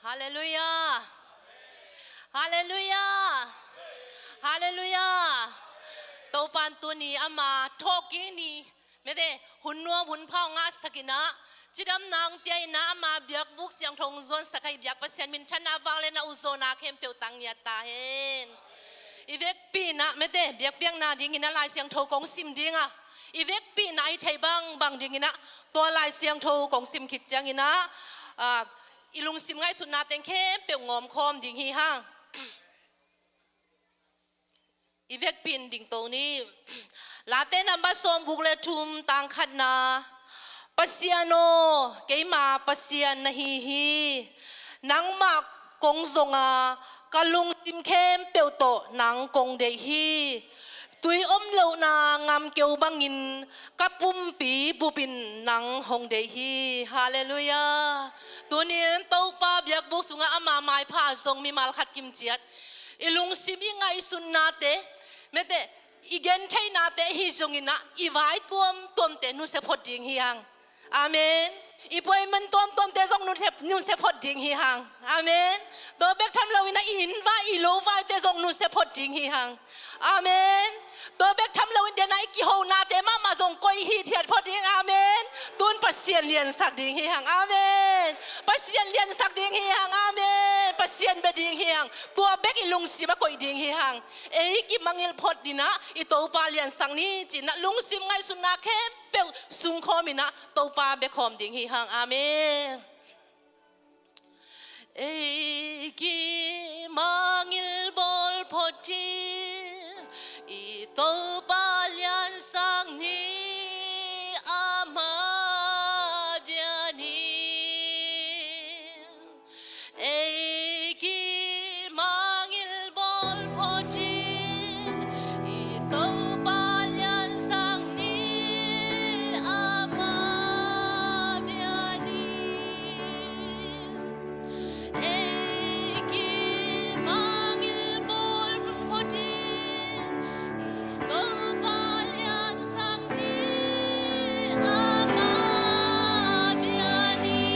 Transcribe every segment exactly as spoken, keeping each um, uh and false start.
Halleluiah. Halleluiah. Halleluiah. Topa'n tuni ama thawhkik ni, mete, hun nuam hun pha hong ngahsak in ah, cidamna hong pia in ah, ama biakbuk siangtho hong zuansak a, i biak Pasian minthanna, vangliatna, ukzawhna khempeuh tang ngiat ta hen. I vekpi in ah, mete, biakpiakna dingin ah Lai Siangtho kong sim ding a, i vekpi in ah i theih bangbang dingin ah tua Lai Siangtho kong sim khit ciangin ah, ah, i lungsim ngaihsutna teng khempeuh ngawm khawm ding hi hang. I vekpi in ding to ni. Late number sawmguk le thum, tang khatna. Pasian aw, keima Pasian na hi hi. Nangmah kong zong a, ka lungsim khempeuh tawh nang kong deih hi. Tui om lohna ngamkeu bangin ka pumpi bupin nang hong deih hi. Halleluiah. Tuni in Topa biakbuk sungah ama maipha zong mimal khat kimciat, i lungsim i ngaihsutnate, mete, i gentheihnate ahi zongin ah, i vai tuamtuamte nusia phot ding hi hang. Amen. I puai man tuamtuamte zong nusia, nusia phot ding hi hang. Amen. Tua bek tham loin ah, i inn vai, i lo vaite zong nusia phot ding hi hang. Amen. Tua bek tham loin, den a i kihonate mahmah zong koih hithiat phot ding. Amen. Tun Pasian liansak ding hi hang. Amen. Pasian liansak ding hi hang. Amen. Pasian bia ding hi hang. Tua bek i lungsim ah koih ding hi hang. Ei kimangngilh phot dingin ah i Topa liansak ni, ci-in ah lungsim ngaihsutna khempeuh sungkhawm in ah Topa bia khawm ding hi hang. Amen. Ei kimangngilh bawl phot in, i Topa liansak ni, ama bia ni. Ei kimangngilh bawl phot in, i Topa liansak ni, ama bia ni. Ei kimangngilh bawl phot in, i Topa liansak ni, ama bia ni.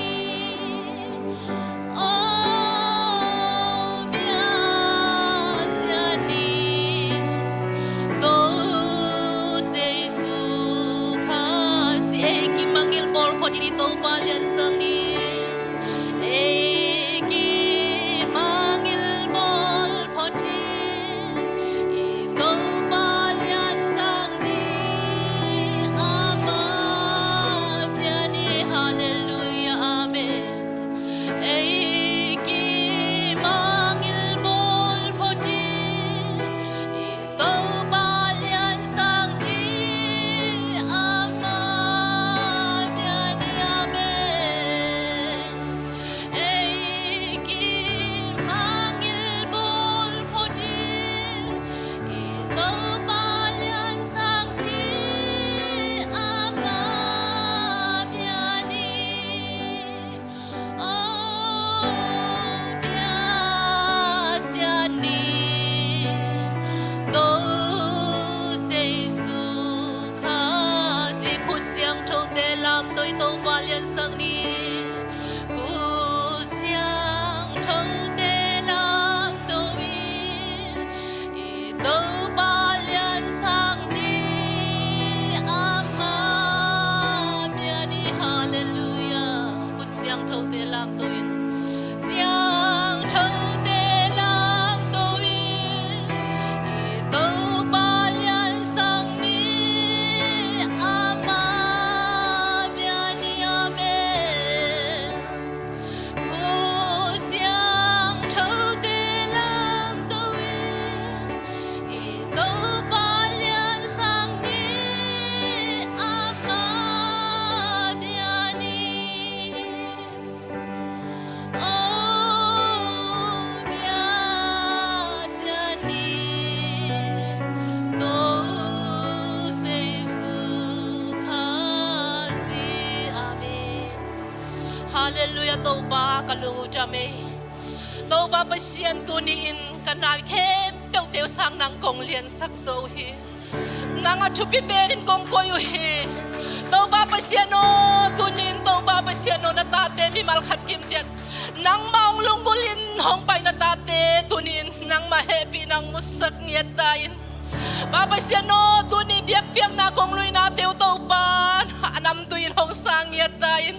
O bia ciat ni, Topa Jesu Khazih. Ei kimangngilh bawl phot in, i Topa liansak ni. Ei kimangngilh bawl phot in, i Topa liansak ni, ama bia ni. Halleluiah. Amen. Ei kimangngilh bawl phot in, i Topa liansak ni, ama bia ni. Amen. Ei kimangngilh bawl phot in, i Topa liansak ni, ama bia ni. O bia ciat ni, Topa Jesu Khazih. Khut siangthote lamto in, i Topa liansak ni. Khut siangthote lamto in, i Topa liansak ni, ama bia ni. Halleluiah. Khut siangthote lamto in. Siangthote lamto in, i Topa liansak ni, ama bia ni. Amen. Khut siangthote lamto in, i Topa liansak ni, ama bia ni. O bia ciat ni, Topa Jesu Khazih. Amen. Halleluiah. Topa, ka lungdam ei. Topa Pasian, tuni-in ka nai khempeuhte uh sang nang kong liansak zo uh hi. Nang a thupi penin kong koih uh hi. Topa Pasian aw, tunin Topa Pasian aw, na tate mimal khat kim ciat nangmah hong lunggulhin hong pai na tate tunin nangmah hehpihna hong musak ngiat ta in. Pa Pasian aw, tuni biakpiakna kong luinate uh Topa a namtui in hong sang ngiat ta in.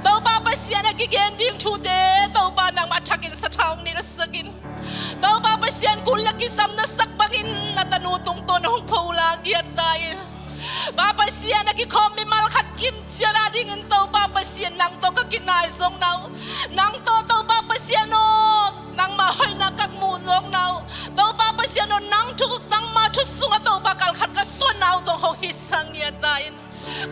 Topa Pasian, a kigen ding thute Topa nangmah thakin sathau hong nilhsak in. Topa Pasian, kul a kisam na sak bangin na tanu tungtawn hong pho la ngiat ta in. Pa Pasian, a kikhawm mimal khat kim ciat a dingin Topa Pasian, nang tawh ka kinai zawkna uh, nang tawh Topa Pasian aw, nangmah hoihna ka muh zawkna uh, Topa Pasian aw, nang thu, nangmah thu sungah Topa kal khat ka suanna uh zong hong hisak ngiat ta in.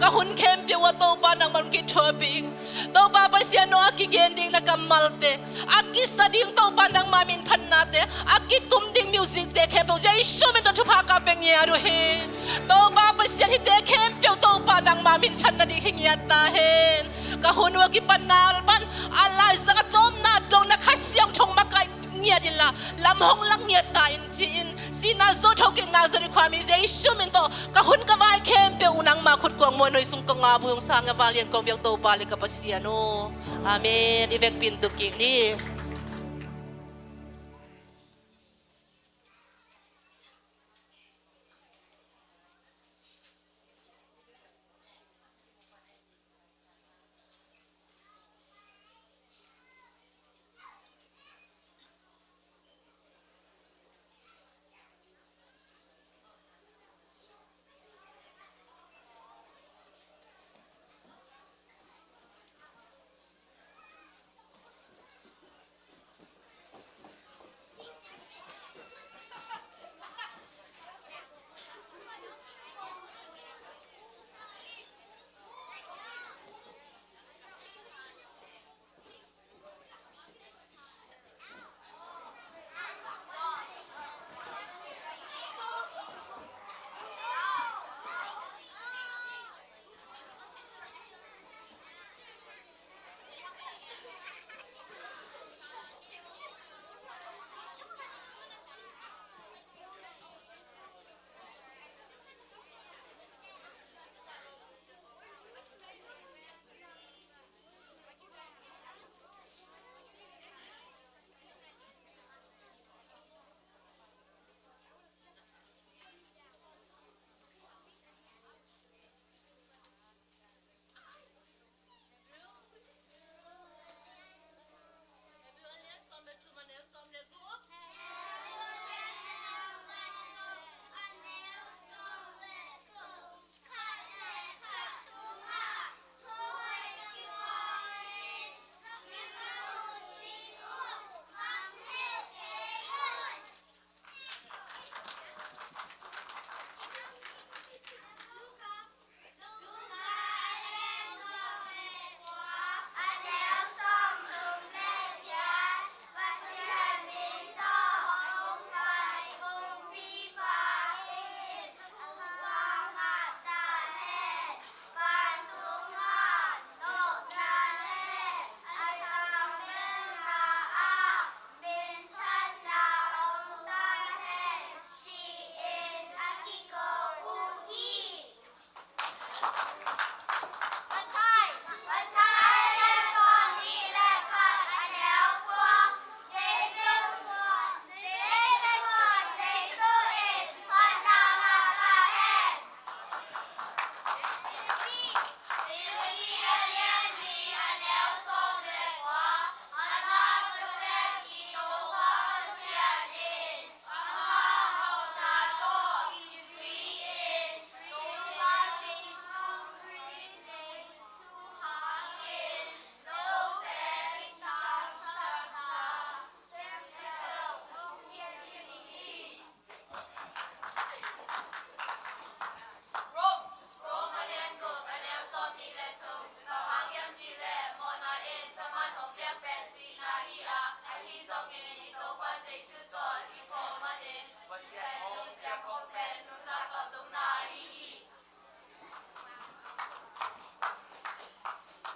Ka hun khempeuh ah Topa nangmah hong kithuapih in. Topa Pasian aw, a kigen ding na kammalte, a kisa ding Topa nangmah minphatnate, a kitum ding music te khempeuh Jesu min tawh thupha ka pia ngiat uh hi. Topa Pasian, hihte khempeuh Topa nangmah minthan nading hi ngiat ta hen. Ka hun uh a kipatna pan a laizang a tawpna dong na Kha Siangtho hong makaih ngiat inla, lam hong lak ngiat ta in ci-in, sihna zo, thokikna zo ding khuami Jesu min tawh ka hun ka vai khempeuh uh nangmah khut kuang muanhuai sung kong ap uh hi. Hong sang a valian kong biak Topa le ka Pasian aw. Amen. I vekpi in tuk kik ni.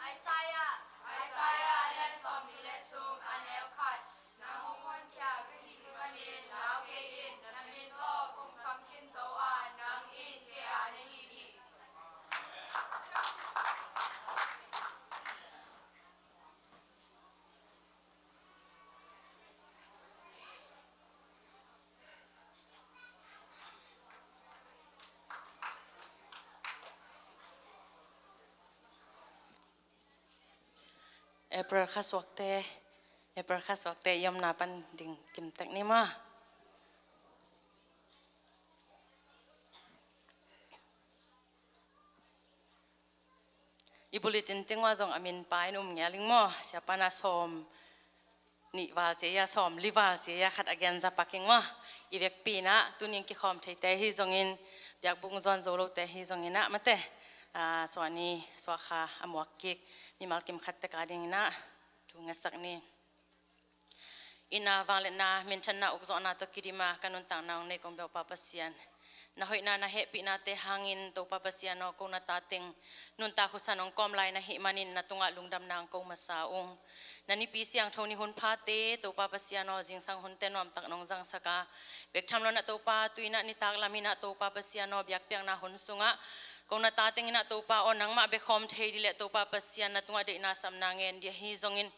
Isaiah, Isaiah lian sawmnih le thum, a neu khat. Nang hong honkhia ka hih manin lau kei in, na min tawh kong sam khin zo a, nang in kei a na hi hi. April kha suakte, April kha suakte i omna pan ding kimtek ni maw. I bulletin tungah zong a min pa in um ngei ling maw, siapa na sawm nih val ci a, sawm li val ci a, khat a gen za pak ing maw. I vekpi in ah tuni in kikhawm theite hi zongin, biakbuk zuan zo lote hi zongin ah mate, ah, suahni suahkha a muak kik mimal kim khat tek adingin ah thu ngetsak ni. Inn a vangliatna, minthanna, ukzawhna tawh kidim a ka nuntakna hong nei kong bia uh Pa Pasian, na hoihna na hehpihnate hangin Topa Pasian aw, ko na ta teng nuntak husan hong kawm lai na hih manin na tungah lungdamna hong ko masa ung. Na Nipi Siangtho ni hun phate Topa Pasian aw, zingsang hunte nuamtak nong zangsak a, bek tham lo in ah Topa, tu in ah nitak lam in ah Topa Pasian aw, biakpiakna hun sungah ko na ta teng in ah Topa aw, nangmah bek khawm thei ding leh Topa Pasian na tungah deihna sapna ngen ding ahi zongin,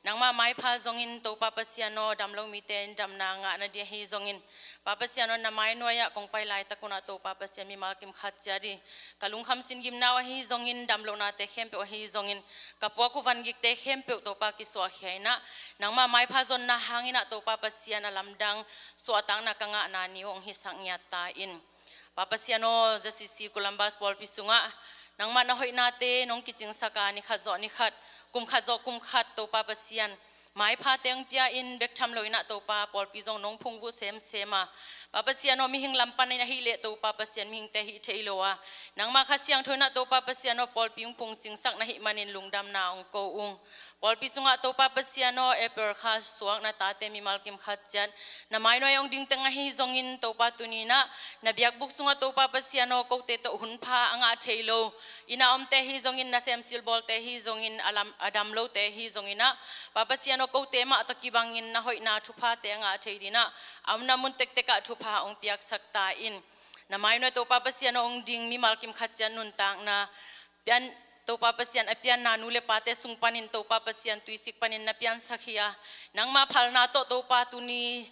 nangmah maipha zongin Topa Pasian aw, dam lo mite in damna ngahna ding ahi zongin, Pa Pasian aw, na mainuai ah kong pai laitak un ah Topa Pasian, mimal kim khat ciat i ka lungkham sin gimna uh ahi zongin, dam lohnate khempeuh ahi zongin, ka puak uh vangikte khempeuh Topa kisuahkhia in ah, nangmah maipha zonna hangin ah Topa Pasian a lamdang suahtakna ka ngahna ni uh hong hisak ngiat ta in. Pa Pasian aw, Z C C Columbus pawlpi sungah nangmah na hoihnate nong kicingsak a, ni khat zawh ni khat, kum khat zawh kum khat Topa Pasian, maiphate hong pia in, bek tham lo in ah Topa, pawlpi zong nong phungvuh semsem a, Pa Pasian aw, mihing lam panin ahih leh Topa Pasian, mihingte hih thei lo a, nangmah Kha Siangtho in ah Topa Pasian aw, pawlpi hong phungcingsak na hih manin lungdamna hong ko ung. Pawlpi sungah Topa Pasian aw, April kha suak na tate mimal kim khat ciat na mainuai hong ding teng ahi zongin, Topa tuni in ah na biakbuk sungah Topa Pasian aw, kote tawh hunpha a ngah thei lo, inn a omte hi zongin, nasem silbawlte hi zongin, a lam, a dam lote hi zongin ah, Pa Pasian aw, kote mah tawh kibangin na hoihna thuphate a ngah thei ding in ah, a omna mun tektek ah thupha hong piaksak ta in. Na mainuai Topa Pasian aw, hong ding mimal kim khat ciat nuntakna pian, Topa Pasian a pianna nu le pate sung panin Topa Pasian tuisik panin na piansak hi a, nangmah phalna tawh Topa tuni,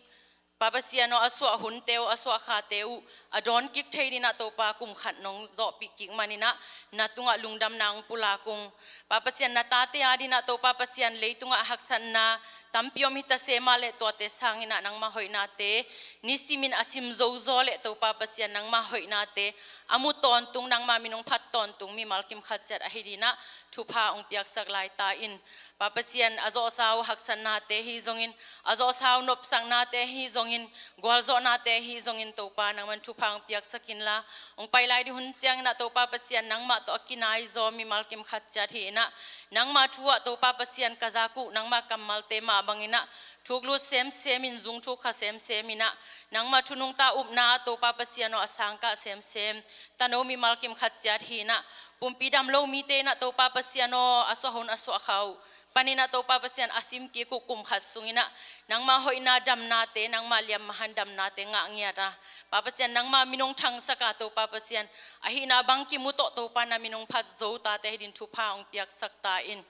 Pa Pasian aw, a suah hunte uh, a suah khate uh a dawn kik thei ding in ah Topa, kum khat nong zawhpih kik manin ah na tungah lungdamna hong pulak ung. Pa Pasian, na tate ading in ah Topa Pasian, leitungah haksatna tampi om hi ta se mah leh, tuate sangin ah nangmah hoihnate nisimin a sim zozaw leh Topa Pasian, nangmah hoihnate a mu tawntung, nangmah min hong phat tawntung mimal kim khat ciat ahi ding in ah thupha hong piaksak lai ta in. Pa Pasian, a zawhsa uh haksatnate hi zongin, a zawhsa uh nopsaknate hi zongin, gualzawhnate hi zongin, Topa nangman thupha hong piaksak inla, hong pai lai ding hun ciangin ah Topa Pasian, nangmah tawh a kinai zaw mimal kim khat ciat hi in ah, nangmah thu ah Topa Pasian, ka zak uh nangmah kammalte mah bangin ah thuk lut semsem in, zung thuk kha semsem in ah, nangmah thu nungta upna ah Topa Pasian aw, a sangkah semsem tano mimal kim khat ciat hi in ah, pumpi dam lo mite in ah Topa Pasian aw, a suah hun a suah kha uh panin ah Topa Pasian, a sim kik uh kum khat sungin ah nangmah hoihna damnate, nangmah liammahan damnate ngah ngiat a, Pa Pasian, nangmah min hong thangsak a, Topa Pasian, a hihna bang kimu tawh Topa na min hong phat zo tate hi ding thupha hong piaksak ta in.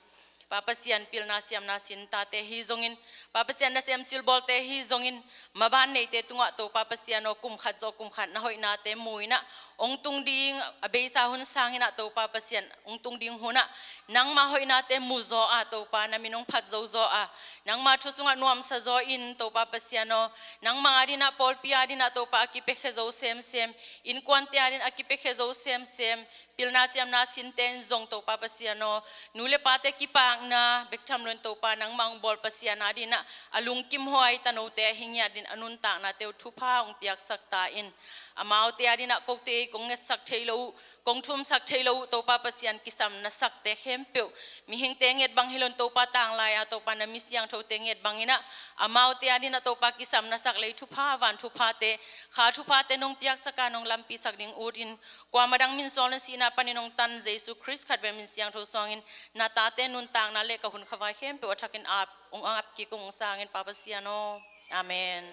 Pa Pasian, pilna siamna sin tate hi zongin, Pa Pasian, nasem silbawlte hi zongin, maban neite tungah Topa Pasian aw, kum khat zawh kum khat na hoihnate mu in ah, hong tung ding, a beisa hun sangin ah Topa Pasian, hong tung ding hun ah nangmah hoihnate mu zaw a, Topa na min hong phat zozaw a, nangmah thu sungah nuamsa zaw in, Topa Pasian aw, nangmah ading in ah, pawlpi ading in ah Topa, a kipiakhia zo semsem, innkuante ading in a kipiakhia zo semsem, pilna siamna sinte in zong Topa Pasian aw, nu le pate kipakna, bek tham lo in Topa, nangmah hong bawl Pasian ading in ah a lungkimhuai tanote ahi ngiat ding a nuntaknate uh thupha hong piaksak ta in. Amaute ading in ah kote kong ngetsak thei lo uh, kong thumsak thei lo uh, Topa Pasian, kisam na sakte khempeuh, mihingte nget bang hi lo in Topa, tanglai a Topa na mi siangthote nget bangin ah, amaute ading in ah Topa kisam na sak lei thupha, van thuphate, kha thuphate nong piaksak a, nong lampi sak ding ut in, kuamah dang min suang le sihna panin hong tan Jesu Khrist khat bek min siangtho suangin na tate nuntakna le ka hun khavai khempeuh a thakin ap, hong ap kik ung, hong sang in, Pa Pasian aw. Amen.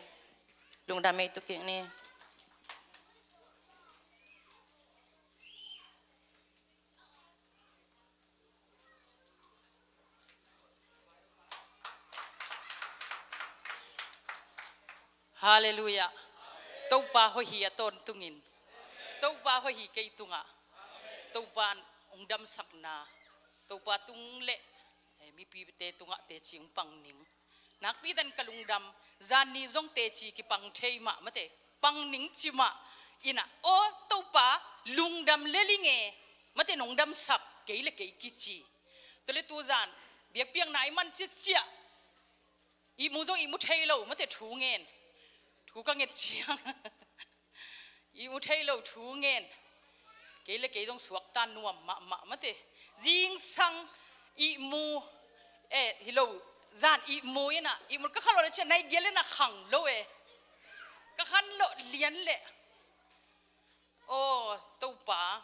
Lungdam ei tu kik ni. Halleluiah. Topa hoih hi a tawntungin. Topa hoih hi kei tungah. Topa hong damsakna, Topa tung le, eh, mipite tungah teci hong pang ning. Nakpi takin ka lungdam, zan ni zong teci kipang thei mah mate, pang ning ci mah. Inah, aw Topa, lungdam lel ing e, mate, nong damsak kei le kei kici. Tua le tu zan biakpiakna i man ciaciah, ihmu zong ihmu thei lo mate, thu ngen. Thu ka nget ciang ihmu thei lo thu ngen. Kei le kei zong suakta nuam mahmah mate. Zingsang ihmu, eh, hi lo, zan ihmu inah, ihmu ka khan lo le ciah nai gial inah khang lo e. Ka khan lo lian le. Aw Topa,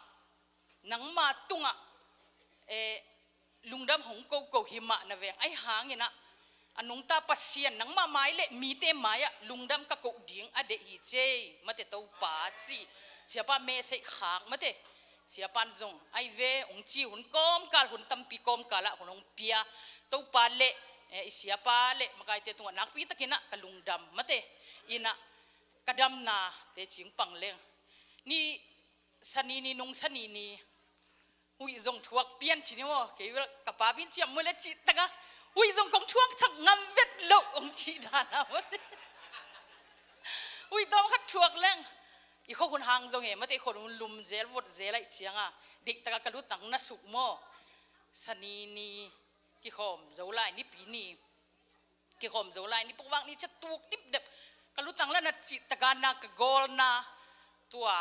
nangma tungah, eh, lungdam hong koko hi mah na veng. Ahi hangin ah, a nungta Pasian, nangma mai le mite mai-ah lungdam ka ko ding a deih hi ci ei, mate Topa ci. Siapa message khak mate. Siapan zong ai ve, hong ci hun kawmkal, hun tampi kawmkal ah hun hong pia. Topa le, eh, i siapa le makaite tungah nakpi takin ah ka lungdam mate. Inah, ka damna teci hong pang leng. Ni Sani ni, nung Sani ni, huih zong thuak pian ci ni maw. Kei bel ka pa bin ciam mu le cih taka, huih zong kong thuak sak ngam vet lo hong cih dan a maw. Huih tawm khat thuak leng. I khua hun hang zong e mate, i khua hun lum zel vot zel aih cianga, deih taka ka lutang na suk maw. Sani ni kikhawm zo lai, Nipi ni kikhawm zo lai, ni pukvak ni ciah tuk dipdep. Ka lutang la na cih taka na ka gawlna. Tua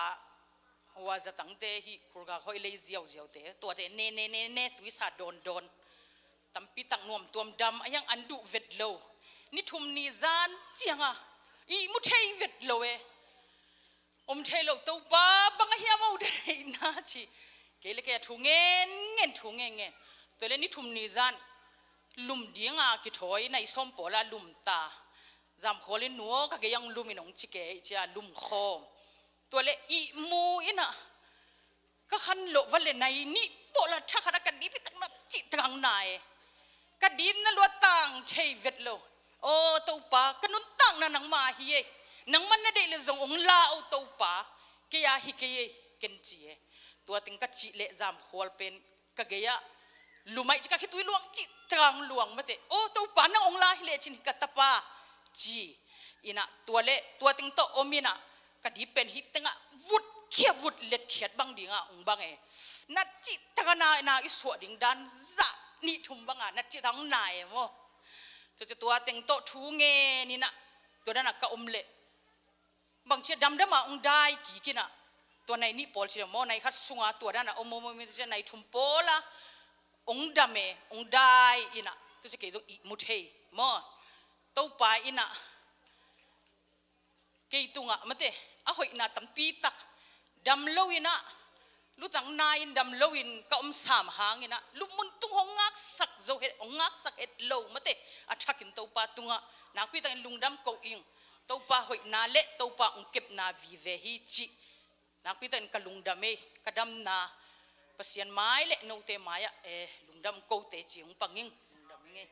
hua zatangte hih khulgak hoih lei ziauziaute, tuate ne ne ne ne tuisa dawndawn. Tampi tak nuam tuam dam a hiang an duh vet lo. Ni thum ni zan cianga ihmu thei vet lo e. Om thei lo Topa bang a hiam a u deihna ci. Kei le kei a thu ngen ngen, thu ngen ngen. Tua le ni thum ni zan lum dinga kithawi, nai sawm pawla lum ta. Zamkhual in nuaw ka gei ang lum in hong ci kei cia lum khawm. Tua le ihmu inah ka khan loh va le nai nih pawla thakhat a ka dip hi tak na cih tang na e. Ka dipna luat tang thei vet lo. Aw Topa, ka nuntakna nangma hi ei. Nangman na deih le zong hong la o Topa. Kei a hi kei ei, ken ci e. Tua teng ka cih leh zamkhual pen ka gei-ah lum aih ci, ka khitui luang cih tang luang mate. Aw Topa, nang hong la hi lecin hi ka tapa ci. Inah tua le tua teng tawh om inah ka dip pen hih tengah vut khia vut letkhiat bang dinga hong bang e. Na cih taka na, na i suah ding dan zah nih thum banga na cih taka hong na e maw. Tua, tua teng tawh thu ngen inah tua dana ka om leh bang cia damdama hong dai kik inah. Tua nai nih pawl ci le maw, nai khat sunga tua dana om om om cia nai thum pawla hong dam e, hong dai inah. Tua cia kei zong ihmu thei maw. Topa inah kei tungah mate, a hoihna tampi tak dam lo inah, lutang na in dam lo in ka om sam hang inah, lupmun tung hong ngaksak zo het, hong ngaksak het lo mate, a thakin Topa tungah nakpi takin lungdam ko ing. Topa hoihna le Topa hong kepna vive hi cih. Nakpi takin ka lungdam ei, ka damna Pasian mai le note mai-ah, eh, lungdam kote ci hong pang ing, lungdam ing ei.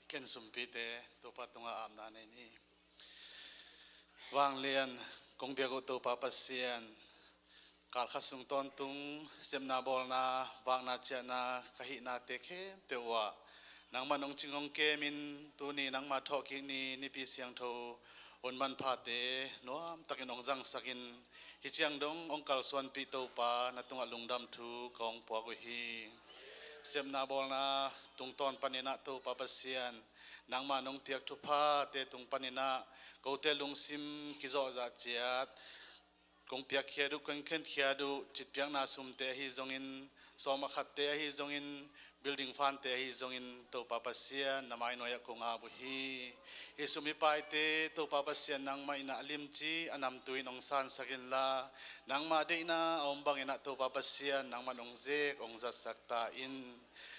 Ken sumpite Topa tungah apna nei ni. Vanglian kong biak uh Topa Pasian, kalkhat sung tawntung sepna bawlna, vakna ciahna ka hihnate khempeuh uh ah nangman hong cing hong kemin tuni nangma thawhkik ni Nipi siangtho hun manphate nuamtakin hong zangsakin, hih ciang dong hong kalsuanpih Topa na tungah lungdam thu ka hong puak uh hi. Sepna bawlna tungtawn paninah Topa Pasian, Nangmah nong piak thuphate tung paninah kote lungsim kizawhzah ciat kong piakkhiat uh, kong khenkhiat uh, citpiakna sumte ahi zongin, sawm a khatte ahi zongin, building fante ahi zongin, Topa Pasian na mainawia kong ap uh hi. Hih sum hih paite Topa Pasian nangmah inah a limci a namtu in hong sansak inla, nangmah deihna a om banginah Topa Pasian nangmah in hong zek hong zatsak ta in.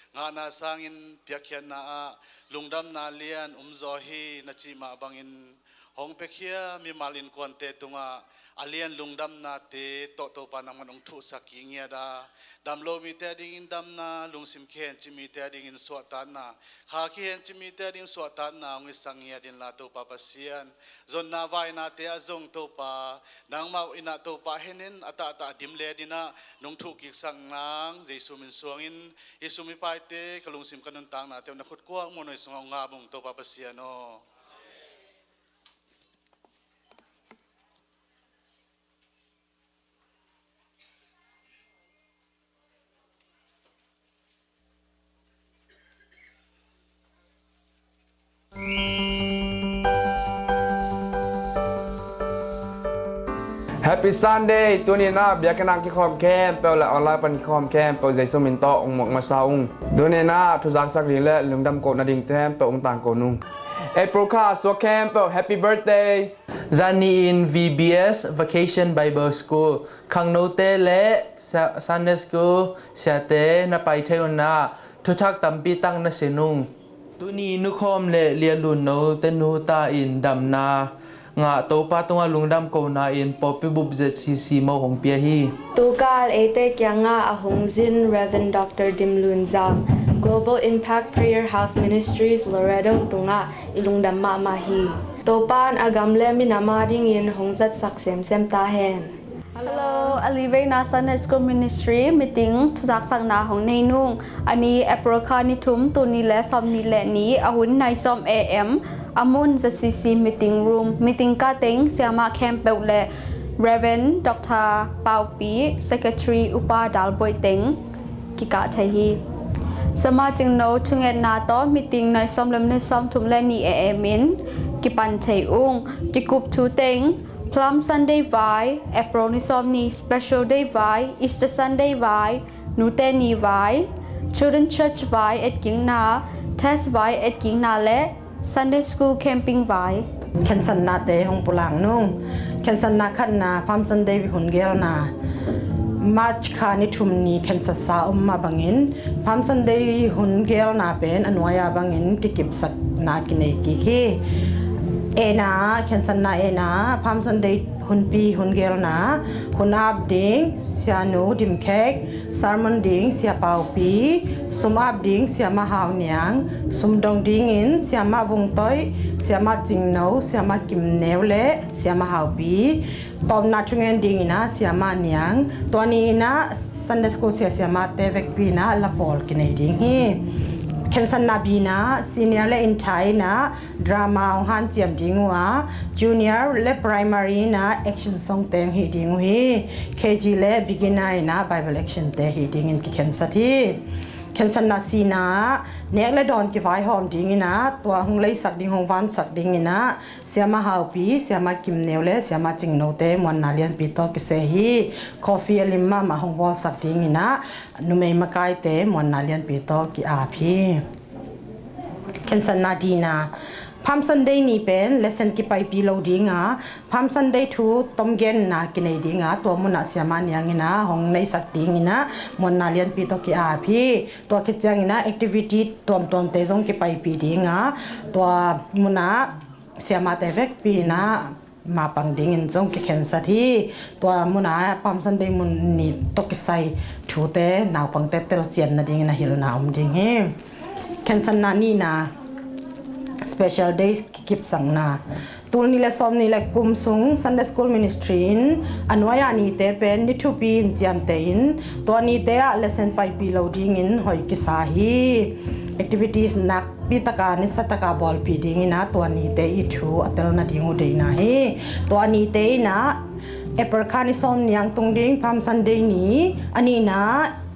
Ngahna sangin piakkhiatna ah lungdamna lian umzaw hi na cih mah bangin, hong piakhia mimal innkuante tungah a lian lungdamnate tawh Topa nangmah in hong thuhsak kik ngiat a, dam lo mite a dingin damna, lungsim kihencip mite a dingin suahtakna, kha kihencip mite a dingin suahtakna hong hisak ngiat inla Topa Pasian, zonna vainate ah zong Topa nangmah inah Topa henin a tahtah a dimlet inah nong thuhkiksak nang Jesu min suangin hih sum hih paite ka lungsim ka nuntaknate uh na khut kuak muanhuai sungah hong ap ung Topa Pasian aw. Happy Sunday! Tuni-in ah biakinn ah kikhawm khempeuh le online pan kikhawm khempeuh Jesu min tawh hong muak masa ung. Tuni-in ah thuzaksak ding le lungdam kohna ding khempeuh hong tangko nung. April kha a suak khempeuh happy birthday! Zani in V B S Vacation Bible School khangnote le Sa-, Sunday School siate na pai thei un ah thuthak tampi tak na sin ung. Tuni nukhawm le lialun note nu ta in damna ngah Topa tungah lungdam kona in pawlpi bup Z C C mo hong pia hi. Tukal eite kiangah a hong zin Reverend Doctor Dim Lun Zam, Global Impact Prayer House Ministries Laredo tungah i lungdam mahmah hi. Topa'n a gam le minam a dingin hong zatsak semsem ta hen. Hello, a liveina Sunday School Ministry meeting thuzaksakna hong nei nung. A ni April kha ni thum, tul nih le sawmnih le nih, a hun nai sawm A M, a mun Z C C meeting room. Meeting ka teng siamah khempeuh le Reverend Doctor Paupi, Secretary Upa Dalbuai teng kikah thei hi. Siamah Cingno thungetna tawh meeting nai sawm le minit sawmthum le nih A M in kipan thei ung. Kikup thu teng Palm Sunday vai, April ni sawm ni Special Day vai, Easter Sunday vai, Nute Ni vai, Children Church vai etkikna, Test vai etkikna le Sunday School Camping vai. Khensatnate hong pulak nung. Khensatna khatna Palm Sunday hun gelna. March kha ni thum ni khensatsa om mah bangin Palm Sunday hun gelna pen a nuai-a bangin kikipsakna kinei kik hi. Ena, khensatna ena, Palm Sunday hunpi hun gelna, hun ap ding Sianu Dim Khek, sermon ding Sia Paupi, sum ap ding Siamah Hau Niang, sum dong dingin Siamah Vung Toi, Siamah Cingno, Siamah Kim Neu le Siamah Haupi. Tawpna thungen dingin ah Siamah Niang, tua ni-in ah Sunday School sia siamahte vekpi-in ah la pawl kinei ding hi. Khensatna bina, senior le intha-in ah drama hong hanciam ding uh a, junior le primary in ah action song te hong hih ding uh hi. K G le beginner in ah Bible action te hih dingin kikhensat hi. Khensatna sina, nek le dawn kivaihawm dingin ah, tua hong leisak ding, hong vansak dingin ah Siamah Haupi, Siamah Kim Neu le Siamah Cingno te muanna lianpi tawh kiseh hi. Coffee a lim mahmah hong bawlsak dingin ah numei makaite muanna lianpi tawh ki-ap hi. Khensatna dina, Palm Sunday ni pen lesson kipaipi lo ding a, Palm Sunday thu tomgenna kinei ding a, tua munah Siamah Niang in ah hong neihsak dingin ah muanna lianpi tawh ki-ap hi. Tua khit ciangin ah activity tuamtuamte zong kipaipi ding a, tua munah siamahte vekpi-in ah mapang dingin zong kikhensat hi. Tua munah Palm Sunday mun ni tawh kisai thute naupangte telcian nadingin a hilhna om ding hi. Khensatna nihna, special days kikipsakna. Tul nih le sawm nih le kum sung Sunday School Ministry in a nuai-a nite pen ni thupi in ciamteh in, tua nite ah lesson paipi lo dingin hoih kisa hi. Activities nakpi taka nisa taka bawlpih dingin ah tua nite i thu a tel nading uh deihna hi. Tua nite in ah April kha ni sawm ni-a tung ding Palm Sunday ni, a nihna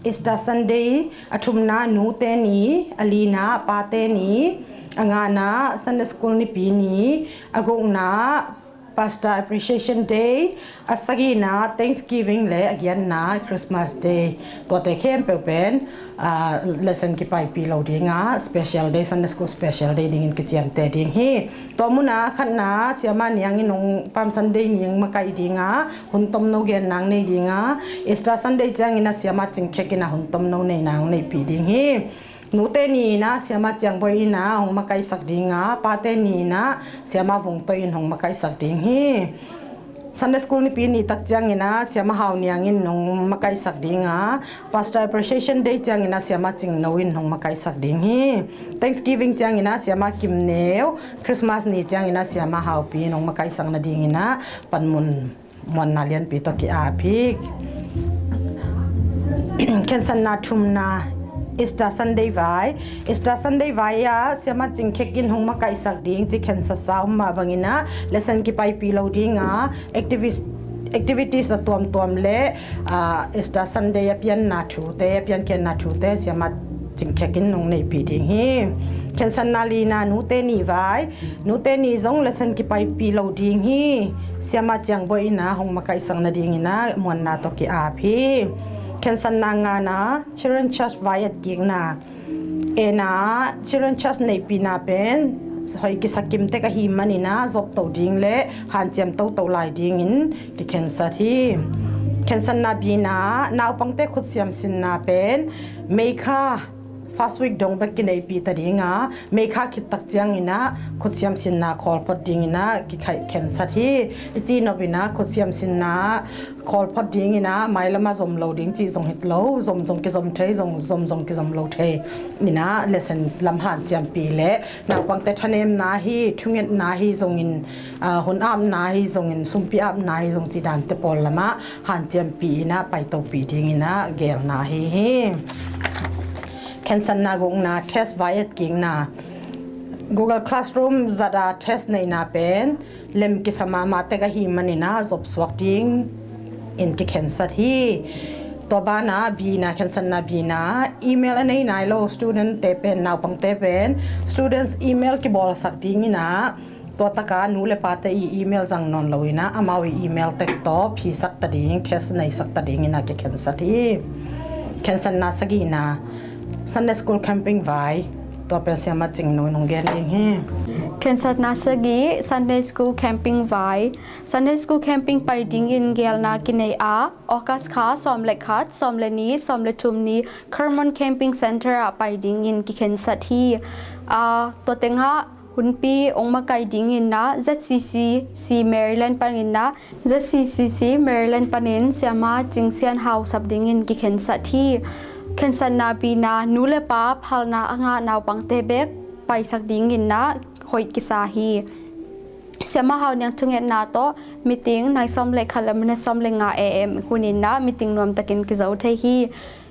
Easter Sunday, a thumna nute ni, a lina pate ni, A ngana Sunday School Nipi Ni, a gukna Pastor Appreciation Day, a sagihna Thanksgiving le a giatna Christmas Day. Tuate khempeuh pen, ah, lesson kipaipih lo dinga special day, Sunday School special day dingin kiciamteh ding hi. Tua munah khatna siama niangin hong Palm Sunday ni hong makaih dinga hun tomno genna hong nei dinga, Easter Sunday ciangin a siama Cing Khek in a hun tomno neina hong neihpih ding hi. Nute ni in a siama Ciang Boi in a hong makaihsak dinga, pate ni in a siama Vung Toi in hong makaihsak ding hi. Sunday School Nipi Ni tak ciangin a siama Hau Niang in hong makaihsak dinga, Pastor Appreciation Day ciangin a siama Cing No in hong makaihsak ding hi. Thanksgiving ciangin a siama Kim Neu, Christmas ni ciangin a siama Hau Pi in hong makaihsak nadingin a panmun muanna lianpi tawh ki-ap hi. Khensatna thumna, Easter Sunday vai. Easter Sunday vai ah siama Cing Khek in hong makaihsak ding ci khensatsa om mah bangin a lesson kipaipih lo dinga, activist activities a tuamtuam le, ah, Easter Sunday a pianna thute, a piankhiatna thute siama Cing Khek in hong neihpih ding hi. Khensatna lina, nute ni vai. Nute ni zong lesson kipaipih lo ding hi. Siama Ciang Boi in a hong makaihsak nadingin a muanna tawh ki-ap hi. Khensatna ngana, Children Church vai etkikna. Ena, Children Church neihpihna pen hoih kisakim tek ahih manin a zopto ding le hanciam toto lai dingin kikhensat hi. Khensatna bina, naupangte khutsiam sinna pen May kha first week dong bek kineihpih ta dinga, May kha khit tak ciangin a khutsiam sinna khawl phot dingin a kikhensat hi. I cihnop in a khutsiam sinna khawl phot dingin a, mailam a zom lo ding cih zong hi lo, zom zong kizom thei, zom zong kizom lo thei in a, lesson lam hanciampih le naupangte thanemna hi, thungetna hi zongin, ah, hun apna hi zongin, sumpi apna hi zong cih dante pawl lam a hanciampih in a, paitopih dingin a gelna hi hi. Khensatna gukna, test vai etkikna. Google Classroom zat a test neihna pen lem kisa mahmah tek ahih manin a zopsuak dingin kikhensat hi. Tua banah bina, khensatna bina, email a nei nai lo student te pen, naupangte pen students email kibawlsak dingin a, tua taka nu le pate i email zang nawn lo in a, amau i email tek tawh phisak ta ding, test neisak ta dingin a kikhensat hi. Khensatna sagihna, Sunday School camping vai. Tua pen siama Cing No in hong gen ding hi. Khensatna sagih, Sunday School camping vai. Sunday School camping pai dingin gelna kinei a, August kha sawm le khat, sawm le nih, sawm le thum ni Carmon Camping Center ah pai dingin kikhensat hi. Ah, tua tengah hunpi hong makai dingin a, Z C C C Maryland panin a, Z C C C Maryland panin siama Cing Sian Hau sap dingin kikhensat hi. Khensatna bina, nu le pa phalna a ngah naupangte bek paisak dingin a hoih kisa hi. Siama Hau Niang thungetna tawh meeting nai sawm le khat le minute sawm le nga A M hunin a meeting nuamtakin kizo thei hi.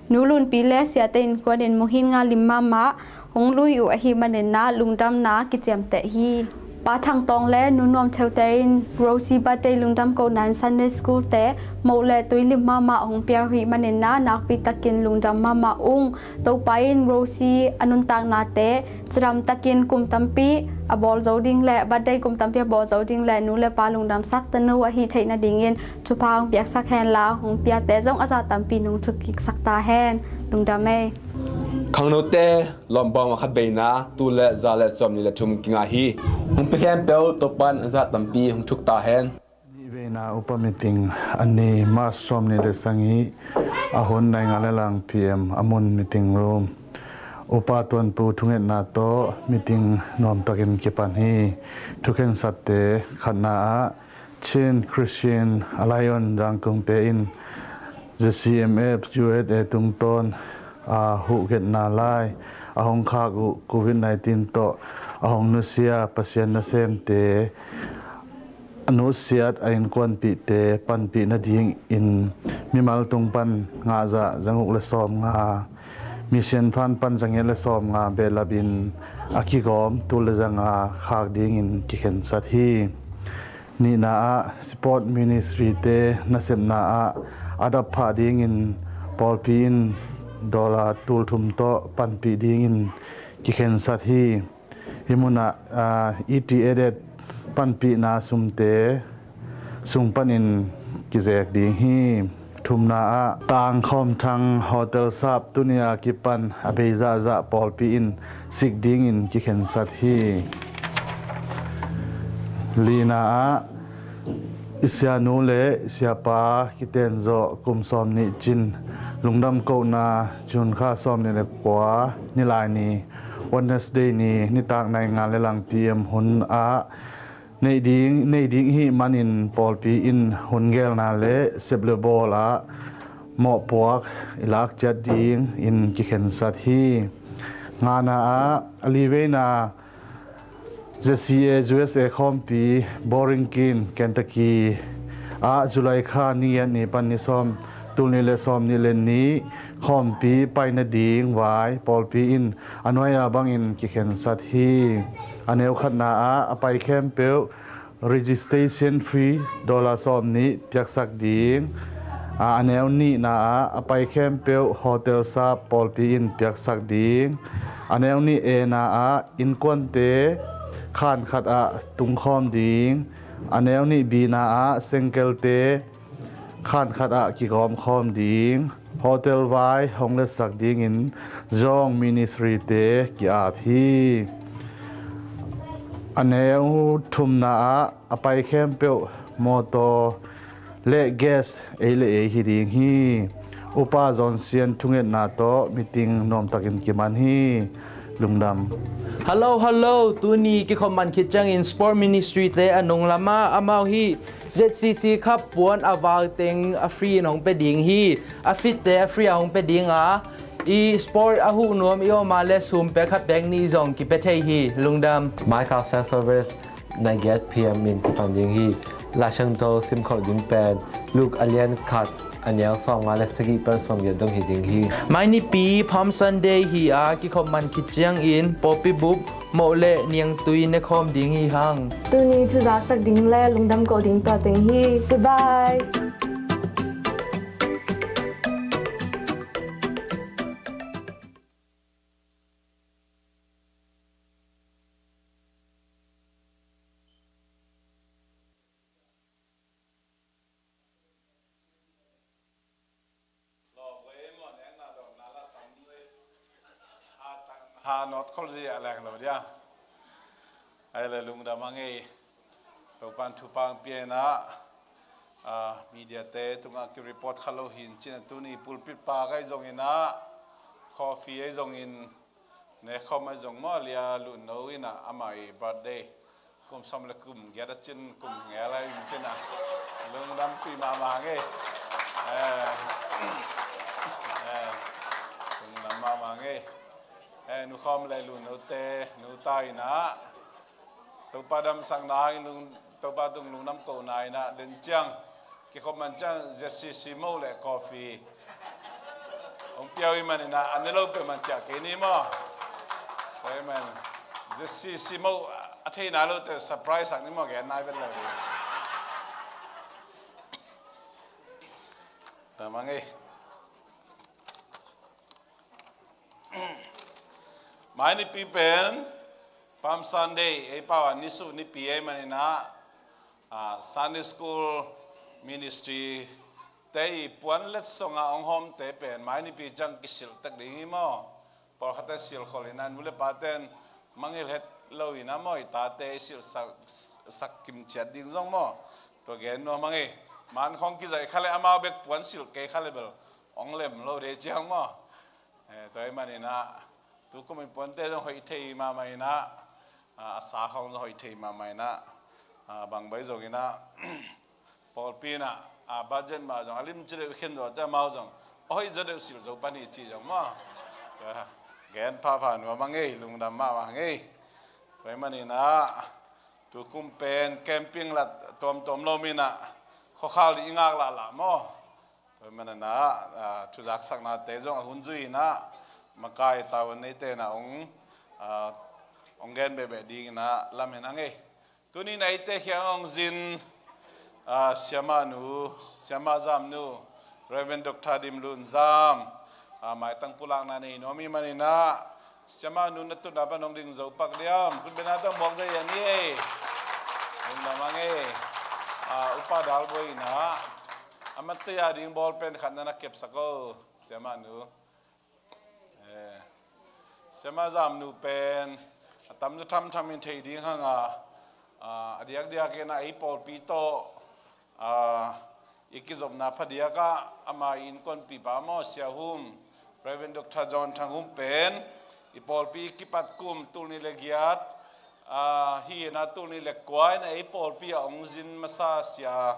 Nu Lunpi le siate innkuan in muhin nga lim mahmah hong lui uh ahih manin a lungdamna kiciamteh hi. Pa Thang Tawng le Nu Nuam Theu te in Rosie birthday lungdam kohna in Sunday School te moh le tui lim mahmah hong pia uh ahih manin a nakpi takin lungdam mahmah ung. Topa in Rosie a nuntaknate cidam takin kum tampi a bawl zo ding le birthday kum tampi a bawl zo ding le nu le pa lungdamsak tanu ahi theih nadingin thupha hong piaksak hen la, hong piate zong a za tampi nung thuk kiksak ta hen. Lungdam ei. Khangnote lawmbawm a khat veina, tu le za le sawm ni le thum kingah hi. Hong pia khempeuh Topan a za tampi hong thuk ta hen. Nih veina upa meeting a ni March sawm ni le sagih a hun nai nga le lang P M a mun meeting room. Upa Tuanpu thungetna tawh meeting nuamtakin kipan hi. Thukhensatte khatna ah Chin Christian Alliance Zangkungte in Z C M F U S A tungtawn a huhkhenna lai a hong khak uh Covid nineteen tawh a hong nusia Pasian nasemte a nusiat a innkuanpihte panpih nadingin mimal tung pan ngahzah zanguk le sawmnga, mission fund pan zangiat le sawmnga behlapin a kigawm tul le zanga khak dingin kikhensat hi. Nihna ah sport ministry te nasepna ah a dapphah dingin pawlpi in dollar tulthum tawh panpih dingin kikhensat hi. Hih munah, aa, E T A Act panpihna sumte sung panin kizek ding hi. Thumna ah Tangkhawm Thang Hotel sap tuni a kipan a bei zahzah pawlpi in sik dingin kikhensat hi. Lina ah i sianu le siapa kiten zawh kum sawm nih cin lungdam kohna June kha sawm nih le kua Nilaini Wednesday ni nitak nai nga le lang P M hun ah nei ding, nei ding ihih manin pawlpi in hun gelna le sep le bawl ah mawhpuak i lak ciat dingin kikhensat hi. Ngana ah a liveina Z C A U S A khawmpi Bowring Green, Kentucky ah July kha ni giat ni pan ni sawm, tul nih le sawm nih le nih khawmpi paina ding vai pawlpi in a nuai-a bangin kikhensat hi. A neu khatna ah a pai khempeuh registration fee dollar sawm nih piaksak ding. A, a neu nihna ah a pai khempeuh hotel sap pawlpi in piaksak ding. A neu nih A-na ah innkuante khan khat ah tungkhawm ding. A neu nih B-na ah sengkelte khan khat ah kigawmkhawm ding. Hotel vai hong letsak dingin zong ministry-te ki-ap hi. A neu thumna ah a pai khempeuh mawtaw le gas ei le ei hi ding hi. Upa Zawnsian thungetna tawh meeting nuamtakin kiman hi. Lungdam. Hello, hello. Tuni kikhop man khit ciangin Sport Ministry-te a nung lamah amau hi Z C C Cup puan a val teng a free in hong pia ding hi. A fit-te a free a hong pia ding a, i sport a huh nuam i om a le sum pek khat pek nih zong kipia thei hi. Lungdam. Michael Sensor West nai giat P M in kipan ding hi. Laisiangtho simkholh ding pen Luke a lian khat a neu sawmnga le sagih pan sawmgiat dong hi ding hi. Mai Nipi Palm Sunday hi a kikhop man khit ciangin pawlpi bup moh le niangtui nekhawm ding hi hang. Tuni thuzaksak ding le lungdam koh ding tua teng hi. Goodbye. Ha not khol zi a leng lo dia. Ai le lungdam a ngei. Topan thupang piena, ah, media te tunga ki report kha lo hin cina tuni pulpit pa kai zong ina, coffee ai zong in, ne khom ai zong mo lia lun no ina ama i birthday. Kum som le kum giat a cin kum ngel ai in cina. Lungdam pi mama ngei. Eh, eh, lungdam mama ngei. Eh, nu khom le lun no te, nu ta ina. Topa damsakna in lung, Topa tung lungdam kohna ina den ciang. Kikhop man ciang Z C C mo le coffee. Ong piau i man ina, an ne lo pe man ciang ke ni mo. Amen. Z C C mo, a thei na lo te surprise sak ni mo ke nai ben lo ni. Damang eh. Mai Nipi pen Palm Sunday, ei pau a nisu nipi ei manina, ah, Sunday School Ministry te i puan letsonga ong hawmte pen Mai Nipi ciang kisilh tek ding hi maw? Pawlkhatte silh kholina nu le paten mangil het lo ina maw, i tate i silh sak, sak kim ciat ding zong maw? Tua gen nuam ang ei. Man khong kizaih kha le amau bek puan silh kei kha le bel ong lem lo de ciang maw? Eh, tua i manina, tu kum i puante zong hoih thei mahmah ina, ah, a sa khong zong hoih thei mahmah ina, ah, bang bai zong ina, pawlpi ina, ah, budget mah zong a lim ci deuh khen zaw ca mau zong a hoih zaw deuh silh zo pan hi ci zong maw? Tua gen phapha nuam ang ei, lungdam mahmah ang ei. Tua i manina, tu kum pen camping lat tuamtuam lo mina, khuakhal dih i ngak lahlah maw? Tua i manina, ah, thuzaksaknate zong a hun zui ina, makai tau neite na ong, ah, ong gen behbeh ding ina lam hen ang ei. Tuni na eite khiang ong zin, ah, siamah nu, siamah zam nu, Reverend Doctor Dim Lun Zam, ah, maitang pulakna nei nuam i manina, Siamah nu na tutna pan hong ding zo pak diam? Khut beng a tawh muak zia ni ei. Lungdam hang ei. Ah, Upa Dal Bawi in ah, a mate a ding ball pen khat na na kepsak o, Siamah nu. Eh, Siamah Zam nu pen a tam zaw thamtham in thei ding hang a, ah, a diakdiak in ah ei pawlpi tawh, ah, i kizopna phadiak ah ama i innkuanpipa maw, Sia Hum, Reverend Doctor John Thang Hum pen i pawlpi i kipat kum tul nih le giat, ah, hi in ah tul nih le kua in ah ei pawlpi ah hong zin masa sia,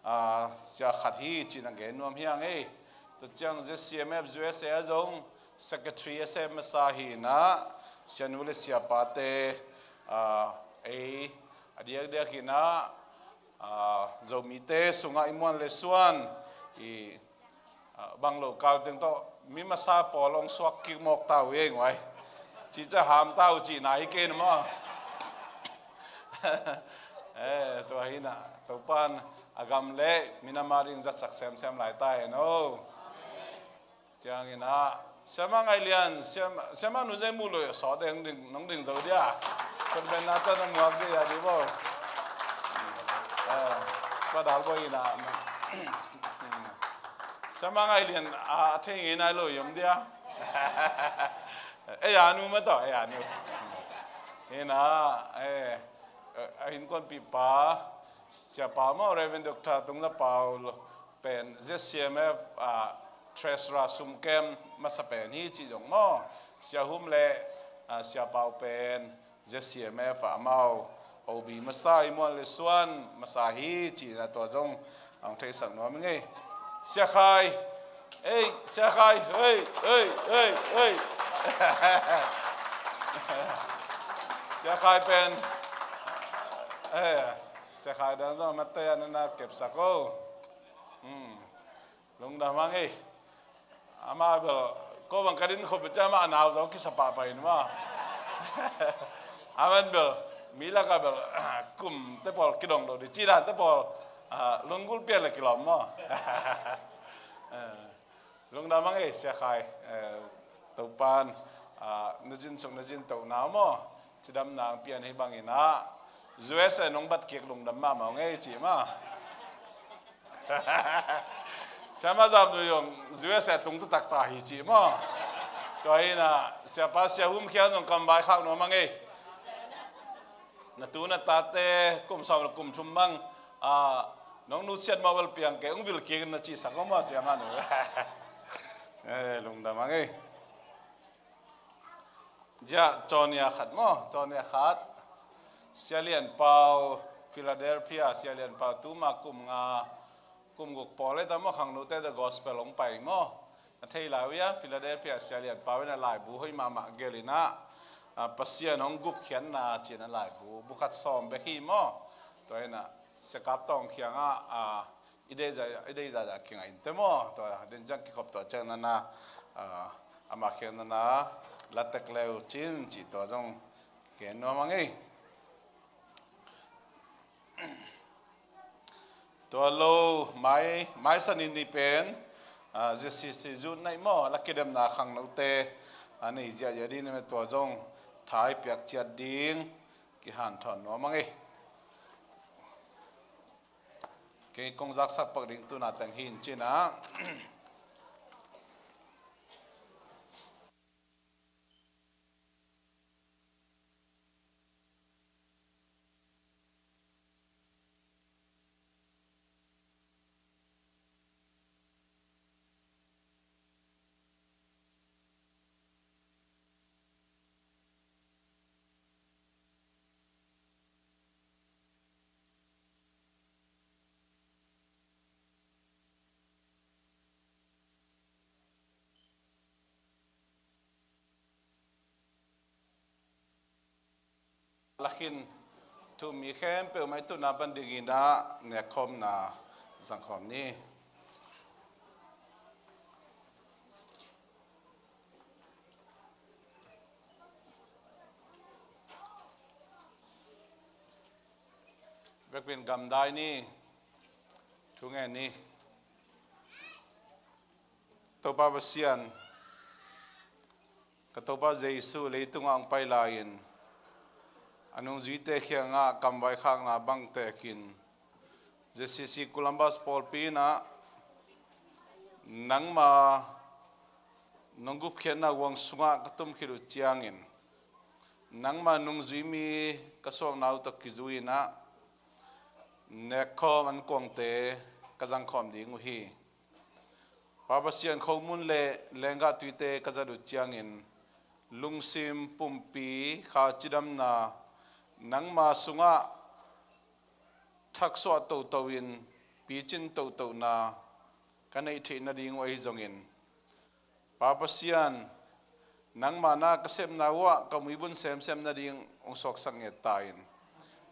ah, sia khat hi ci-in a gen nuam hi hang ei. Tua ciang Z C M F U S A ah zong secretary a sem masa hi in ah, sianu le siapate, ah, ei a diakdiak in ah, ah, Zomite sungah i muan le suan, i, ah, bang lo kal teng tawh mi masa pawl hong suak kik mawk ta uh ei nguai. Cica ham ta uh cihna hi kei na maw. Eh, tua hi in ah Topa'n a gam le minam a ding zatsak semsem lai ta hen o. Ciangin ah, Siamah Ngai Lian, Siamah, Siamah nu zai mu lo, sawt ding ding, nong ding zo dia. Kon ben na ta na muak dia di bo. Eh, Pa Dal Bawi in ah, Siamah Ngai Lian, a thei ngei nai lo yom dia. Eh, a nu ma tawh, eh, a nu. In ah, eh, a innkuanpipa, Siapa maw, Reverend Doctor Tung Za Pau pen Z C M F, ah, Treasurer sumkem masa pen hi cih zong maw, Sia Hum le, ah, Sia Pau pen Z C M F ah amau O B masa, i muan le suan masa hi cih na tua zong hong theisak nuam ing ei. Sia Khai, ei, Sia Khai, ei, ei, ei, ei. Sia Khai pen, eh, Sia Khai dang zong a mate a na na kepsak o. Hmm. Lungdam hang ei. Ama bel, ko bang ka din khop ciang ama a nau zaw kisa pahpah in maw. Aman bel, mi lak ah bel, kum te pawl kidong lo di, ci dan te pawl, ah, lunggulh pian le kilawm maw. Eh, lungdam hang ei, Sia Khai, eh, Topa'n, ah, na zin suk na zin toh na maw, cidamna hong pian hi bangin ah, U S A nong bat kik lungdam mahmah hang ei ci maw. Siamah Zam nu zong U S A tung taktak ta hi ci maw. Tua hi in ah, Siapa Sia Hum kiang zong kam vaikhak nuam hang ei. Na tu na tate kum sawm le kum thum bang, ah, nong nusiat mah bel piang kei ung, vil kik in na cihsak om maw, Siamah nu. Eh, lungdam hang ei. Zia, Cawnia khat maw, Cawnia khat. Sia Lian Pau, Philadelphia, Sia Lian Pau tuma kum nga, kum guk pawl ei ta maw, Khangnote The Gospel hong pai maw. Na thei lai uh hia, Philadelphia Sia Lian Pau in a laibu hoih mahmah gelh in ah, ah, Pasian hong gupkhiatna ci-in a laibu, bu khat sawm bek hi maw. Tua in ah, Sia Kap Tawng kiangah, ah, i deih za, i deih za za kingai in te maw. Tua den ciang kikhop tua ciang na na, ah, ama kiang na na la tek le uh cin cih tua zong gen nuam hang ei. Tua lo mai, mai Sani ni pen, ah, Z C C zu nai maw, la kidemna Khangnote, ah, nei ziahziah ding na, tua zong tha i piak ciat ding kihanthawn nuam hang ei. Kei kong zaksak pak ding tuna teng hi in cin ah. Lakhin thu mi khempeuh mai tuna pan dingin ah nekkhawmna zangkhawm ni. Vekpin gamdai ni. Thu ngen ni. Topa Pasian, ka Topa Jesu leitungah hong pai lai-in a nungzuite kiangah kamvaikhakna bang tekin, J C C Columbus pawlpi in ah nangma nong gupkhiatna huang sungah ka tum khit uh ciangin, nangma nungzui mi ka suakna uh tawh kizui-in ah nekkhawm ankuangte ka zangkhawm ding uh hi. Pa Pasian, khomun le lenggah tuite ka zat uh ciangin lungsim, pumpi, kha cidamna nangma sungah thaksuah toto-in picin totona ka neih theih nading uh ahi zongin, Pa Pasian, nangma na ka sepna uhah ka muibun semsem nading hong suaksak nget ta in.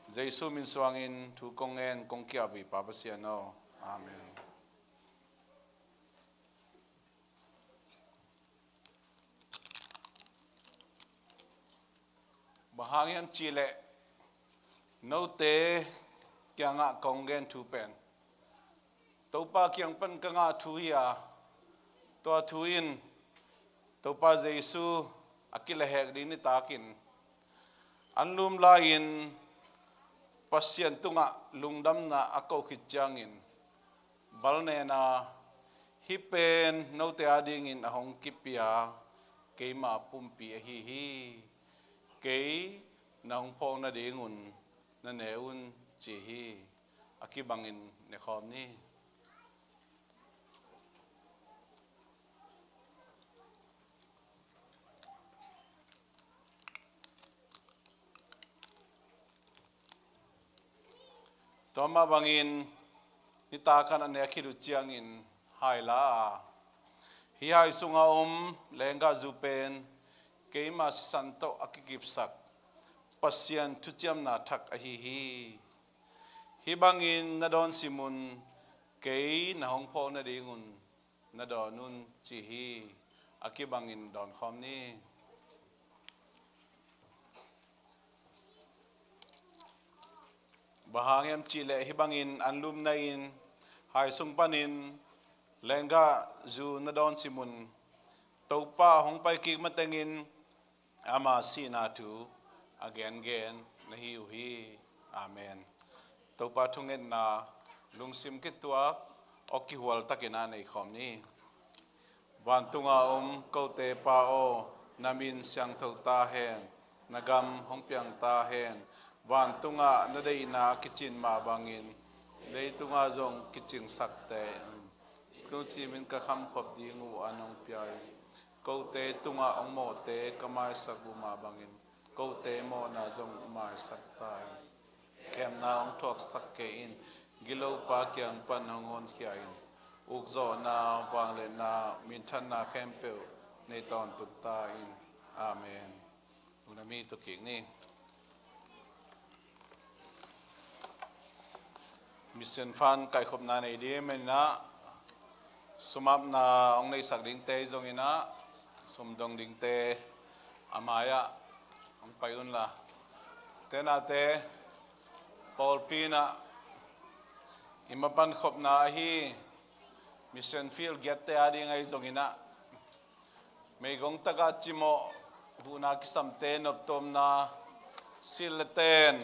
Jesu min suangin thu kong ngen kong kiap hi, Pa Pasian aw. Amen. Bang hang hiam cihleh note kiangah kong gen thu pen Topa kiang pan ka ngah thu hi a, tua thu in Topa Jesu a kilehhek ding nitakin anlum lai-in Pasian tungah lungdamna a ko khit ciangin, balnena, hih pen note adingin a hong kipia keima pumpi ahi hi. Kei na hong phawk nadingun na ne un, ci hi. A kibangin nekhawm ni. Tua mah bangin nitak an a nek khit uh ciangin hai la a, hih hai sunga om lenggahzu pen keima sisan tawh a kikipsak Pasian thuciamna thak ahi hi. Hih bangin na dawn simun, kei na hong phawk nadingun na dawn un, ci hi. A kibangin dawnkhawm ni. Bang hang hiam cihleh hih bangin anlumna in hai sung panin lenggahzu na dawn simun, Topa hong pai kik matengin ama sihna thu a gengen na hi uh hi. Amen. Topa thungetna lungsim kituak awk kihual takin a neikhawm ni. Vantunga om kote Pa aw, na min siangtho ta hen, na gam hong piang ta hen. Vantungah na deihna kicin mah bangin leitunga zong kicingsak ta hen. Tuci min ka khamkhop ding uh an hong pia in, kote tungah hong mawhte ka maisak uh mah bangin kote mawhna zong maisak ta in. Kemna hong thuaksak kei in, gilopa kiang pan hong honkhia in, ukzawhna, vangliatna, minthanna khempeuh nei tawntung ta in. Amen. Nunami tukik ni. Mission fund kaikhopna nei ding manin ah, sumapna hong neihsak dingte zongin ah, sumdong dingte a mai-ah hong pai unla. Tenate pawlpi in ah i mapan khopna ahi mission field giatte ading ahi zongin ah, meigong takah cimawh, huhna kisamte noptuamna, silh le ten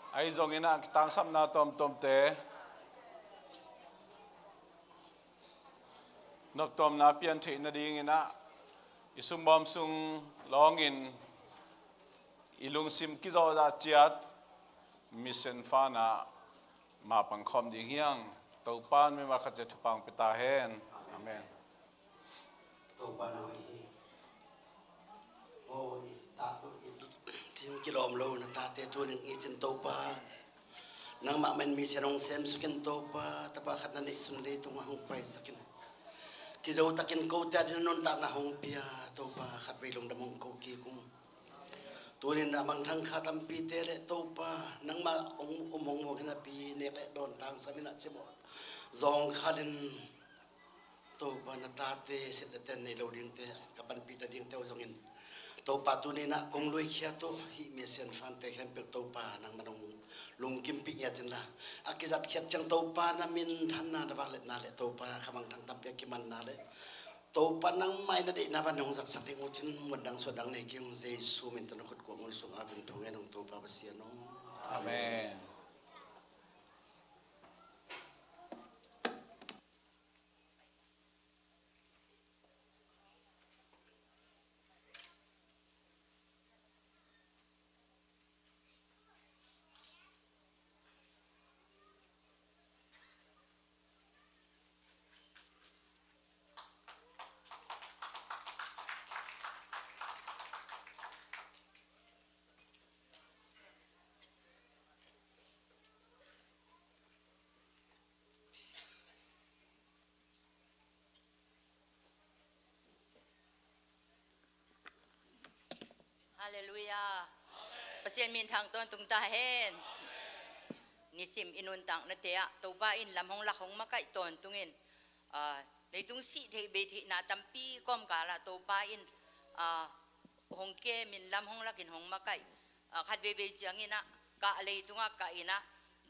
ahi zongin ah kitangsapna tuamtuamte noptuamna pian theih nadingin ah, i sungbawm sung lawngin i lungsim kizawhzah ciat mission fund ah mapang khawm ding hi hang. Topa in mimal khat ciat thupha hong pia ta hen. Amen. Topa na hoih hi. Aw, i tak uh, i thin kilawm lo na tate tunin i cin Topa. Nangmah mah in mission hong semsuk in Topa, tapa khat na neihsun leitungah hong paisak in, kizo takin kote adingin nuntakna hong pia Topa, khatvei lungdam hong ko kik ung. Tunin a mangthang kha tampite le Topa, nangmah hong um hong muak in a pi nek le dawn tangsam in a cimawh zawng khat in Topa, na tate silh le ten nei lo dingte ka panpih nadingte uh zongin, Topa, tuni in ah kong luikhiat uh hih mission fund te khempeuh Topa nangmah nong lungkimpih ngiat inla, a kizatkhiat ciang Topa na minthanna, na vangliatna le Topa, khamangthang tampi a kimanna le Topa nangmah in na deihna bang hong zatsak ding uh cin, muan dang suan dang nei kei ung. Jesu min tawh na khut kuang un sung a vin thungen ung Topa Pasian aw. Amen. Halleluiah. Pasian min thang tawntung ta hen. Nisim i nuntaknate ah Topa in lam hong lak hong makaih tawntungin, ah, leitung sih theih bei theihna tampi kawmkal ah Topa in, ah, hong kemin lam hong lakin hong makaih, ah, khat veivei ciangin ah kah leitungah kah in ah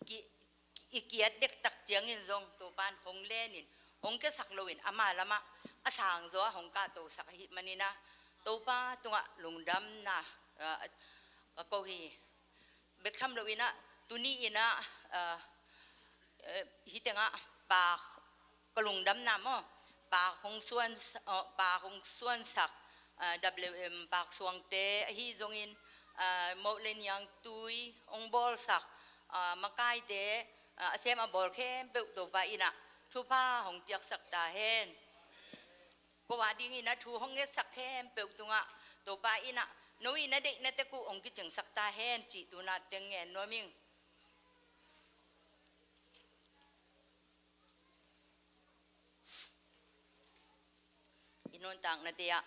ki i kiat dektak ciangin zong Topa in hong lenin, hong kiasak loin ama lamah a sangzaw ah hong kahtosak ahih manin ah Topa tungah lungdamna, ah, ka ko hi. Bek tham loin ah tuni in ah, ah, eh, hih tengah Pa ka lungdamna maw, Pa hong suan, ah, Pa hong suansak, ah, W M Pak Suangte ahi zongin, ah, Moh le Niang Tui hong bawlsak, ah, makaite, ah, a sem a bawl khempeuh Topa in ah thupha hong piaksak ta hen. Ko a dingin ah thu hong ngetsak khempeuh tungah Topa in ah no in a deihna tek uh hong kicingsak ta hen cih tu-in ah teng ngen nuam ing. I nuntaknate ah,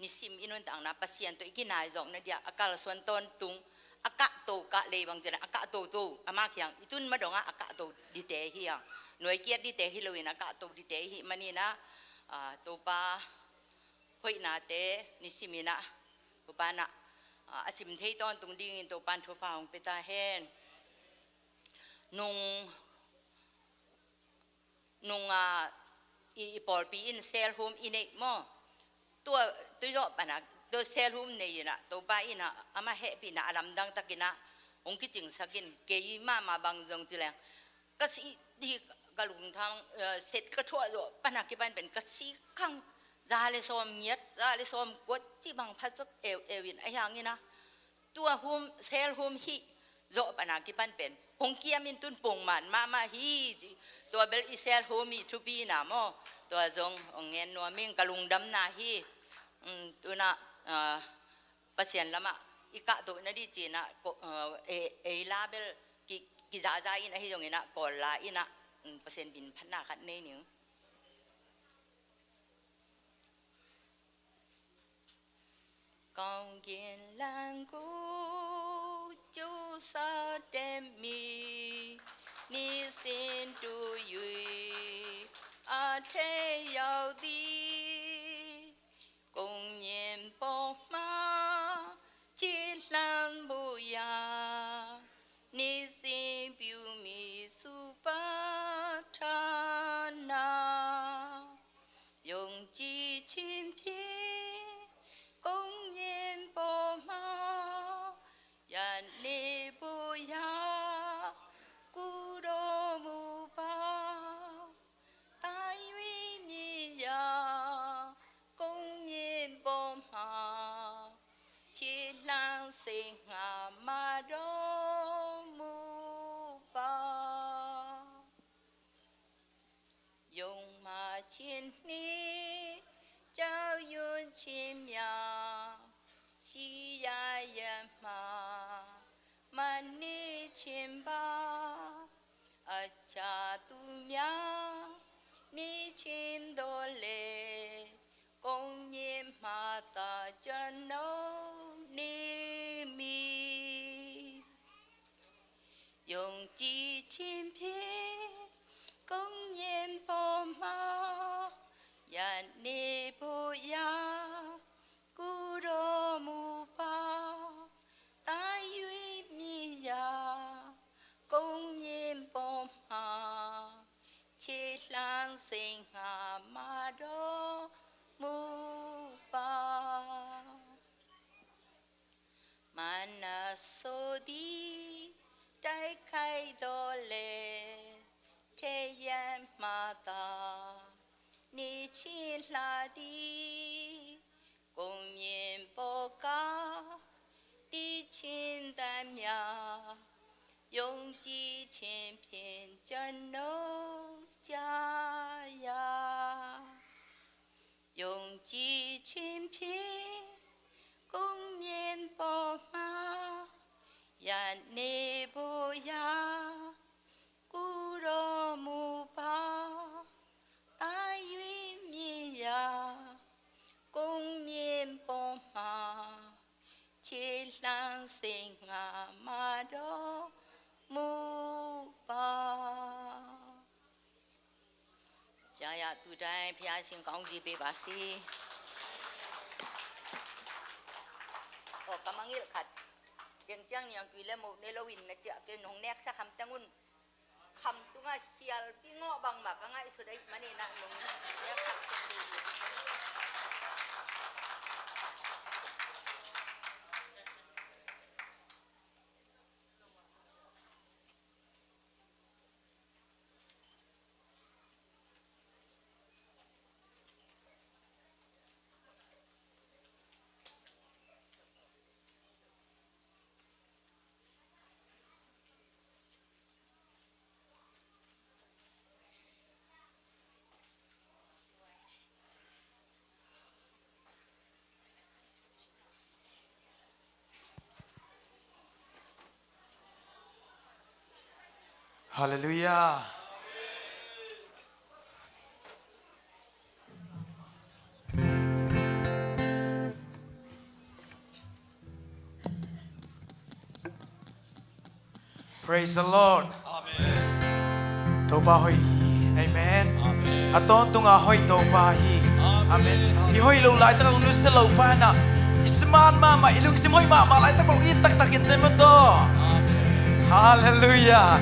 nisim i nuntakna Pasian tawh i kinaizawkna dia a kalsuan tawntung, a kahto kah lei bang ciangin a kahtoto, ama kiang i tun ma dongah a kahto dite hi hang. Nuai kiat dite hi loin a kahto dite i hih manin ah, ah, Topa hoihnate nisim in ah Topa in ah, ah, a sim thei tawntung dingin Topa in thupha hong pia ta hen. Nung nung, ah, i, i pawlpi in cell home i neih maw? Tua, tua zawh pan ah, tua cell home nei in ah, Topa in ah, amah hehpihna a lamdang takin ah hong kicingsak in, kei mahmah bang zong ci leng ka sih ding ka lungtang, eh, set ka thuah zawh pan ah kipan pen ka sih khang za le sawm ngiat, za le sawm kua cih bang pha sak eu eu in, ahi hangin ah tua home, cell home hih zawh pan a kipan pen hong kiam in, tun pongman mahmah hi ci. Tua bel i cell home i thupina maw? Tua zong hong ngen nuam ing, ka lungdamna hi. Um, tu-in ah, ah, Pasian lamah i kahtoh nading ci-in ah, ko-, ah, e-, ei la bel ki, kizaza in, ahi zongin ah Kawl la in ah, um, Pasian min phatna khat nei ning. ကောင်းကင်လမ်းကို ကြိုးစားတတ်မည် နေ့စဉ်တို့၍ အထက်ရောက်သည် ကုန်းမြင့်ပေါ်မှ ခြေလှမ်းဖို့ရာ နေ့စဉ်ပြုမည် super ဌာန ယုံကြည်ခြင်းဖြင့် ကုန်းမြင့်ပေါ်မှ ရပ်နေဖို့ရာ ကူတော်မူပါ။ သာ၍မြင်ရာ ကုန်းမြင့်ပေါ်မှ ခြေလှမ်းဆင့်ငှာ်မတော်မူပါ။ ယုံမှားခြင်းနှင့် ကြောက်ရွံ့ခြင်းများ ရှိရာရပ်မှာ မနေခြင်းပါ။ အခြားသူများ နေခြင်းသော်လည်း ကုန်းမြင့်မှသာ ကျွန်ုပ်နေမည်။ ယုံကြည်ခြင်းဖြင့် ကုန်းမြင့်ပေါ်မှ ရပ်နေဖို့ရာ ကူတော်မူပါ။ သာ၍မြင်ရာ ကုန်းမြင့်ပေါ်မှ ခြေလှမ်းဆင့်ငှာ်မတော် Hla dih kong myen pawh ka dih cin dan mya, yong ci cin pyin can no ca ya. Yong ci cin pyin kong myen pawh ma, ya ne bo ya. Ku ro mu pa, ta yui mi ya, kong myen pawh ma, ci lang sing nga ma do mu pa. Caya tu dai pia sing kong ji be ba si. Ko kamangil khat. Deng ciang niang tui le mo ne lo in na cia ke nong nek sa kham tangun. Kham tunga sial pi ngawh bangmah ka ngaihsut ahih manin ah nong ngiasak kei hi. Halleluiah. Praise the Lord. Amen. Topa hoih hi. Amen. Amen. A tawntunga hoih Topa hi. Amen. Amen. I hoih lo laitak a nusia lo pa in ah i smart mahmah, i lungsim hoih mahmah laitak bang i taktak in te maw taw. Amen. Halleluiah.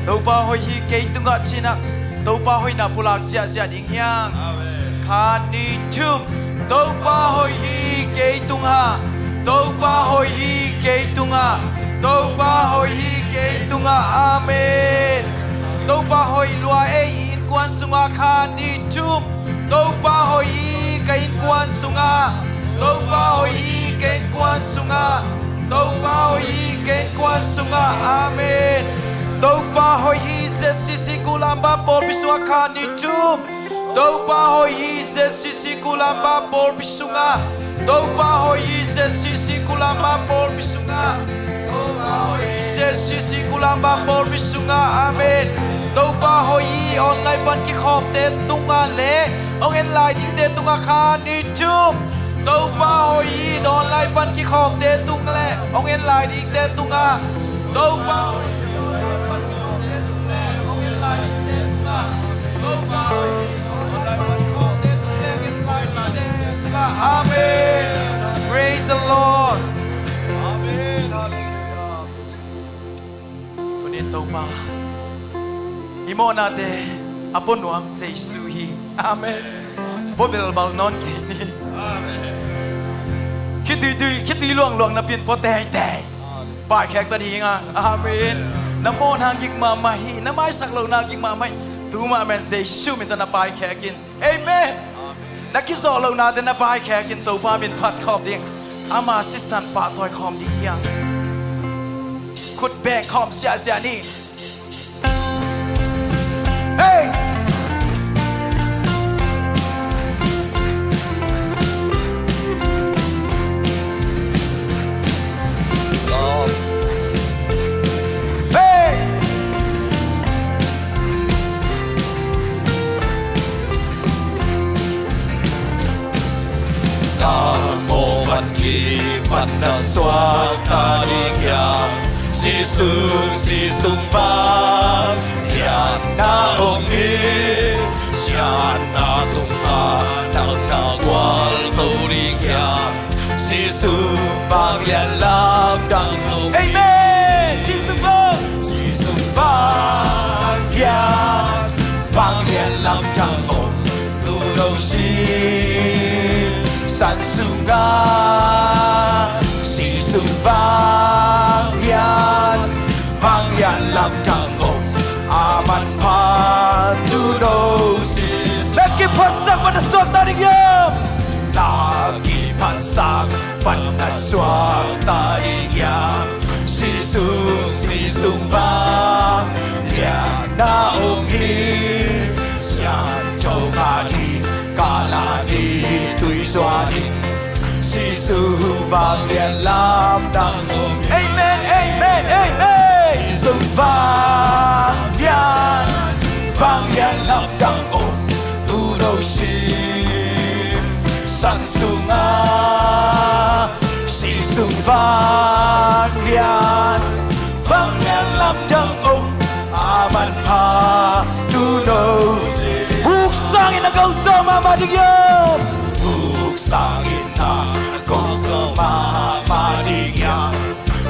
Topa hoih hi kei tungah ci-in ah Topa hoihna pulak ziahziah ding hi hang. Amen. Khat, nih, thum. Topa hoih hi kei tungah. Topa hoih hi kei tungah. Topa hoih hi kei tungah. Amen. Topa hoih lua ei i innkuan sungah. Khat, nih, thum. Topa hoih hi ka innkuan sungah. Topa hoih hi ka innkuan sungah. Topa hoih hi ka innkuan sungah. Amen. Topa hoih hi Z C C Kulampa pawlpi sungah. Khat, nih, thum. Topa hoih hi Z C C Kulampa pawlpi sungah. Topa hoih hi Z C C Kulampa pawlpi sungah. Topa hoih hi Z C C Kulampa pawlpi sungah. Amen. Topa hoih hi online pan kikhawmte tungah le hong en lai dingte tungah. Khat, nih, thum. Topa hoih hi online pan kikhawmte tung le hong en lai dingte tungah. Topa hoih hi online pan kikhawmte tung le hong en lai dingte tungah. Topa hoih hi online pan kikhawmte tung le hong en lai dingte tungah. Amen. Praise the Lord. Amen. Hallelujah. Tunin Topa i mawhnate a pua nuam Jesu hi. Amen. Pua belbal nawn kei ni. Amen. Khitui tui, khitui luangluang napi-in pua teitei. Amen. Paikhek ta ding a. Amen. Na mawhna gik mahmah hi. Na maisak lohna gik mahmah hi. Tu mah amen Jesu min tawh na paikhek in. Amen. Amen. Na kizawh lohnate na paikhek in Topa min phat khawm ding. Ama sisan pahtawi khawm ding hi hang. Khut beng khawm ziahziah ni. Hey! Hey! Tangbaw van kipan na suakta ding hiam? Sisun, sisun vangliatna om hi. Siatna tungah nang na gualzo ding hiam? Sisun vangliat lamdang om. Amen. Sisun vang. Sisun vangliat, vangliat lamdang om. Tudo sisan sungah. Sisun vangliat, vangliat lamdang om. A manpha tudo sisun. Na kiphasak mah na suak Tuak ta ding hiam, si sung, si sung vanglian na om hi. Siangtho ngah ding, kala ni tui zuan in, si sung vanglian lamdang om hi. Amen, amen, amen. Si sung vanglian, vanglian lamdang om, tu lo sim san sungah. Si sung vanglian, vanglian lamdang om, a manpha tu lo. Buk sangin a gawmzaw mahmah ding hiam? Buk sangin a gawmzaw mahmah ding hiam?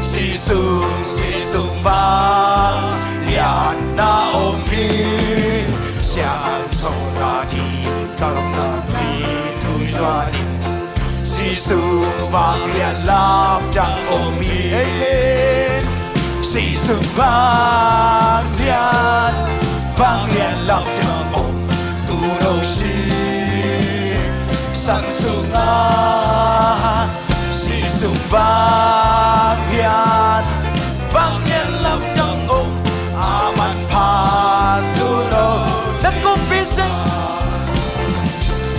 Si sung, si sung vanglian na om hi. Siangtho ngah ding, kala ni tui zuan in, si sung vanglian lamdang om hi. Amen. Si sung vanglian, vanglian lamdang om, tu lo sim san sungah. Si sung vanglian, vanglian lamdang om, a manpha tu lo. Na kumpi Jesu,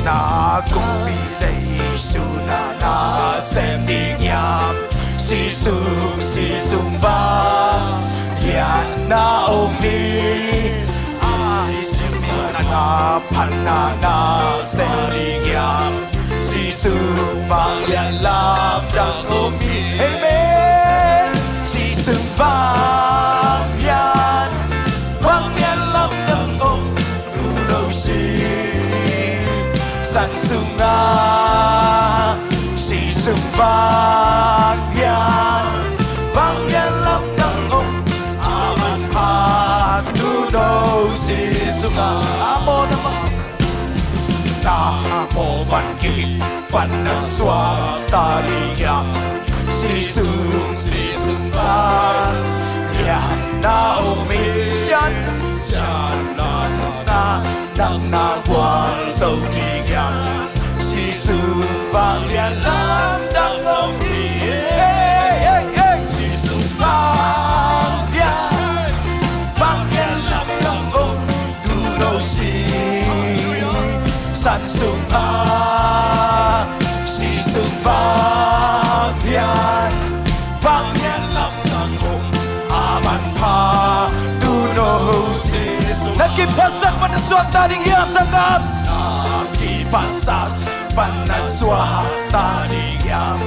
na kumpi Jesu na na sem ding hiam? Si sung, si sung vanglian na om hi. Ai, si mi na na phan na na sem ding hiam? Si sung vanglian lamdang om hi. Amen. Si sung vanglian, vanglian lamdang om, tu lo sim san sungah. Si sung vanglian, vanglian lamdang om, a manpha tu lo sim sungah. Amon, amon. Na mawh van gik pan na suak ta ding hiam? Si sung, si sung vanglian na om hi. Sian, sian na na, nang na gualzo ding hiam? Si sung vanglian lamdang om hi. Hey, hey, hey. Si sung vanglian, vanglian lamdang om, tu lo sim san sungah. Si sung vanglian, vanglian lamdang om, a manpha tu lo sim. Na kiphasak pan na suak ta ding hiam, sanggam? Na kiphasak pan na suak ta ding hiam?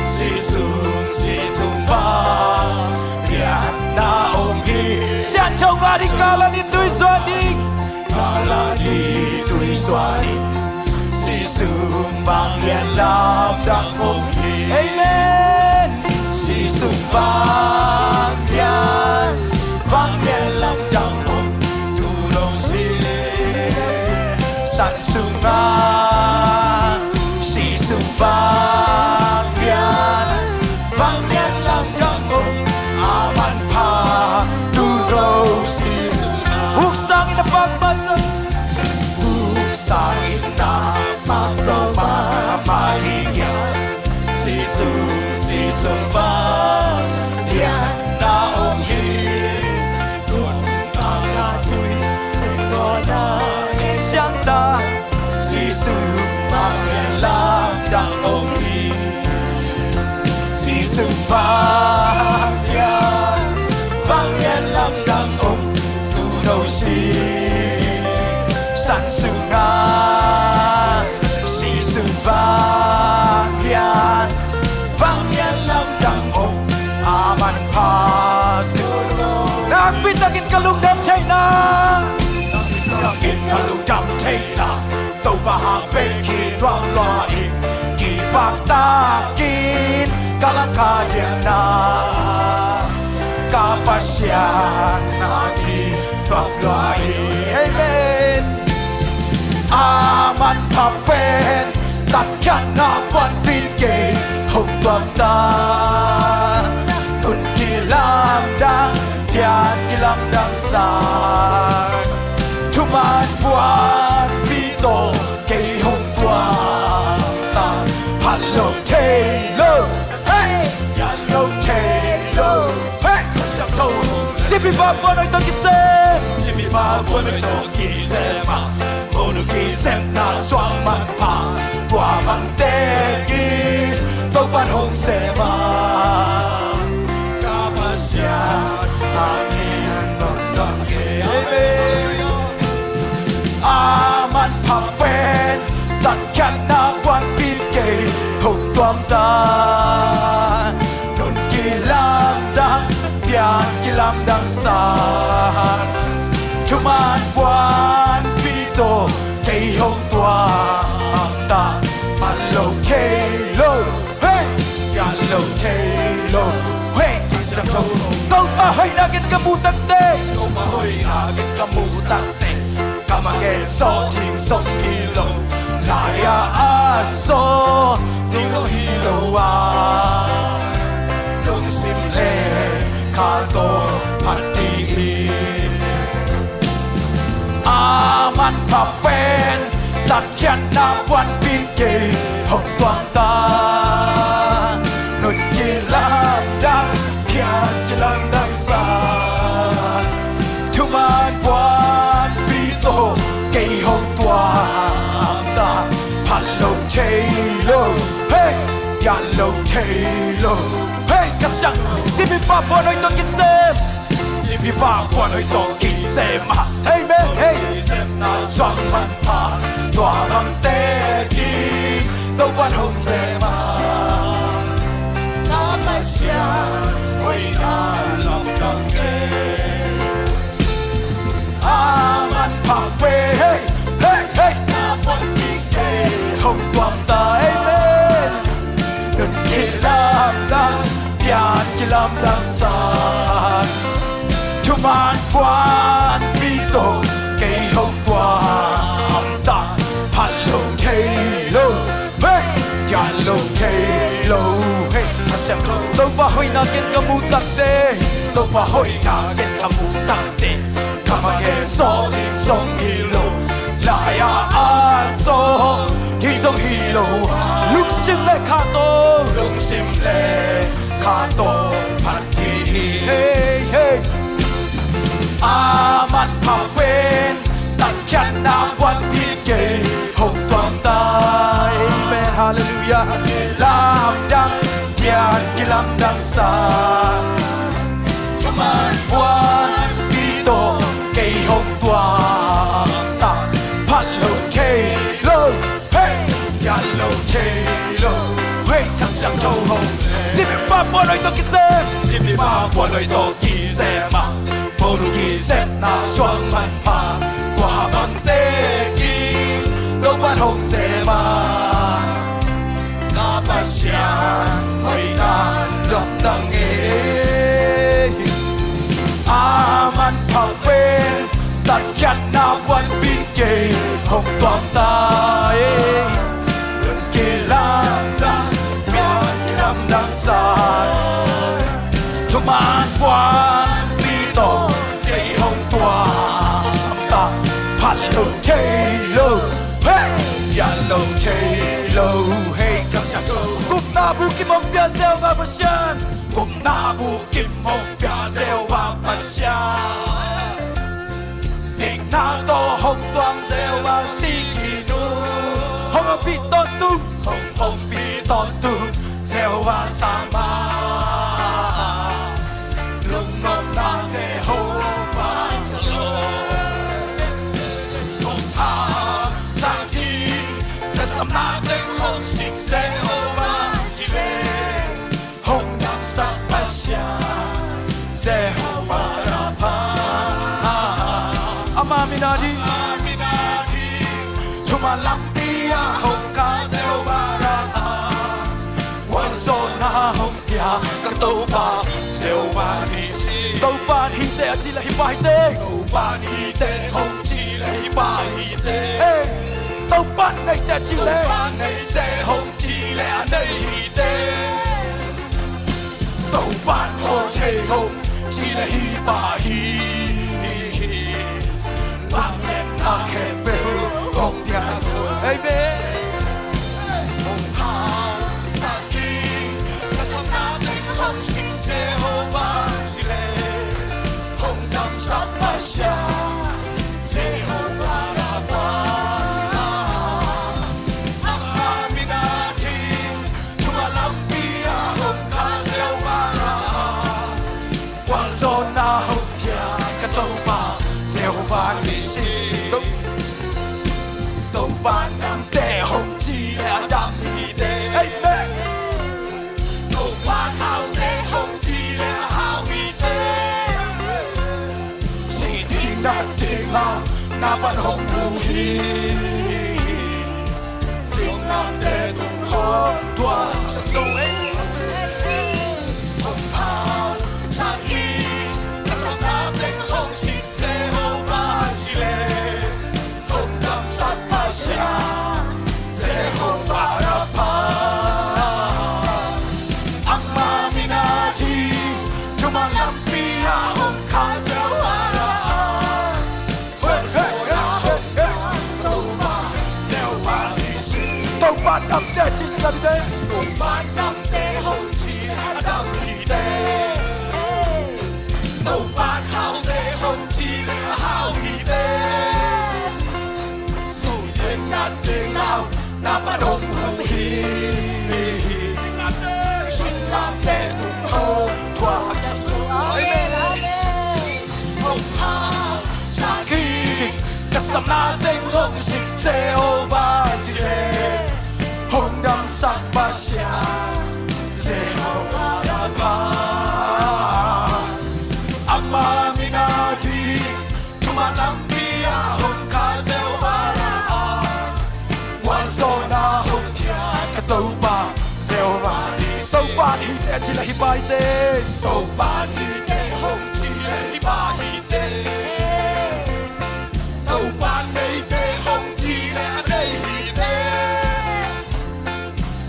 Si sung, si sung vanglian na om hi. Siangtho ngah ding, kala ni tui zuan ding, kala ni tui zuan in, si sung vanglian lamdang om hi. Amen. Si sung vanglian, vanglian lamdang om, tu lo sim san sungah. Si sung vanglian, vanglian lamdang om, a manpha tu lo sim. Buk sangin a pak masa. Buk sangin a pak zo mahmah ding hiam? Si sung, si sung vanglian na om hi. Tun a ngah tui sung tawh na en siang ta. Si sung vanglian lamdang om hi. Si sung vanglian, vanglian lamdang om, tu lo sim san sungah. Si sung vanglian, vanglian lamdang om, a manpha tu lo. Nakpi takin ka lungdam theihna, nakpi takin ka lungdam theihna, Topa hang bek hi nuam lua in, kipaktak in ka lam ka diakna, ka Pasian hang hi nuam lua in. Amen. A manpha pen tatkhiatna puanpi in kei hong tuam ta. Nun kilamdang, pian kilamdang sa, thuman puanpi tawh kei hong tuam ta. Phat lo thei lo. Hey! Pa puan hoih tawh kisem. Zimi pa puan hoih tawh kisem ah, Monu kisepna suang manpha, tua bang tekin Topan hong sem ah, ka Pasian a kian dongdong e. Amen. A manpha pen tatkhiatna puanpin kei hong tuam ta. Nun kilamdang, pian kilamdang sa, thuman puanpi tawh kei hong tuam ta. Phat lo thei lo, hei, pian lo thei lo, hei, ka siangtho. Topa hoihna ken ka mu takte, Topa hoihna ken ka mu takte, ka mage saw thing zong hi lo, lai-a a saw thing zong hi lo a, lungsim le kha tawh phat ding hi. A manpha pen tatkhiatna puanpin kei hong tuam ta. Nun kilamdang, pian kilamdang sa, thuman puanpi tawh kei hong tuam ta. Phat lo thei lo, hei, pian lo thei lo, hei, ka siang. Zimi pa puan hoih tawh kisem. Zimi pa puan hoih tawh kisem ah, amen, hei, na suang manpha, tua bang tekin Topan hong sem ah, na Pasian hoihna lamdang e. A manpha pen, hei, hei, hei, na puanpin kei hong tuam ta, amen. Nun kilamdang, pian kilamdang sa, thuman puanpi tawh kei hong tuam ta. Phat lo thei lo, hei, pian lo thei lo, hei, ka siangtho. Topa hoihna ken ka mu takte, Topa hoihna ken ka mu takte, ka mage saw thing zong hi lo, lai-a a saw thing zong hi lo, lungsim le kha tawh, lungsim le kha tawh phat ding hi. Hei, hei. A manpha pen tatkhiatna puanpin kei hong tuam ta. Amen, halleluiah. Lamdang, pian kilamdang sa, thuman puanpi tawh kei hong tuam ta. Phat lo thei lo, hei, pian lo thei lo, hei, ka siangtho hong. Zimi pa puan hoih tawh kisem. Zimi pa puan hoih tawh kisem ah, Monu kisepna suang manpha, tua bang tekin Topan hong sem ah, na Pasian hoihna lamdang e. A manpha pen tatkhiatna puanpin kei hong tuam ta e. Nun kilamdang, pian kilamdang sa, thuman puanpi tawh kei hong tuam ta. Phat lo thei lo, hei, pian lo thei lo, hei, ka siangtho. Gupna bukim hong pia Jehovah Pasian. Gupna bukim hong pia Jehovah Pasian. Dikna tawh hong tuam Jehovah Sidkinu. Hong ompih tawntung, hong ompih tawntung Jehovah Shammah. Lungnopna Jehovah Shalom. Hong hangsan hi, tasamna teng hong sik Jehovah Jireh. Hong damsak Pasian Jehovah Rapha. Ama min a ding, ama min a ding, thuman lampi ah hong kah Jehovah Rapha. Gualzawhna hong pia ka Topa Jehovah Nissi. Topa in hi teh a cih leh hi pah hi teh. Topa in hi teh hong cih leh hi pah hi teh. Ei, Topa in nei teh a cih leh. Topa in nei teh hong cih leh a nei hi teh. Topa in hawl thei hong cih leh hi pah hi. Vangliatna khempeuh hong pia zo. Amen. Hong hangsan hi, tasamna teng hong sik Jehovah Jireh. Hong Singlamteh tung hong thuaksak zo ei. Hong hau thak hi, ka sapna teng hong sik Jehovah Jireh, hong damsak Pasian Jehovah Rapha. Ama min a ding thuman lampi ah hong kha Jehovah Rapha. Topa damte ci le dam hi te. Topa damte hong ci le a dam hi te. Topa haute hong ci le a hau hi te. Sui ding nat ding nau na pan hong hu hi. Singlamteh tung hong thuaksak zo. Amen, amen. Hong hau thak hi, ka sapna teng hong sik Jehovah Jireh, hong damsak Pasian Jehovah Rapha. Ama min a ding thuman lampi ah hong kha Jehovah Rapha. Gualzawhna hong pia ka Topa Jehovah Nissi. Topa in hi te ci le hi pai te. Topa in hi te hong ci le hi pai hi te. Topa in nei te hong ci le a nei hi te.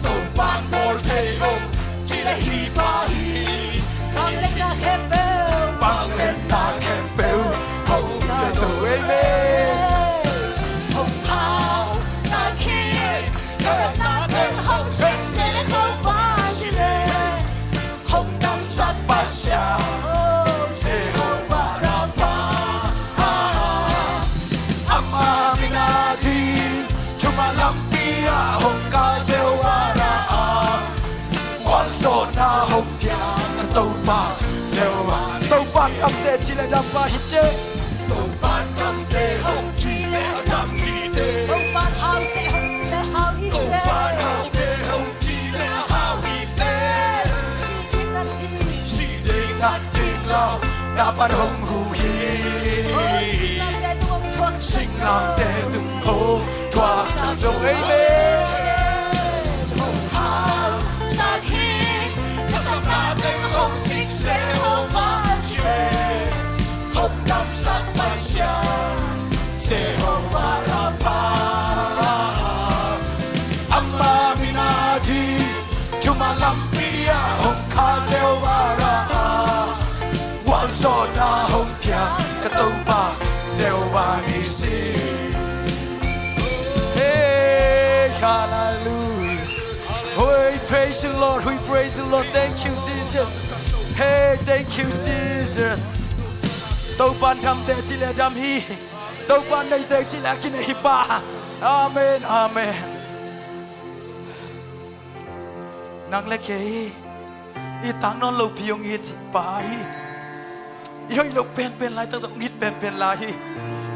Topa in bawl thei hong ci le hi pai hi. Vangliatna khempeuh, vangliatna khempeuh hong pia zo ei ve. Hong hau thak hi, ka sapna teng hong sik Jehovah Jireh, hong damsak Pasian Jehovah Rapha. Ama min a ding thuman lampi ah hong kha Jehovah Rapha. Gualzawhna hong pia ka Topa Jehovah. Topa damte ci le dam pah hi ci. Topa damte hong ci le a dam hi te. Topa haute hong ci le hau hi te. Topa haute hong ci le a hau hi te. Sih ding nat ding, sih ding nat ding lau na pan hong hu hi. Singlamteh tung hong thuaksak, singlamteh tung hong thuaksak zo ei ve. Hong hau thak hi, ka sapna teng hong sik Jehovah Jireh, hong damsak Pasian Jehovah Rapha. Ama min a ding thuman lampi ah hong kha Jehovah Rapha. Gualzawhna hong pia ka Topa Jehovah Nissi. Hey, hallelujah. Hey, praise the Lord. We praise the Lord. Thank you, Jesus. Hey, thank you, Jesus. Topa in damte ci le dam hi. Topa in neite ci le a kinei hi pa. Amen, amen. Nang le kei i tang nawn lopi hong it pa hi. I hoih loh penpen laitak zong hong it penpen lai hi.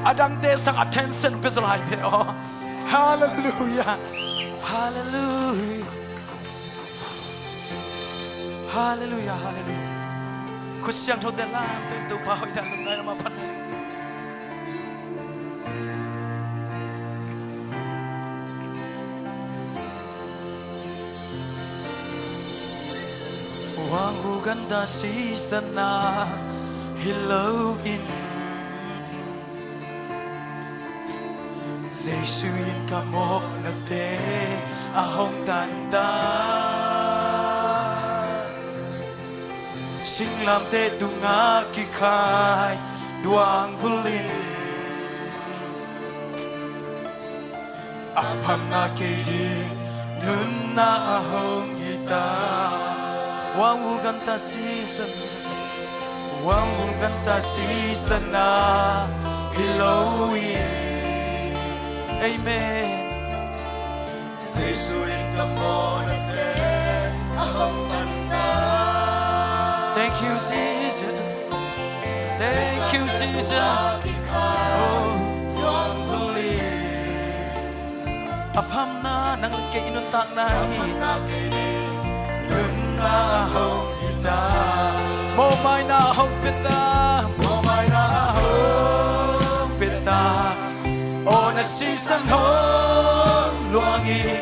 A dangte sang attention pia zaw lai ve aw. Hallelujah. Hallelujah. Hallelujah, hallelujah. Khut siangthote lamte Topa hoihna lungngaihna mah phat. Huang uh ganta sisan na hi loin Jesu in ka mawhnate a hong tantan. Singlamteh tungah kikhai duangvul in a phamna kei ding nunna a hong hi ta. Huang uh ganta sisan, huang uh ganta sisan na hi loin. Amen. Jesu in ka mawhnate a hong tantan. Thank you, Jesus. Thank you, Jesus. Oh. A phamna nang le kei i nuntakna hi. Nunna a hong hi ta. Mawhmaina a hong pia ta. Mawhmaina a hong pia ta. Aw na Sisan hong luang hi,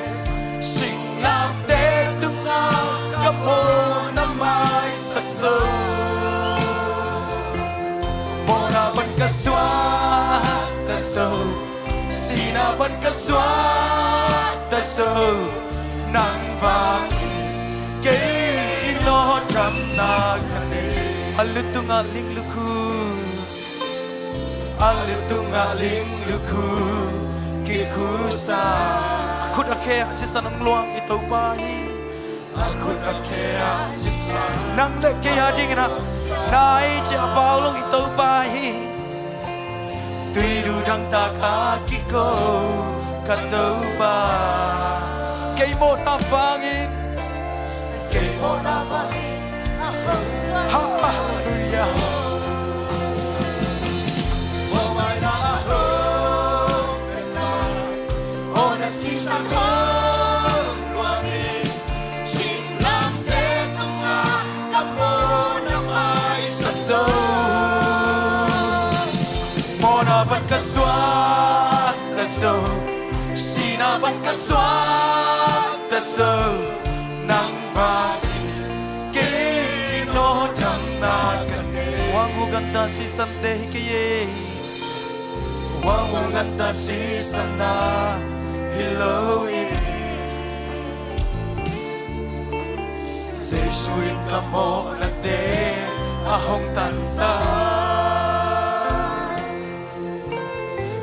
singlamteh tungah ka mawhna maisak zo. Mawhna pan ka suakta zo, sihna pan ka suakta zo, nang vangin kei in nawhdamna ka nei. A lu tungah ling lukhu, a lu tungah ling lukhu, kikhusa. A khut a khe ah sisan hong luang i Topa hi. A khut a khe ah sisan, nang le kei a dingin ah nai ci a pau long i Topa hi. Tuidu dangtak a kiko ka Topa, kei mawhna vangin, kei mawhna vangin. Halleluia. Mawhmaina a hong pia ta, mawhna sisan hong luang hi, singlamteh tungah ka mawhna maisak zo. Mawhna pan ka suakta zo, sihna pan ka suakta zo, nang vangin kei in nawhdamna ka nei. Wang uh ganta sisante hi kei e. Wang uh ganta sisan na hi lo hi. Jesu in ka mawhnate a hong tan ta,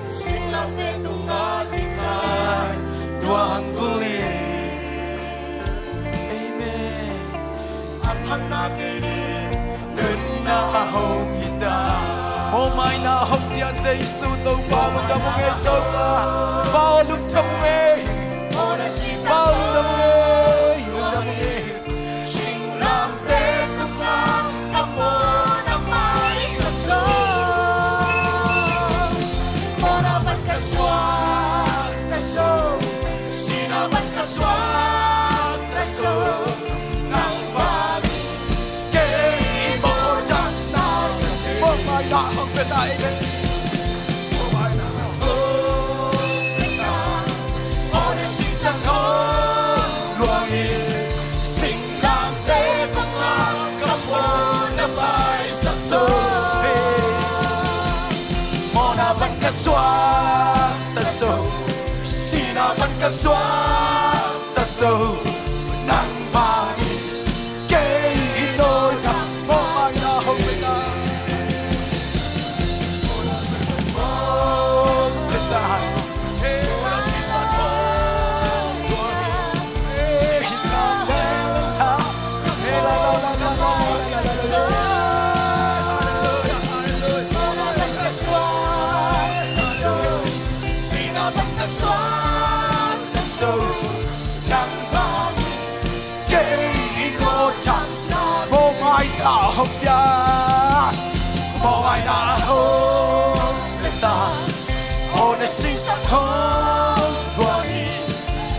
singlamteh tungah kikhai tua hang vul hi. Amen. A thanna kei ding nunna a hong hi ta. Mawhmaina a hong pia Jesu Topa, lungdam ung ei Topa. Pa aw, lungdam ung ei. Pa aw, lungdam ung ei. Lungdam ung ei. Singlamteh tungah ka mawhna maisak zo. Mawhna pan ka suakta zo, sihna pan ka suakta zo, nang vangin kei in nawhdamna ka nei. Mawhmaina hong pia ta, amen. Mawhmaina hong pia ta, mawhna sisan hong luang hi, singlamteh tungah ka mawhna maisak zo. Mawhna pan ka suakta zo, sihna pan ka suakta zo, nang vangin kei in nawhdam. Mawhmaina hong pia ta. Hong pia ta. Kei in nawhdamna, mawhmaina hong pia, mawhmaina hong pia ta, mawhna sisan hong luang hi,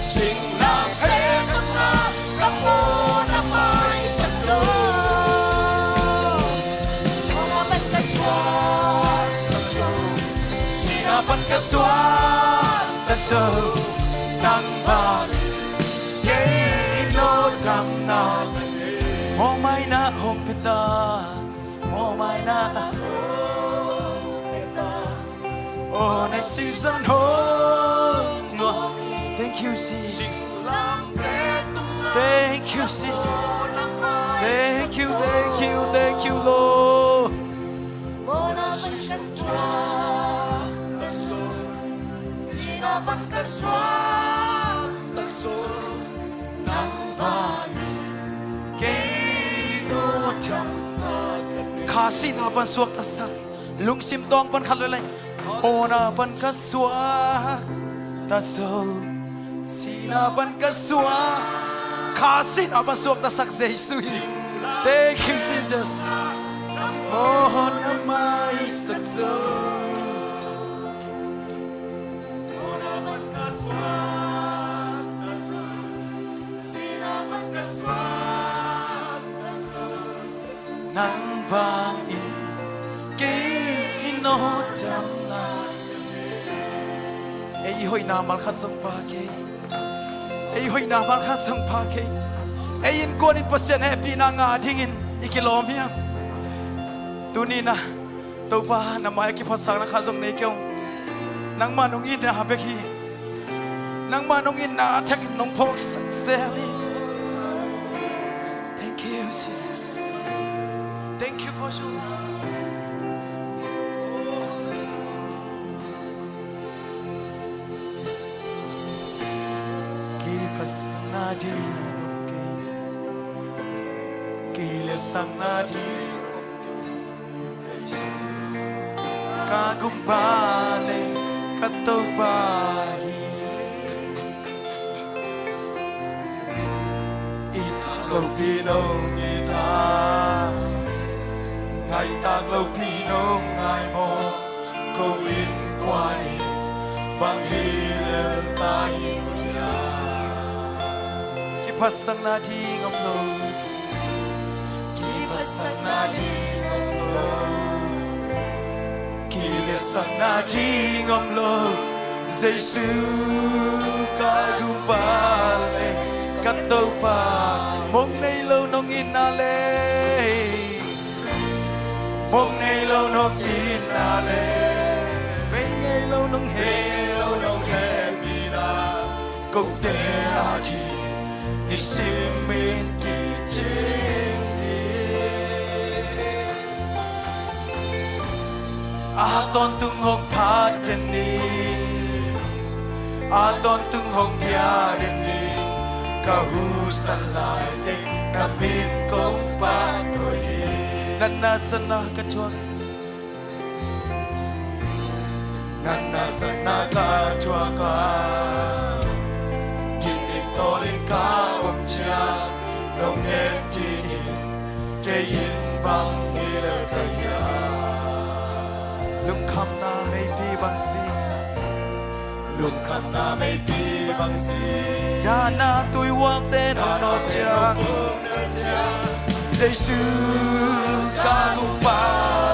singlamteh tungah ka mawhna maisak zo. Mawhna pan ka suakta zo, sihna pan ka suakta zo, nang vangin kei in nawhdamna ka nei. Mawhmaina hong pia ta, mawhmaina hong pia ta, mawhna sisan hong luang. Thank you, Jesus. Thank you, Jesus. Thank you, thank you, thank you, Lord. Mawhna pan ka suakta zo, sihna pan ka suakta zo, nang vangin kei in nawhdamna ka nei. Kha sihna pan suaktasak, lungsim tawng pan khat lo lai. Mawhna pan ka suakta zo, sihna pan ka suak, kha sihna pan suaktasak Jesu hi. Thank you, Jesus. Mawhna maisak zo. Mawhna pan ka suakta zo, sihna pan ka suakta zo, nang vangin kei in nawhdamna ka nei. Ei i hoihna malkhat zong pha kei. Ei i hoihna malkhat zong pha kei. Ei innkuan in Pasian hehpihna ngah dingin i kilawm hiam? Tuni-in ah Topa, na mai-ah kiphatsakna khat zong nei kei ung. Nangmah nong itna bek hi. Nangmah nong itna a thakin nong phawk sel hi. Thank you, Jesus. Thank you for your love. Kiphatsakna ding om kei. Kiletsakna ding om kei. Ka gumpa le ka Topa hi. I tak lopi nong i tak, ngai tak lopi nong ngai maw? Ko innkuan in bang hi lel ka hi uh hiam? Kiphatsakna ding om lo. Kiphatsakna ding om lo. Kiletsakna ding om lo. Jesu ka gumpa le ka Topa. Mong nei lo nong itna le, mong nei lo nong itna le, bei ngei lo nong heh, bei ngei lo nong hehpihna, kote adingin nisim in kicing hi. A tawntung hong phat den ni, a tawntung hong pia den ni. Ka husan lai teng na min kong pahtawi ding. Natna satna ka thuak, natna satna ka thuak a, gimik tawlin ka om ciang nong et dingin, kei in bang hi lel ka hiam? Lungkhamna meipi bang si, lungkhamna meipi bang si. Dahna tuihualte nong nawt ciang, Jesu ka gumpa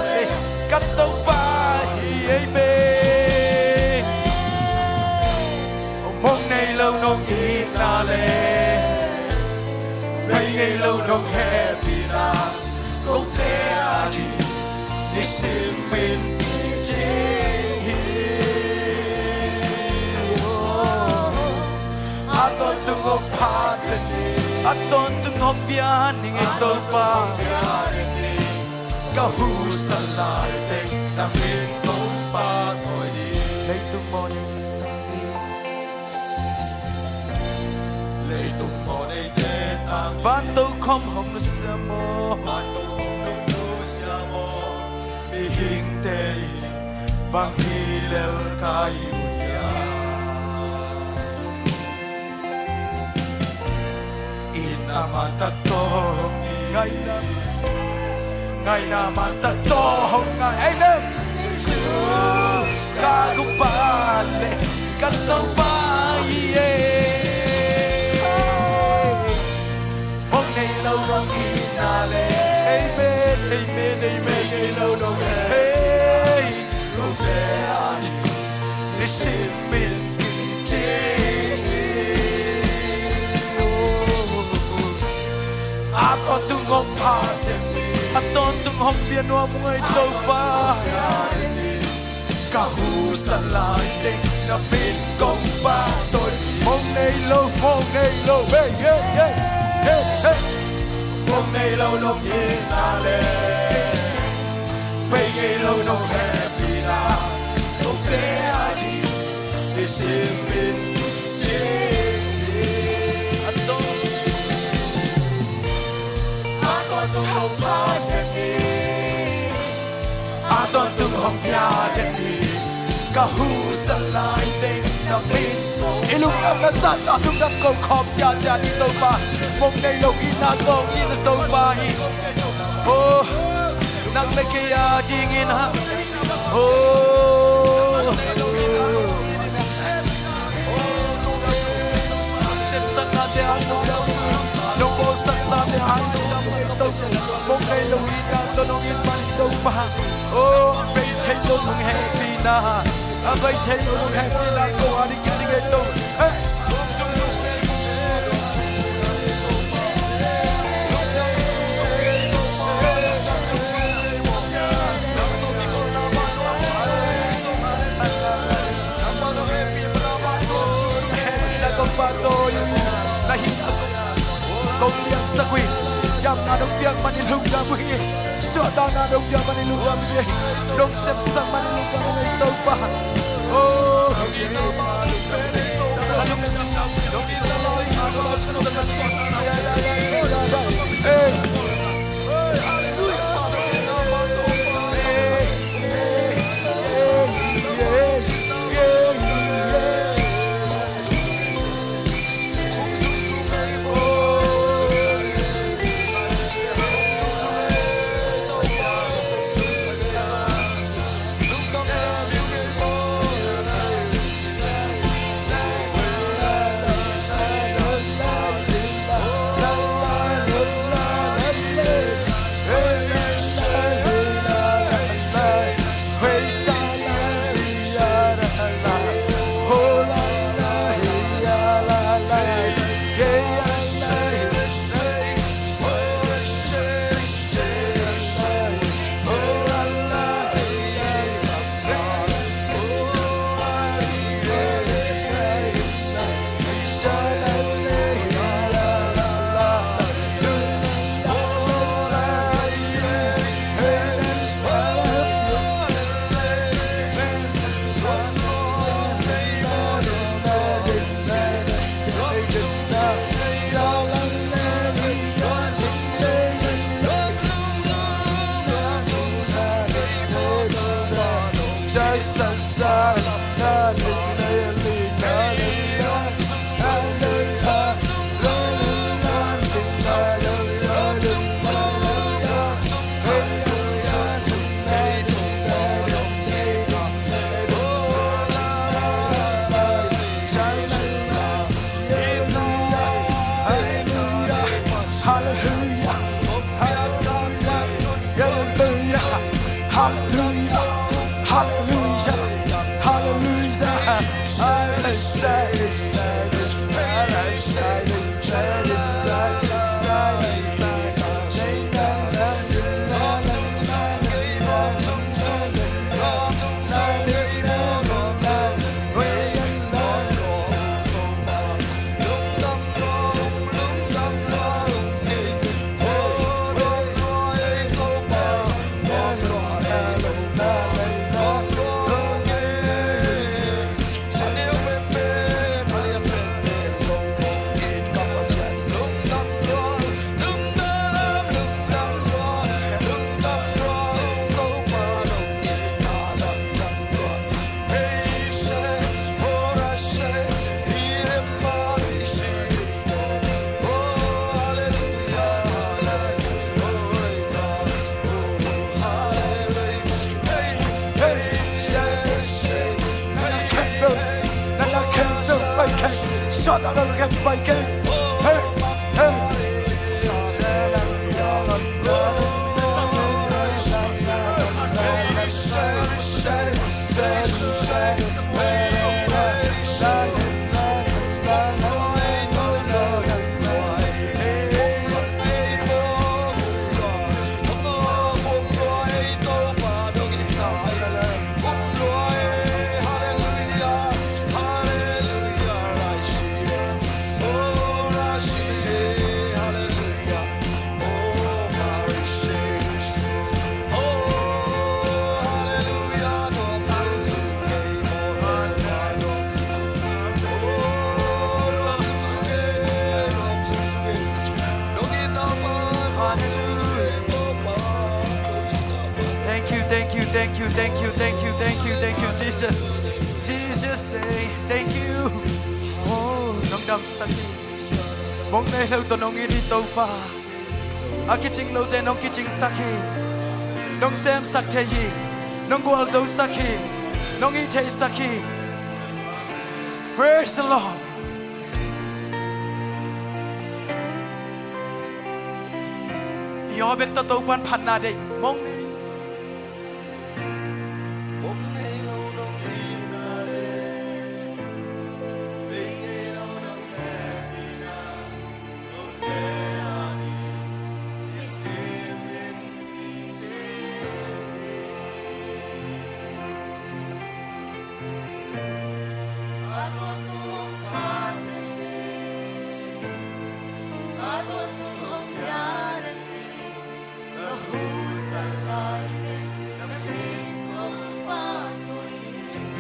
le ka Topa hi ei ve. Mong nei lo nong itna le, bei ngei lo nong hehpihna, kote adingin nisim in kicing hi. A tawntung hong phat den ni, a tawntung hong pia ning ei Topa. Ka husan lai teng na min kong pahtawi ding. Leitung mawh nei tang hi. Leitung mawh nei tang hi. Vantokhom hong nusia maw? Vantokhom hong nusia maw? Mihingte in bang hi lel ka hi uh hiam? Itna man tak tawh hong it, ngaihna, ngaihna man tak tawh hong ngah. Amen. Jesu ka gumpa le ka Topa hi ei. Mong nei lo nong itna le, amen, amen, amen, nei lo nong heh. Hey. Nisim in kicing hi. A tawntung hong phat den ni, a tawntung hong pia nuam ung ei Topa. Ka husan lai teng na min kong pahtawi. Mong nei lo, mong nei lo, hey, hey, hey, hey, hey. Mong nei lo nong itna le, bei ngei lo nong hehpihna, kote adingin nisim in kicing hi. A tawntung, a tawntung hong phat den ni, a tawntung hong pia den ni. Ka husan lai teng na min. I lungdam na sasa, lungdam ko khawm ciacia ni Topa. Mong nei lo itna tawh i na Topa hi. Oh, nang le kei adingin ha. Oh. Sepsaknate hang lungdam ung, nong bawlsaksate hang lungdam ung ei Topa. Mong nei lo itna tawh nong it man Topa. Oh, a vei thei lo nong hehpihna. A bai thei lo nong hehpihna ko a ding kici ngei to. Hey! Hehpihna ko pa to i na hihna ko, ko liansak uh hi. Dam na dong piak man i lungdam uh hi. Suahtakna dong piak man i lungdam uh hi. Dong sepsak man i lungdam uh hi Topa. Oh, a lungsim, a lungsim, a lungsim. Hey. Hallelujah. Hallelujah. Hallelujah. Hallelujah. Hallelujah. Hallelujah. Thank you, thank you, thank you, thank you, thank you, thank you, thank you, Jesus. Jesus, thank, thank you. Oh, nong damsak hi. Mong nei lo tawh nong it hi Topa. A kicing lote nong kicingsak hi. Nong semsak thei hi. Nong gualzosak hi. Nong it theisak hi. Praise the Lord. I aw bek tawh Topa'n phatna deih. Mong nei. Mong nei lo nong it na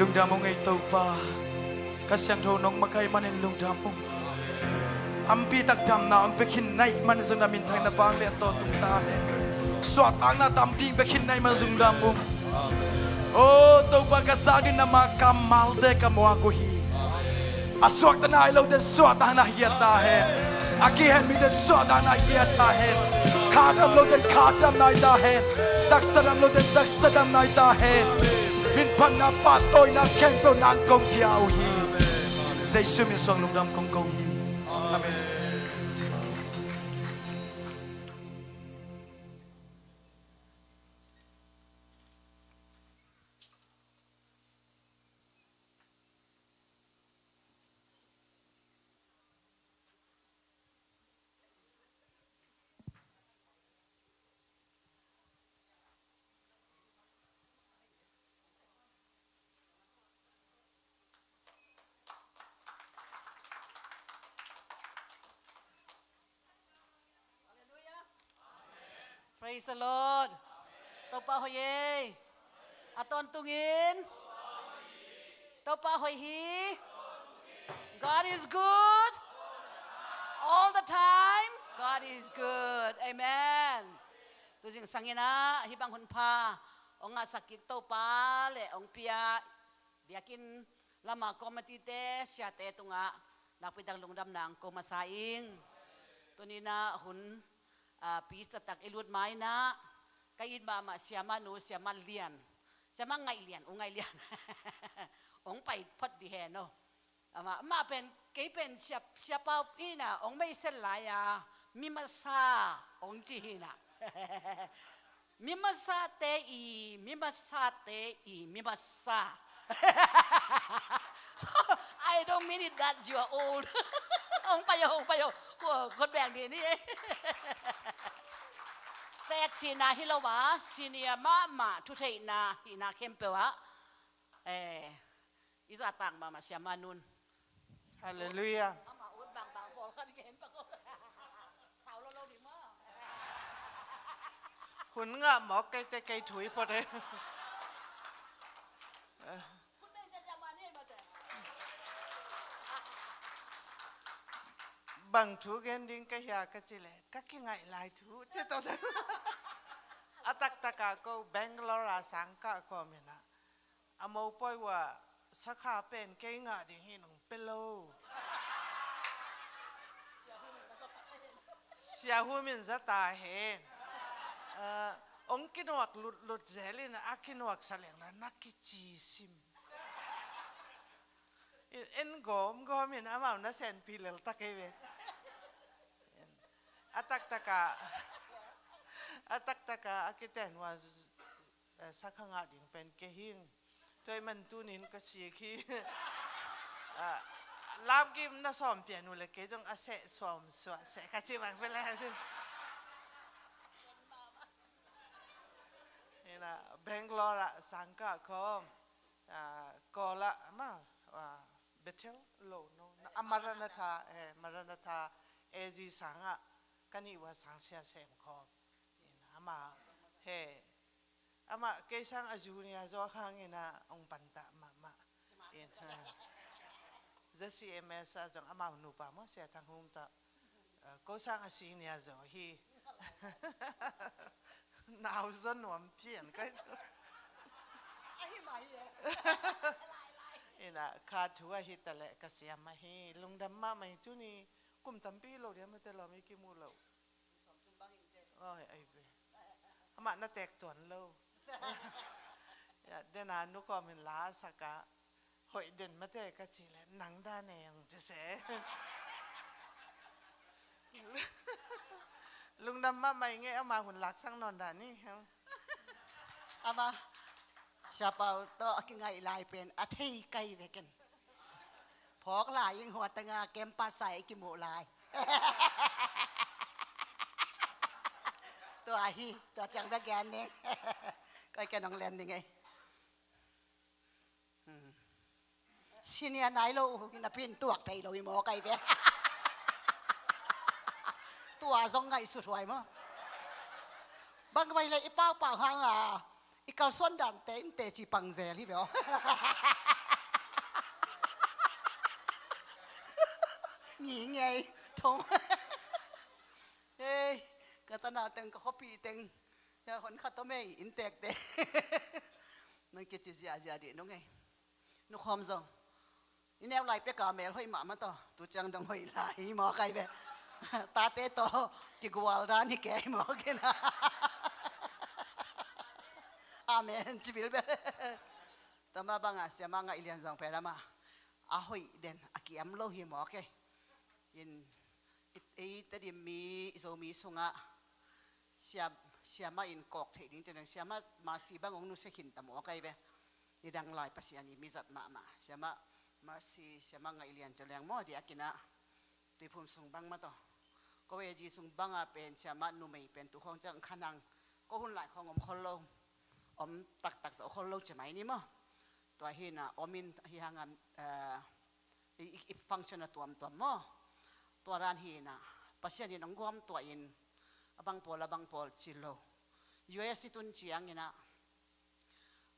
Lungdam ung ei Topa, Kha Siangtho nong makaih manin lungdam ung. Tampi tak damna ong pia khin na hih man zong na minthanna vang lian tawntung ta hen. Suahtakna tampi ong pia khin na hih man zong lungdam ung. O Topa, ka zak ding na ma kammalte ka muak uh hi. A suakta nai lote suahtakna hiat ta hen. A kihen mite suahtakna hiat ta hen. Kha dam lote kha dam nai ta hen. Taksa dam lote taksa dam nai ta hen. Minphatna pahtawina khempeuh nang kong pia uh hi. Jesu min suang lungdam kong ko hi. Amen. Praise the Lord. Topa hoih e. A tawntungin Topa hoih hi. God is good. All the time God is good. Amen. Tuzing sangin ah hih bang hun pha ong ngahsak kik Topa le ong pia biakinn lama committee-te, siate tungah nakpi tak lungdamna ong ko masa ing. Tuni-in ah hun, ah, peace taktak i lut ma-in ah ka it mahmah siamah nu, siamah Lian, siamah Ngaih Lian, U Ngaih Lian. Ong pai phot dih hen aw. Amah, amah pen, kei pen sia, Sia Pau in ah ong meisel lai-a mi masa ong ci hi-in ah. Mi masate i, mi masate i, mi masa. So, I don't mean it that you are old. Ong pai aw, ong pai aw. Kua, kua beng dih ni. Tek cihna hi lo a, senior mahmah, thutheihna hihna khempeuh ah, eh, i zahtak mahmah siamah nu'n. Halleluiah. Amah ut bangbang pawlkhat gen pak aw. Sau lo lo ding maw. Hun ngah mawk kei teh kei thu hi phot e. Khut beng ciat ciat mah ni mah teh. Bang thu gen ding ka hia ka cih leh ka kingaih lai thu ci tawh. A taktak ah ko Bangalore ah sang kah kawm in ah, a mopawi uh ah sakha pen kei ngah ding hi, nong pia lo. Sia Hu min za ta hen. Ah, ong kinuak lutlut zel in a kinuak sa leng na na kici sim. En gawmgawm in amau na senpi lel ta kei ve. A taktak ah, a taktak ah a kiten uh ah, eh, sakha ngah ding pen kei hing. Tua ahih man tuni-in ka sik hi. Ah, lamkim na sawm pian uh leh kei zong a seh sawm suah seh ka ci bang pia leh. Ina, Bangalore ah sang kah kawm. Ah, Kawl ah, ma, ah, Bethel lo, no, na, a Maranatha, eh, Maranatha A Z sang ah ka nih uh ah sang sia sem khawm. In, amah, he, amah kei sang a junior zaw hang in ah ong pan ta mahmah. In, ha. Za C M S ah zong amau nupa maw, Sia Thang Hum tawh. Ah, ko sang a senior zaw hi. Nau zaw nuam pian kai tu. Ahi mah hi e. Ina, kha thu ahi ta leh ka siam ahi. Lungdam mahmah hi. Tuni kum tampi lo dia mate lawm i kimu lo. Oi, ai ve. Amah na tek tuan lo. Ya, dena nu kawm in la sak a. Hoih den mate ka ci leh, nang dan e ong ci se. Lungdam mahmah ing e, ama hun laksak nawn dan hi. Ama, Sia Pau tawh a kingaih lai pen a thei kai ve ken. Phawk lai ing, huat tanga campus ah i kimuh lai. Tua hi, tua ciang bek gen ning. Koi ken ong len ning ei. Hmm. Senior nai lo uh hi napi-in tuak thei lo hi maw kai ve. Tua zong ngaihsut huai maw. Bang vai le i paupau hanga i kalsuan dante in teci pangzel hi ve aw. Ngi ngei thong. Hei, ka tana teng ka khuapi teng. Ya hon khat om ei in tekte. Nang kici ziazia dih nung ei. Nukhawm zong i neu lai peka mel hoih mahmah tawh tu ciang dong hoih lai hi maw kai ve. Tate tawh kigual dan hi kei maw kina. Amen ci bilbel. Tama banga siama ngaih lian zong pen ama a hoih den a kiam lo hi maw kei. In ei Tedim mi, i Zomi sungah siam, siama in kawk theih ding ciang siama Mercy bang hong nusia khin ta maw kai ve. Nidang lai Pasian i mi zat mahmah siama Mercy, siama ngaih lian ciang maw diakinah Tuiphum sung bang mah tawh ko AG sung banga pen siama numei pen tu khawng ciang khanang ko hun lai khawng om khol lo, om taktak zo khol lo ci mai ni maw. Tua hina om in hi hanga i, i, i function a tuamtuam maw. Tua dan hina Pasian in hong guam tua in a bang pawl a bang pawl ci lo. U S i tun ciangina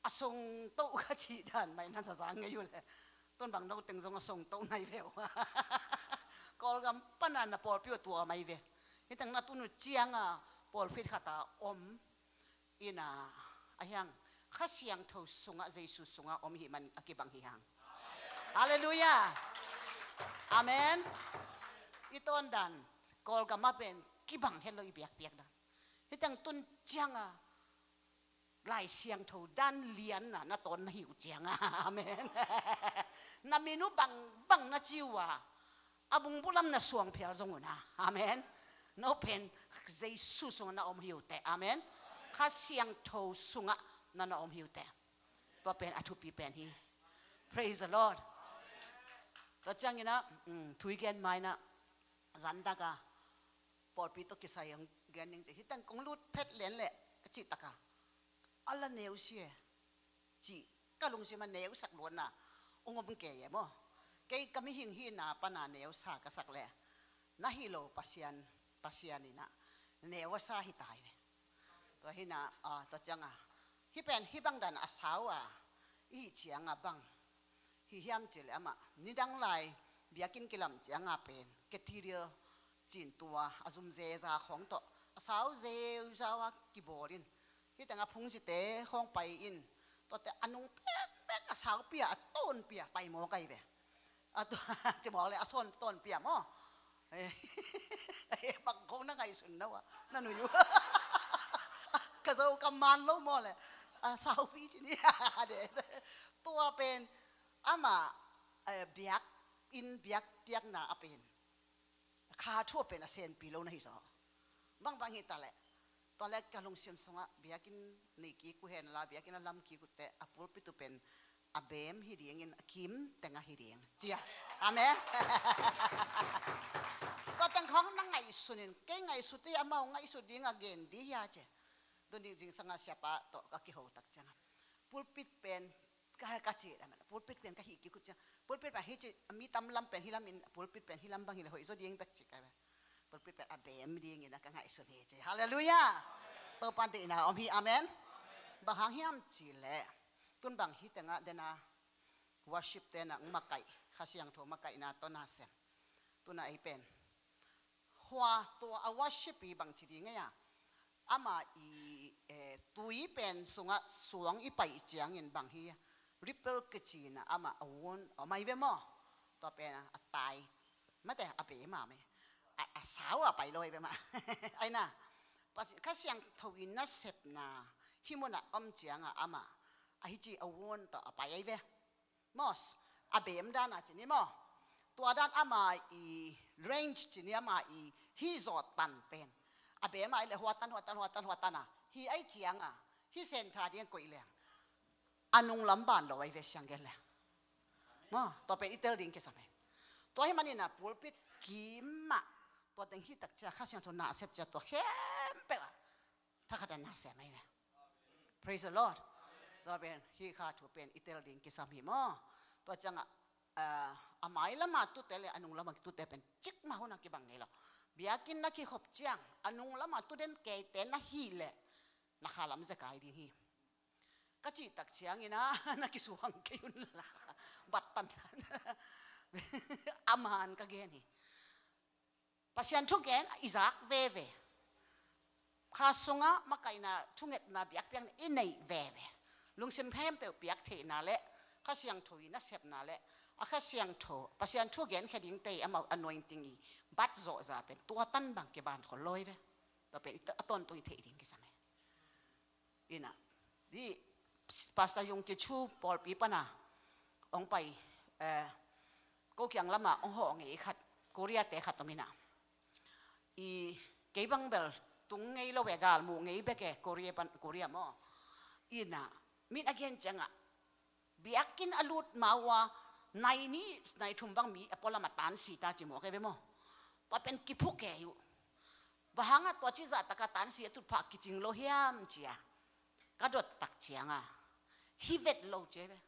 a song toh ka cih dan mai na zazang ngei uh le. Tun bang no teng zong a song toh nai ve uh. Kawlgam pana na pawlpi uh tua mai ve. Hiteng na tun uh cianga pawlpi khata om ina a hiang Kha Siangtho sungah Jesu sungah om hi man a kibang hi hang. Halleluiah. Amen. I tawn dan Kawlgam a pen kibang helo i biakpiak dan. Hiteng tun cianga Lai Siangtho dan lianna na tawn na hi uh cianga. Amen. Na min uh bangbang na ci uh a a bungbulam na suang phial zong una. Amen. No pen Jesu sungah na om hi uh teh. Amen. Kha Siangtho sungah na na om hi uh teh. Tua pen a thupi pen hi. Praise the Lord. Tua ciangina thui gen maina zantaka pawlpi tawh kisai ang gen ning ci hitang kong lut phet len leh ka cih taka a la neu si e. Cih ka lungsim a neusak luatna ung om kei e maw. Kei ka mihing hihna pana neusa ka sak leh na hi lo Pasian, Pasian inah neu a sa hi tai ve. Tua hina tua cianga hi pen hi bang dan a sau a i hih cianga bang hi hiam cih leh amah nidang lai biakinn kilam cianga pen cathedral cin tua a zum zeza khawng tawh a sau zeuzau a kibawl in. Hiteng a phungzite khawng pai in tuate a nung pekpek a saupi a a tawnpi a pai mawk ahi ve. A tua ci mawk le a sawn tawnpi a maw. Bang khawng na ngaihsun na uh a na nui uh. Ka zo ka man lo maw le a saupi ci ni. Tua pen ama biak in biak piakna a pen kha thu a pen a senpi lo na hi zaw. Bangbang hi ta leh tua leh ka lungsim sungah biakinn nei kik uh hen la biakinn a lam kik uh teh a pulpit uh pen a beem hi dingin a kim tengah hi ding cia. Amen. Tua teng khawng na ngaihsun in kei ngaihsut hi amau ngaihsut ding a gen di hia cia. Tun ding zingsanga siapa tawh ka kiho tak cianga pulpit pen ka, ka ci lam pulpit pen ka hih kik uh ciang pulpit pen hi ci mi tam lam pen hi lam in pulpit pen hi lam bang hi le hoih zaw ding bek ci ka. Pulpit pen a beem dingin a ka ngaihsun hi ci. Halleluiah. Topa deihna om hi. Amen. Bang hang hiam ci leh tun bang hi tengah dena worship tena makaih Kha Siangtho makaihna tawh na sem tuna ei pen hua tua a worship i bang ci ding ei a ama i tui pen sungah suang i paih ciangin bang hi ripple kicina ama a wun a mai ve maw. Tua pen a tai mate a pe ma me a sau a pai lo ai ve ma. Aina Kha Siangtho in nasepna hi munah om cianga ama a hi ci a wun tawh a pai ai ve. Mos a beem dana ci ni maw. Tua dan ama i range ci ni ama i hi zawh tan pen a beem ai le huatan huatan huatan huatan a hi ai cianga hi sentha ding koih leng a nunglam ban lo ai ve siang gen leng. Maw tua pen i tel ding kisam e. Tua hi manina pulpit kimah tua teng hi tak cia Kha Siangtho nasep cia tua khempeuh a thakhat a nasem ai ve. Praise the Lord. Tua pen hi kha thu pen i tel ding kisam hi maw. Tua cianga a mai lama tute le a nung lama tute pen cikmah hona kibang ngei lo. Biakinn na kikhop ciang a nung lama tuden keite na hih leh na kha lam zekai ding hi. Ka cih tak ciangin ah na kisuang kei un la, bat tantan. A man ka gen hi. Pasian thugen i zak veve. Kha sungah makaihna, thungetna, biakpiakna i neih veve. Lungsim khempeuh piak theihna le Kha Siangtho i nasepna le a Kha Siangtho, Pasian thu genkhia dingte i amau anointing i bat zawhza pen tua tan bang kiban khol lo hi ve. Tua pen i ta-, a tawntung i theih ding kisam hi. Ina, di Pastor Yung Kyi Cho pawlpi pana hong pai, eh, ko kiang lama hong hawh ngei khat, Korea te khat om ina. I, kei bang bel tung ngei lo e, gal muh ngei bek e, Korea pan, Korea maw. Ina, min a gen ciangah biakinn a lut ma uh a, nai nih nai thum bang mi a pualam a tansi ta ci maw, kei ve maw. Tua pen kiphuk kei uh. Bang hangah tua ci zahtakah tansi a tutphah kicing lo hiam cia ka dot tak cianga, hi vet lo cia ve.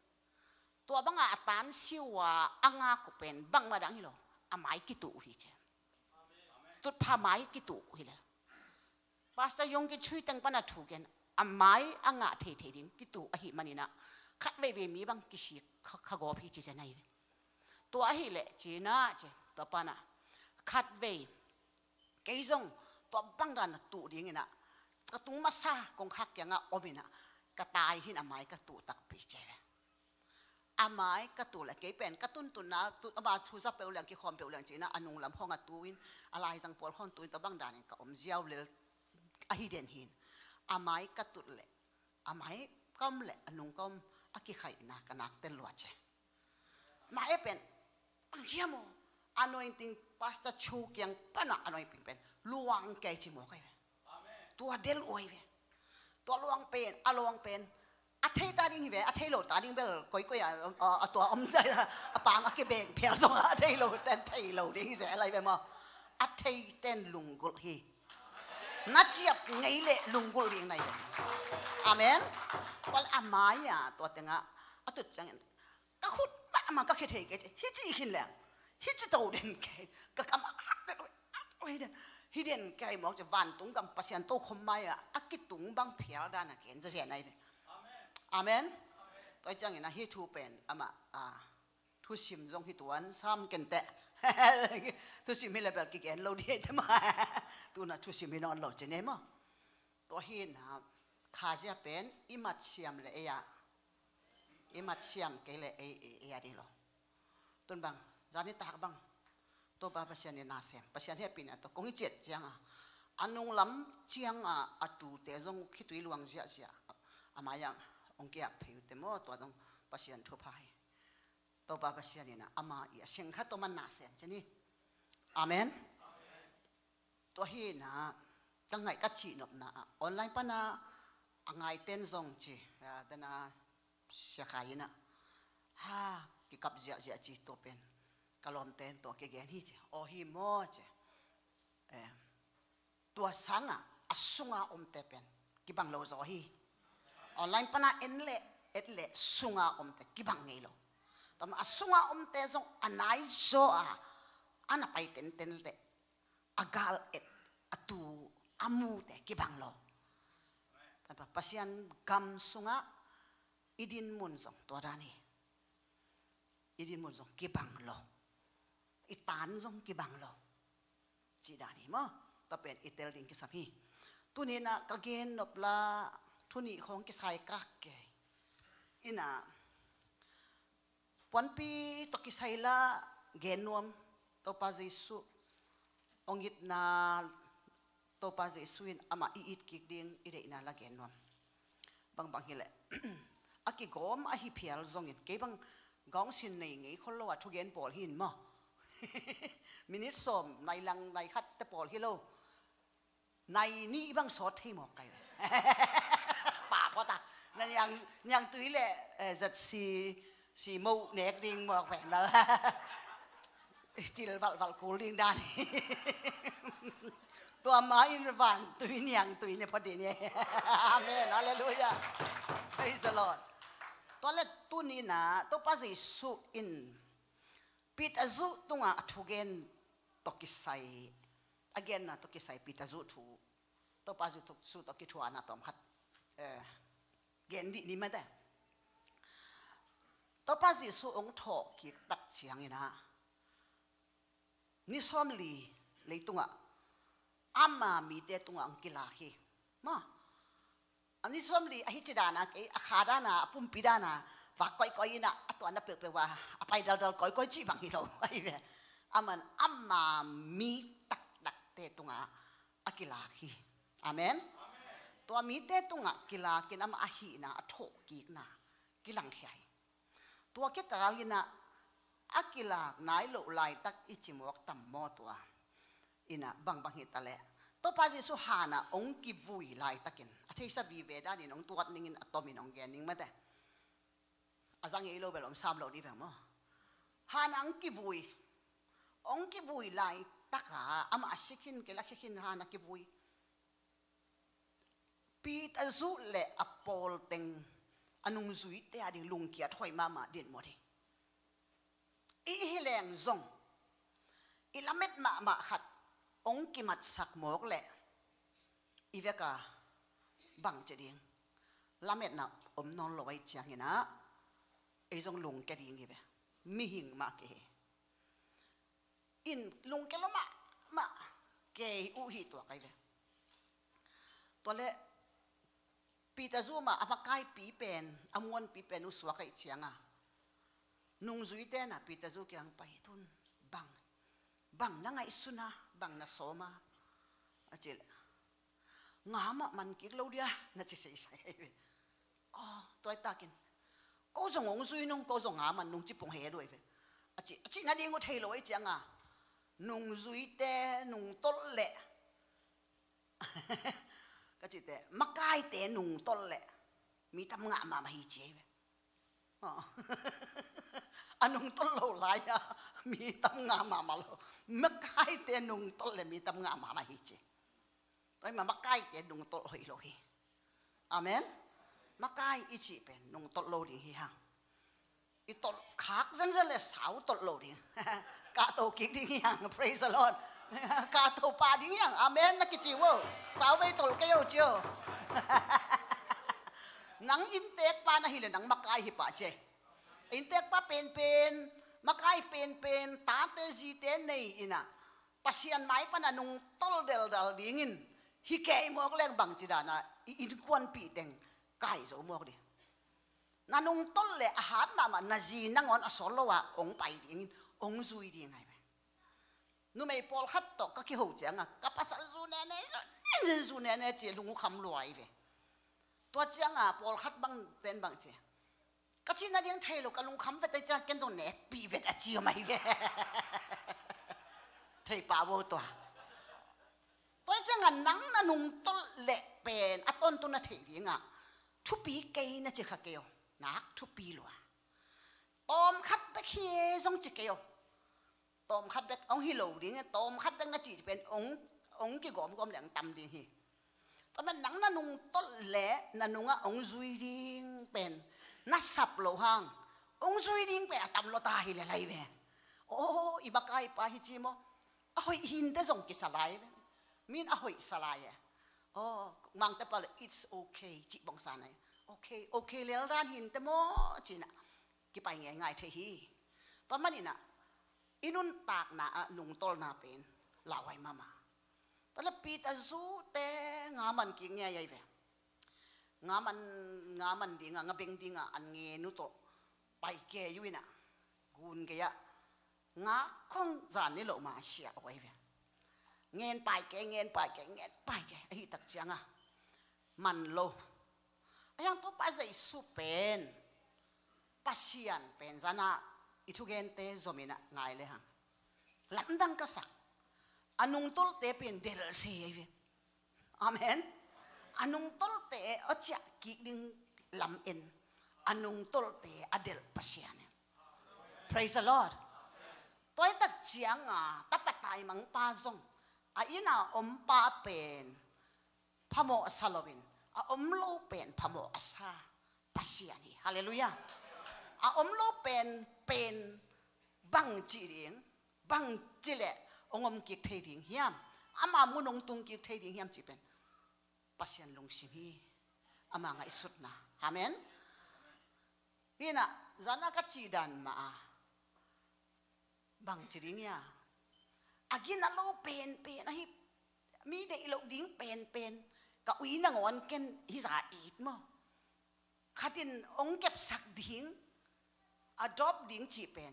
Tua banga a tansi uh a a ngak uh pen bangmah dang hi lo, a mai kituh uh hi cia. Tutphah mai kituh uh hi le. Pastor Yung Kyi Cho teng pana thugen, a mai a ngah theithei ding kituh ahih maninah khat veivei mi bang kisik kha, kha gawp hi ci cia nai ve. Tua ahih leh cina cia, tua pana khat vei kei zong tua bang dan a tuh dinginah ka tung masa kongkhak kiangah ominah ka tai hin a mai ka tuh takpi cia ve. A mai ka tuh leh kei pen ka tuntunna tu, ama thu za peuh leng kikhawm peuh leng cina a nunglam khawng a tuin, a laizang pawl khawng tuin tua bang danin ka om ziau lel ahi den hin. A mai ka tuh leh, a mai ka om leh a nung ka om a kikhaihna ka nak tel lua cia. Mah e pen bang hiam aw, anointing Pastor Cho kiang pana anointing pen luang kei ci maw kei ve. Tua del uai ve. Tua luang pen, a luang pen a thei ta ding hi ve, a thei lo ta ding bel koikoi a, a, a tua om zai a pang a kibeng phial zong a thei lo ten thei lo ding hi zai lai ve maw. A thei ten lunggulh hi. Na ciap ngei leh lunggulh ding nai ve. Amen. Tua leh a mai a tua tengah a tut ciangin ka khut mah ka khethei kei ci, hi ci khin leng, hi ci to den kei, ka kam a, hi den, hi den kei mawk ci, vantung gam Pasian tokhom mai-ah a kitung bang phial dan a ken zazian ai ve. Amen. Tua ciangin a hi thu pen amah, a, thusim zong hi tuan sam kenteh. Thusim hi le bel kigen lo dih te mah. Tuna thusim hi nawn lo ci ne maw. Tua hi na khazia pen i mat siam le ei a, i mat siam kei le ei, ei, ei a dih lo. Tun bang, zani tak bang, Topa Pasian in na sem, Pasian hehpihna tawh kong i ciat cianga, a nunglam cianga a tute zong khitui luang ziahziah, a mai-ah hong kiap phei uh te maw, tua zong Pasian thupha hi. Topa Pasian in ama i a seng khat tawh man na sem ci ni. Amen. Tua hi na, ka ngaih ka cihnopna ah online pana a ngaiten zong ci, a, dana siakhai ina, ha, kikap ziahziah ci tua pen ka lawmten tua kigen hi ci, aw hi maw ci. Eh, tua sanga a sunga omte pen kibang lo zaw hi. Online pana en leh et leh sunga omte kibang ngei lo. Tua ma a sunga omte zong a nai zaw a, a na pai tenten leh a gal et, a tu, a mute kibang lo. Pasian gam sungah i dinmun zong tua dan hi. I dinmun zong kibang lo. I tan zong kibang lo. Cih dan hi maw. Tua pen i tel ding kisam hi. Tuni na ka gen nop la, thu nih khawng kisai kak kei. Ina, puanpi tawh kisai la gen nuam, Topa Jesuh hong itna, Topa Jesuh in amah i it kik ding i deihna la gen nuam. Bangbang hileh a kigawm ahi phial zongin, kei bang gawngsin nei ngei khol lo a thugen pawl hi in maw. Minit sawm nai lang nai khat te pawl hi lo. Nai nih bang sawt thei mawk kai ve. Pah phawt a. Na niang, niangtui le, eh, zatsi, si moh nek ding mawk ve na. Cil valhvalh kul ding dan. Tua ma in vantui niangtui ne phawt ding ne. Amen. Hallelujah. Praise the Lord. Tua le tuni na, Topa Jesuh in Peter zuh tunga a thugen tawh kisai a genna tawh kisai Peter Zu thu, Topa Jesu tawh kithuahna tawm khat, eh, gen dih ni mate. Topa Jesu hong thawh kik tak ciangin ah, ni sawmli leitungah ama mite tungah hong kilak hi. Maw? A ni sawmli ahi ci dana, kei a kha dana, a pumpi dana, vak koikoi ina, a tuanna peuhpeuh a, a pai daldal koikoi cih bang hi lo, ahi ve. Aman ama mi taktakte tungah a kilak hi. Amen? Tua mite tungah kilakin ama ahihna, a thawhkikna kilangkhia hi. Tua kikal ina a kilak nai loh laitak i ci mawk tam maw tua? Ina bangbang hi ta leh, Topa Jesu hana hong kivui laitakin, a theisa vive danin hong tuat ningin a tomin hong gen ning mate. A zang ei lo bel om sam lo dih bel maw? Hana hong kivui, hong kivui laitaka, amah a si khin kei la, khi khin hana kivui. Peter Zu le a pawl teng a nungzuite a ding lungkiat hoih mahmah din mawh ding. I hi leng zong i lamet mahmah khat hong kimatsak mawk leh i veka bang ci ding? Lametna om nawn lo ahi ciangin ah ei zong lungkia ding hi ve. Mihing mah kei hi. In lungkia lo mahmah kei uh hi tua kai ve. Tua leh Peter Zu mah a makaipi pen, a muanpi pen uh suak ahi cianga, nungzuite na Peter Zu kiang pai tun, bang, bang na ngaihsuna, bang na sawma, a ci leh, nga mah man kik lo dia, na ci seisai ahi ve. Aw, tua ahih takin ko zong hong zui nung, ko zong nga man nung ci pong he duai ve. A ci, a cih nading uh thei lo ahi cianga, nungzuite nungtolh leh, ka cihte, makaite nungtolh leh mi tam ngah mahmah hi ci ahi ve. Aw. A nungtolh lo lai-a mi tam ngah mahmah lo. Makaite nungtolh leh mi tam ngah mahmah hi ci. Tua hi mah makaite nungtolh hoih lo hi. Amen. Makai i cih pen nungtolh lo ding hi hang. I tolh khak zenzen leh sau tolh lo ding. Kahto kik ding hi hang. Praise the Lord. Kahto pah ding hi hang. Amen na kici uh. Sau vei tolh kei uh ci uh. Nang inntekpa na hi leh nang makai hi pah ci. Inntekpa penpen, makai penpen, tate zite nei ina, Pasian mai pana nungtolh deldal dingin hi kei mawk leng bang ci dana i innkuanpih teng kai zo mawk ding. Na nungtolh leh a hat mahmah na zi nangawn a sawt lo-a hong pai dingin hong zui ding ahi ve. Numei pawlkhat tawh ka kiho cianga ka pasal zu nene, zu nene, zu nene ci lung uh kham lua ahi ve. Tua cianga pawlkhat bang pen bang ci, ka cih nading thei lo, ka lungkham vet ahi ciang ken zong nekpih vet a ci om ahi ve. Thei pah vo tua. Tua cianga nang na nungtolh leh pen a tawntung na theih dingah thupi kei na ci kha kei aw. Nak thupi lua. Tawmkhat bek hi zong ci kei aw. Tawmkhat bek hong hi lo ding, tawmkhat bek na cih pen hong, hong kigawmgawm leh hong tam ding hi. Tua manin nang na nungtolh leh na nungah hong zui ding pen na sap loh hang, hong zui ding pen a tam lua ta hi lel ahi ve. Aw, i makaipa hi ci maw? A hoih hinte zong kisa lai ve. Min a hoih sa lai e. Aw, Mangte pau leh it's okay cih bangsa na hi. Okay, okay lel dan hinte maw ci-in ah kipai ngeingai thei hi. Tua manin ah i nuntakna ah nungtolhna pen lauhuai mahmah. Tua leh Peter Zute nga man kik ngei ahi ve. Nga man, nga man dingah, nga beng dingah an ngen uh tawh pai kei uh inah, gun gei-ah nga khong zan ni loh ma sia ahi ve. Ngen pai kei, ngen pai kei, ngen pai kei, ahi tak ciangah man lo. A hiang Topa Jesu pen Pasian pen zan ah i thugente zom inah ngai le hang. Lamdang ka sak. A nungtolhte pen delh se ahi ve. Amen. A nungtolhte a ciah kik ding lam en. A nungtolhte a delh Pasian en. Praise the Lord. Tua hi tak ciangah tapa taimangpa zong a inn a ompa pen phamawh sa loin a om lo pen phamawh a sa Pasian hi. Halleluiah. A om lo pen, pen bang ci ding, bang ci leh hong om kik thei ding hiam? Ama mun hong tung kik thei ding hiam cih pen Pasian lungsim hi. Ama ngaihsutna. Amen. Hi na, zana ka cih dan mah a, bang ci ding hia, a gina lo penpen ahi, mi deih loh ding penpen, ka ui nangawn ken hi za it maw? Khatin hong kepsak ding, adopt ding cih pen,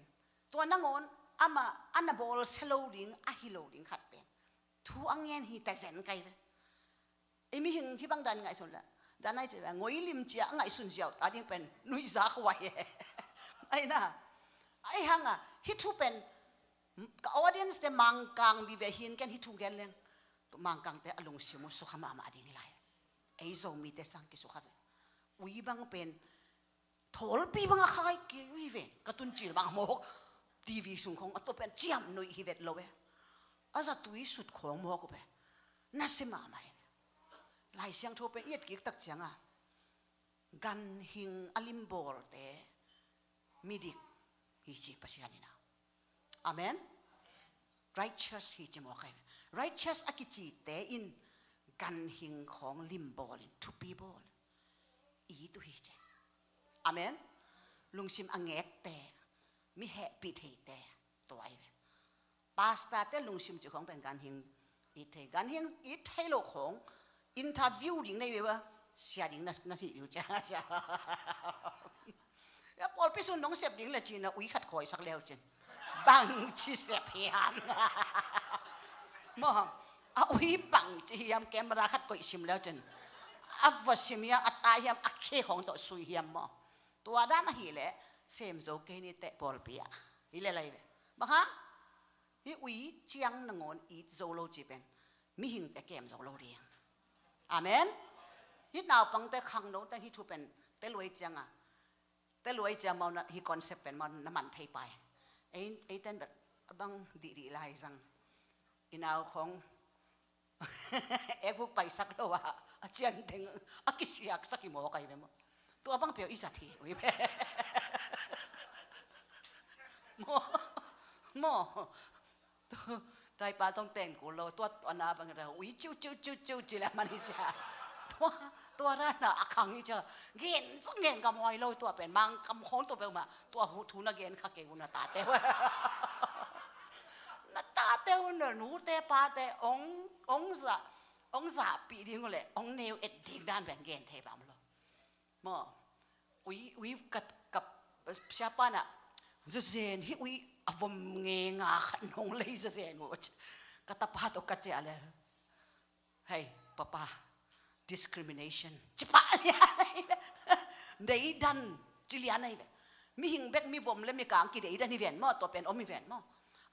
tua nangawn amah a na bawlsia lo ding, a hi lo ding khat pen, thu a ngen hi ta zen kai ve. Ei mihing hih bang dan ngaihsun la, dan ai ci ve, ngoi lim cia ngaihsun ziau ta ding pen nuihza khua hi. Ai na, ai hanga hih thu pen ka audience te Mangkang vive hin ken hih thu gen leng, tu Mangkang te a lungsim uh sukha mahmah ding hi lai. Ei Zomite sang kisukha. Ui bang pen thawlpi bang a khai kei uh hi ven, ka tun cil bang mawk. TV sung khong a tua pen ciam nuih hi vet lo e. A zatui sut khong mawk uh pen na si mahmah hi. Lai Siangtho pen i et kik tak cianga, ganhing a limbawlte midik hi ci Pasian in a. Amen. Righteous hi ci mawk ai. Righteous a kicite in ganhing khawng limbawl in thupi bawl i tu hi ci. Amen. Lungsim a ngekte, mi hehpih theite, tua ai ve. Pastor te lungsim ci khawng pen ganhing it thei, ganhing it thei lo khawng interview ding nei ve ba, sia ding na, na si ding cia sia. Ya pawlpi sun dong sep ding le cina ui khat khawi sak leu cin. Bang ci sep hiam. Maw, a ui bang ci hiam, camera khat koih sim leu cin. A va sim hiam, a tai hiam, a khe khawng tawh sui hiam maw. Tua dan ahi le, sem zo kei ni teh pawlpi ah. Hi le lai ve. Bang hang? Hih ui ciang nangawn it zo lo ci pen mihingte kem zo lo ding. Amen. Hih naupangte khangnote hih thu pen te luai cianga, te luai ciang mau na, hih concept pen mau na man thei pai. Ei, ei ten bang dihdih lai zang. I nau khong ekbuk paisak lo a, a cianteng a kisiaksak i mawk ai ve maw. Tua bang peuh i zat hi ui ve. Maw, maw. Taipa tong ten kul lo, tua, tua na bang da ui ciu ciu ciu ciu ci le man hi cia. Tua, tua ra na a khang hi cia. Gen zong gen ka mawi lo tua pen Mangkam khong tua peuh mah tua hu thu na gen kha kei u na tate. Na tate u na nute pate ong, ong za, ong zahpih ding uh leh ong neu et ding dan pen gen thei bang lo. Maw, ui, ui ka, ka siapa na zazen hih ui a vom nge nga khat nong lei zazen uh. Ka tapa tawh ka ciah le, hei papa, discrimination ci pah lian ahi ve. Deidan ci lian ahi ve. Mihing bek mi vom le mi kang kideidan hi ven maw, tua pen om hi ven maw.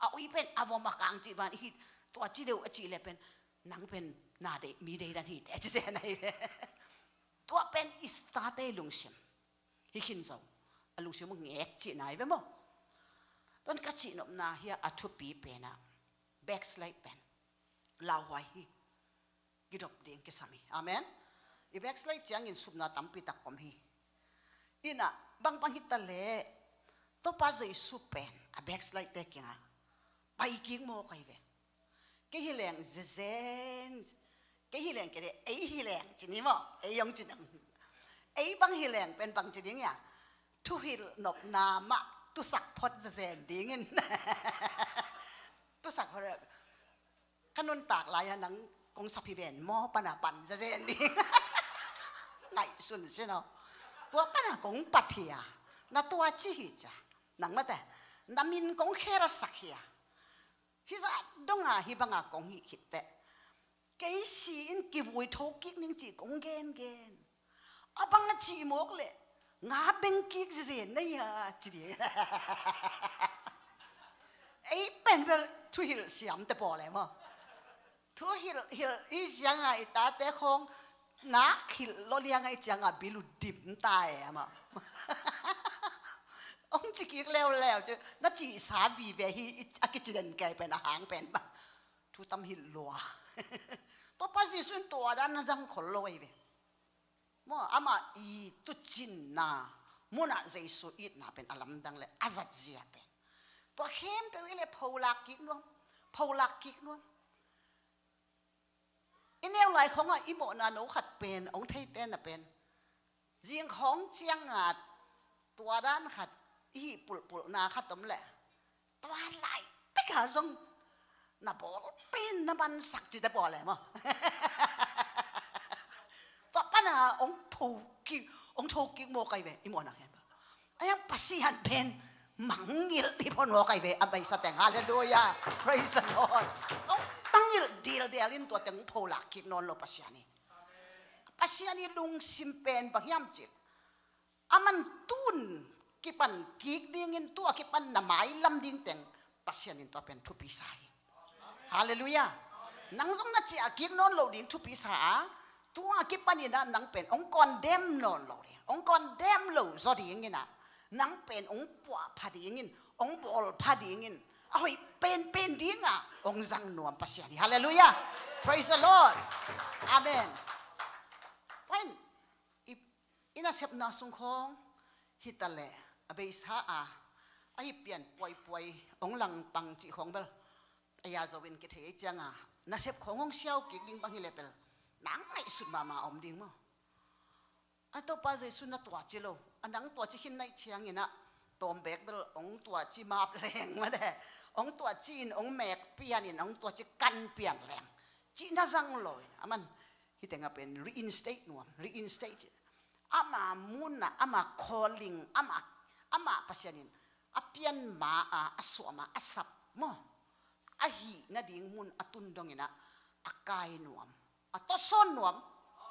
A ui pen a vom a kang ci ban hi, tua ci deuh a ci le pen nang pen na dei, mi deidan hi te ci zen ahi ve. Tua pen i state lungsim hi khin zo. A lungsim uh ngek cihna hi ve maw. Tuan ka cihnopna hi a, a thupi pen a backslide pen lauhuai hi. Kidop ding kisam hi. Amen. I backslide ciangin supna tampi tak om hi. Ina, bangbang hi ta leh Topa Jesu pen a backslide te kiangah pai kik mawk ahi ve. Kei hi leng zezen, kei hi leng kei leh ei hi leng ci ni maw, ei hong ci nang. Ei bang hi leng pen bang ci ding hia, thuhilh nopna mah tusak phot zezen dingin. Tusak phot. Ka nuntak lai-a nang kong sap hi ven maw, pana pan zazen ding. Ngaihsun sin aw. Tua pana kong pat hi a, na tua ci hi cia. Nang mate, na min kong khelsak hi a. Hizah donga hih banga kong hih khit teh kei si-in kivui tho kik ning ci kong gengen. A bang a cih mawk leh nga beng kik zezen na hia ci ding. Ei pen bel thuhilh siamte pawl e maw. Thuhilh hilh i cianga i tate khawng nak hilh lawh lianga i cianga bil uh dim ta e amah. Hong ci kik leuleu ci na cihsa vive hi a kici den kei pen a hang pen bang. Thu tam hilh lua. Topa Jesu in tua dan na dang khol lo ahi ve. Maw, amah i tucinna munah Jesu itna pen a lamdang le a zatzia pen. Tua khempeuh i le pholak kik nuam, pholak kik nuam. Taikhong ah i mawhna no khat pen, hong theite na pen, zingkhawng cianga tua dan khat i hih pulhpulhna khat om leh, tua lai peka zong na bawl pen na mansak cite bawl e maw? Tua pana hong pho kik, hong tho kik maw kai ve, i mawhna khen ba. Ayang Pasian pen mangngilh dih phon maw kai ve, a beisa teng. Halleluiah. Praise the Lord. Hong mangngilh dildel in tua teng hong pho lak kik nawn lo Pasian hi. Pasian i lungsim pen bang hiam cih leh, aman tun kipan kik dingin, tua kipan na mailam ding teng Pasian in tua pen thupi sa hi. Halleluiah. Nang zong na ciah kik nawn lo ding thupi sa a, tua kipan in ah nang pen hong condemn nawn lo ding, hong condemn lo zaw dingin ah, nang pen hong puah pha dingin, hong bawl pha dingin, a hoih penpen dingah hong zang nuam Pasian hi. Halleluiah. Praise the Lord. Amen. Fine. I, i nasepna sung khawng hi ta leh, a beisa a, a hi pian puaipuai hong langpang cih khawng bel a ya zo in kithei ei cianga, nasep khawng hong siau kik ding bang hi leh bel, na ngaihsut mahmah om ding maw? A Topa Jesu na tua ci lo, a nang tua ci khin naih ciangin ah, tawm beek bel hong tua ci map leng mate, hong tua ci in hong mek pian in, hong tua ci kan pian leng, cih na zang lo in, aman hih tengah pen reinstate nuam, reinstate cih. Ama mun ah, ama calling, ama, ama Pasian in a pian ma a, a suah ma a, a sap maw, a hih nading mun a tun dongin ah, a kai nuam, a tawsawn nuam,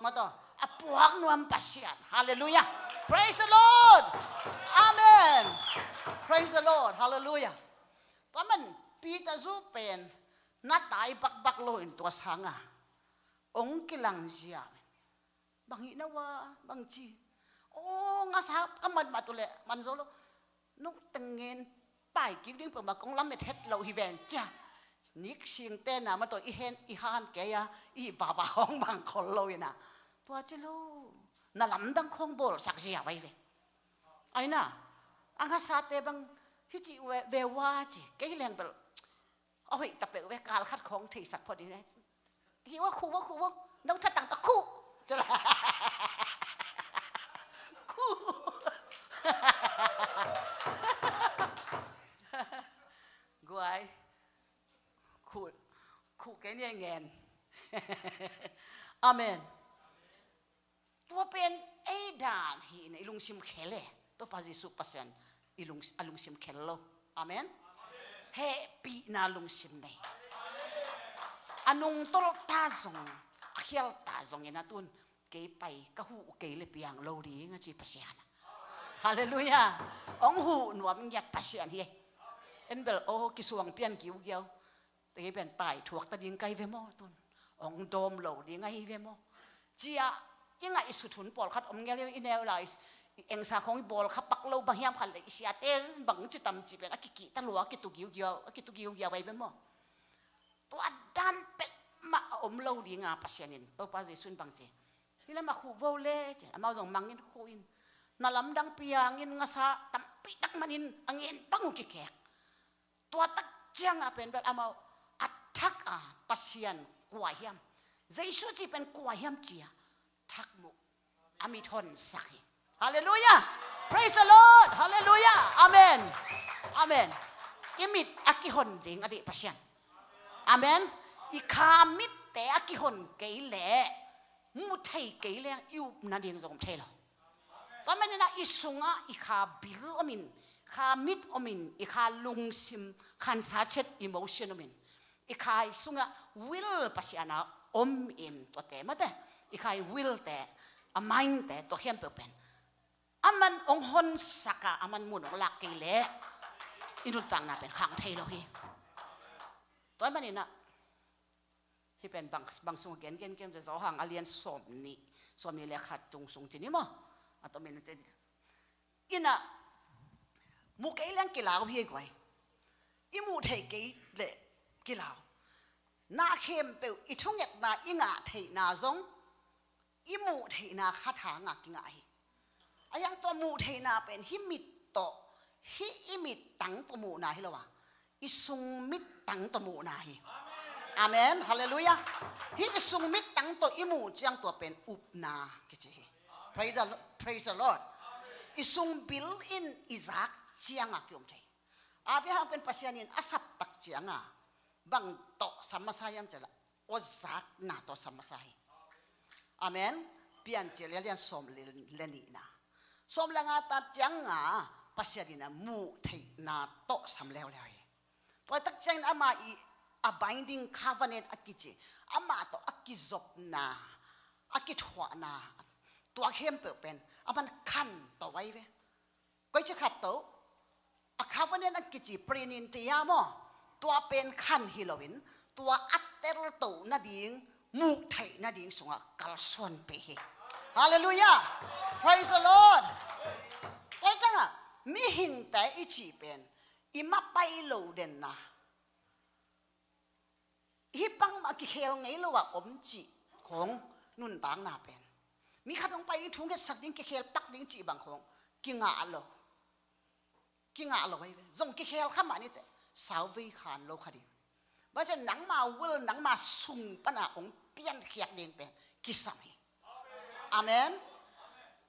maw taw, a puak nuam Pasian. Halleluiah. Praise the Lord. Amen. Praise the Lord. Halleluiah. Tua man Peter zu pen na tai bakbak lo in tua sanga hong kilang zia. Bang hih na ua, bang ci. Aw, ngasa ka man mah tu leh man zo lo. No teng ngen pai kik ding peuhmah kong lamet het lo hi ven cia. Nik singte na mah tawh i hen, i han kei a, i vava hong bang khol lo in ah, tua ci lo. Na lamdang khong bawlsak zia vai ve. Ai na, a ngasate bang hi ci ve, ve ua ci, kei leng bel a hoih ta peuh ve, kal khat khong theisak phot in. Hi ua, khuh ua, khuh ua. No thatang ta khuh. Cala. Khuh. Guai. Khuh. Khuh kei ni ngen. Amen. Tua pen ei dan hi na, i lungsim khel e. Topa Jesu Pasian i lung, a lungsim khel lo. Amen. Hehpihna lungsim nei. A nungtolh ta zong, a khial ta zong in a tun, kei pai ka huh kei le piang lo ding a ci Pasian. Halleluiah. Hong huh nuam ngiat Pasian hi. En bel aw kisuang pian giugiau. Tei pen tai thuak ta ding kai ve maw tun? Hong dawm lo ding ahi ve maw? Cia i ngaihsut hun pawlkhat om ngel i neu lai, i engsa khong i bawl kha pak lo bang hiam khat le i siate bang ci tam ci pen a kikih ta lua, a kitu giugiau, a kitu giugiau ai ve maw? Tua dan pek mah a om lo dinga Pasian in, Topa Jesu in bang ci, hi lam a khuh vo le ci, amau zong mangin khuh in, na lamdang piangin ngasa tampi tak manin a ngen bang uh kikek. Tua tak cianga pen bel amau a thak a Pasian kua hiam, Jesu ci pen kua hiam cia thak muh a mit honsak hi. Halleluiah. Praise the Lord. Halleluiah. Amen. Amen. I mit a kihon ding a dih Pasian. Amen. I kha mitte a kihon kei leh, mu thei kei leh i upna ding zong thei lo. Tua manin ah i sungah i kha bil om in, kha mit om in, i kha lungsim khansa chet emotion om in, i kha i sungah will Pasian a om in, tuate mate, i kha i will te, a mind te, tua khempeuh pen aman hong honsak a, aman mun hong lak kei leh i nuntakna pen khang thei lo hi. Tua manin ah hih pen bang, bang sung a gen gen kem ze, Johan a lian sawm nih, sawm nih le khat tung sung ci ni maw? A tomin a ci ni. Ina, mu kei leng kilau hi ei guai. I muh theih kei leh kilau. Na khempeuh i thungetna, i ngah theihna zong i muh theihna khat hanga kingah hi. A hiang tua muh theihna pen hih mit tawh, hih i mit tang tawh muhna hi lo a, i sung mit tang tawh muhna hi. Amen. Halleluiah. Hih i Sung mittang tawh i muh ciang tua pen upna kici hi. Praise the, praise the Lord. I sung build in i zak ciangah kiom thei. Abraham pen Pasian in a saptak ciangah bang tawh sam masa hiam cih leh, aw zakna tawh sam masa hi. Amen. Piancil a lian sawm le, le nihna. Sawm le nga ta ciangah Pasian in a muh theihna tawh sam leuleu hi. Tua tak ciangin amah i abiding covenant a kici, amah tawh a kizopna, a kithuahna, tua khempeuh pen a man khan to vai ve. Koici khat tawh a covenant a kici prinin tia maw, tua pen khan hi loin tua a telto nading, muh theih nading sungah kalsuan pei hi. Halleluiah. Praise the Lord. Tua ciangah mihingte i cih pen i mapai lo denna, hih bangmah kikhel ngei lo a om cih khong nuntakna pen, mi khat hong pai ding, thu ngetsak ding, kikhel pak ding cih bang khong kingah lo. Kingah lo ahi ve. Zong kikhel kha mah niteh, sau vei khan lo kha ding. Bang ciang nangma will, nangma sung pana hong piankhiat ding pen kisam hi. Amen.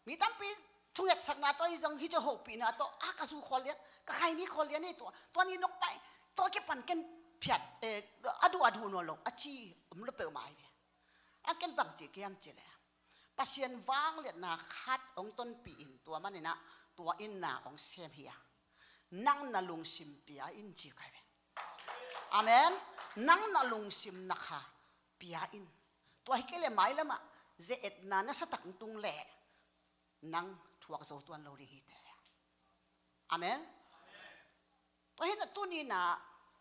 Mi tampi thungetsakna tawh hi zong hi cu hopihna tawh, a ka zu khual lian, ka khaini khual lian hi tua, tua ni nong pai, tua kipan ken phiat, eh, a duh a duh nawn lo a ci om lo peuhmah hi ve. A ken bang ci kiam ci le, Pasian vangliatna khat hong tonpih in tua maninah tua inna hong sem hi a, nang na lungsim pia in ci kai ve. Amen. Nang na lungsim na kha pia in. Tua hi kei le mailamah ze-etna na satak tung leh nang thuak zo tuan lo ding hi te. Amen. Tua hinah tuninah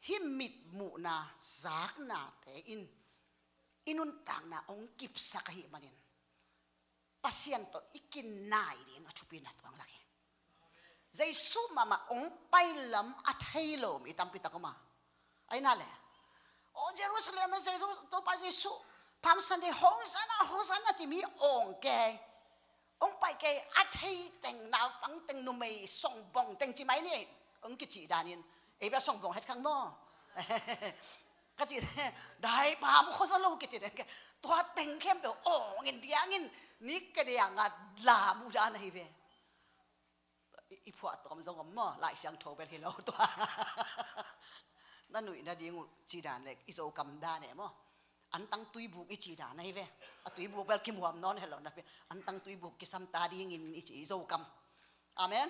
hih mitmuhna zaknate in i nuntakna hong kipsak ahih manin Pasian tawh i kinai ding a thupina tuang lak hi. Jesuh mahmah hong pailam a thei lo mi tampi tak om a. Aina le, o Jerusalem ah Jesuh, Topa Jesuh, Palm Sunday, Hosanna, Hosanna ci mi awng kei. Hong pai kei a thei teng, naupang teng, numei songbong teng ci mai ni. Hong kicih danin ei bia songbong het khang maw? Ka cih dai pam khuaza lo kici den kei. Tua teng khempeuh awngin diangin ni kedianga la muh dan ahi ve. I, i phuah tawm zong om maw, Lai Siangtho bel hi lo tua. Na nuih nading uh ci dan le i Zokam dan e maw. Antang tuibuk i ci dan ahi ve. A tuibuk bel kimuam nawn helo napi, antang tuibuk kisam ta dingin i ci i Zokam. Amen.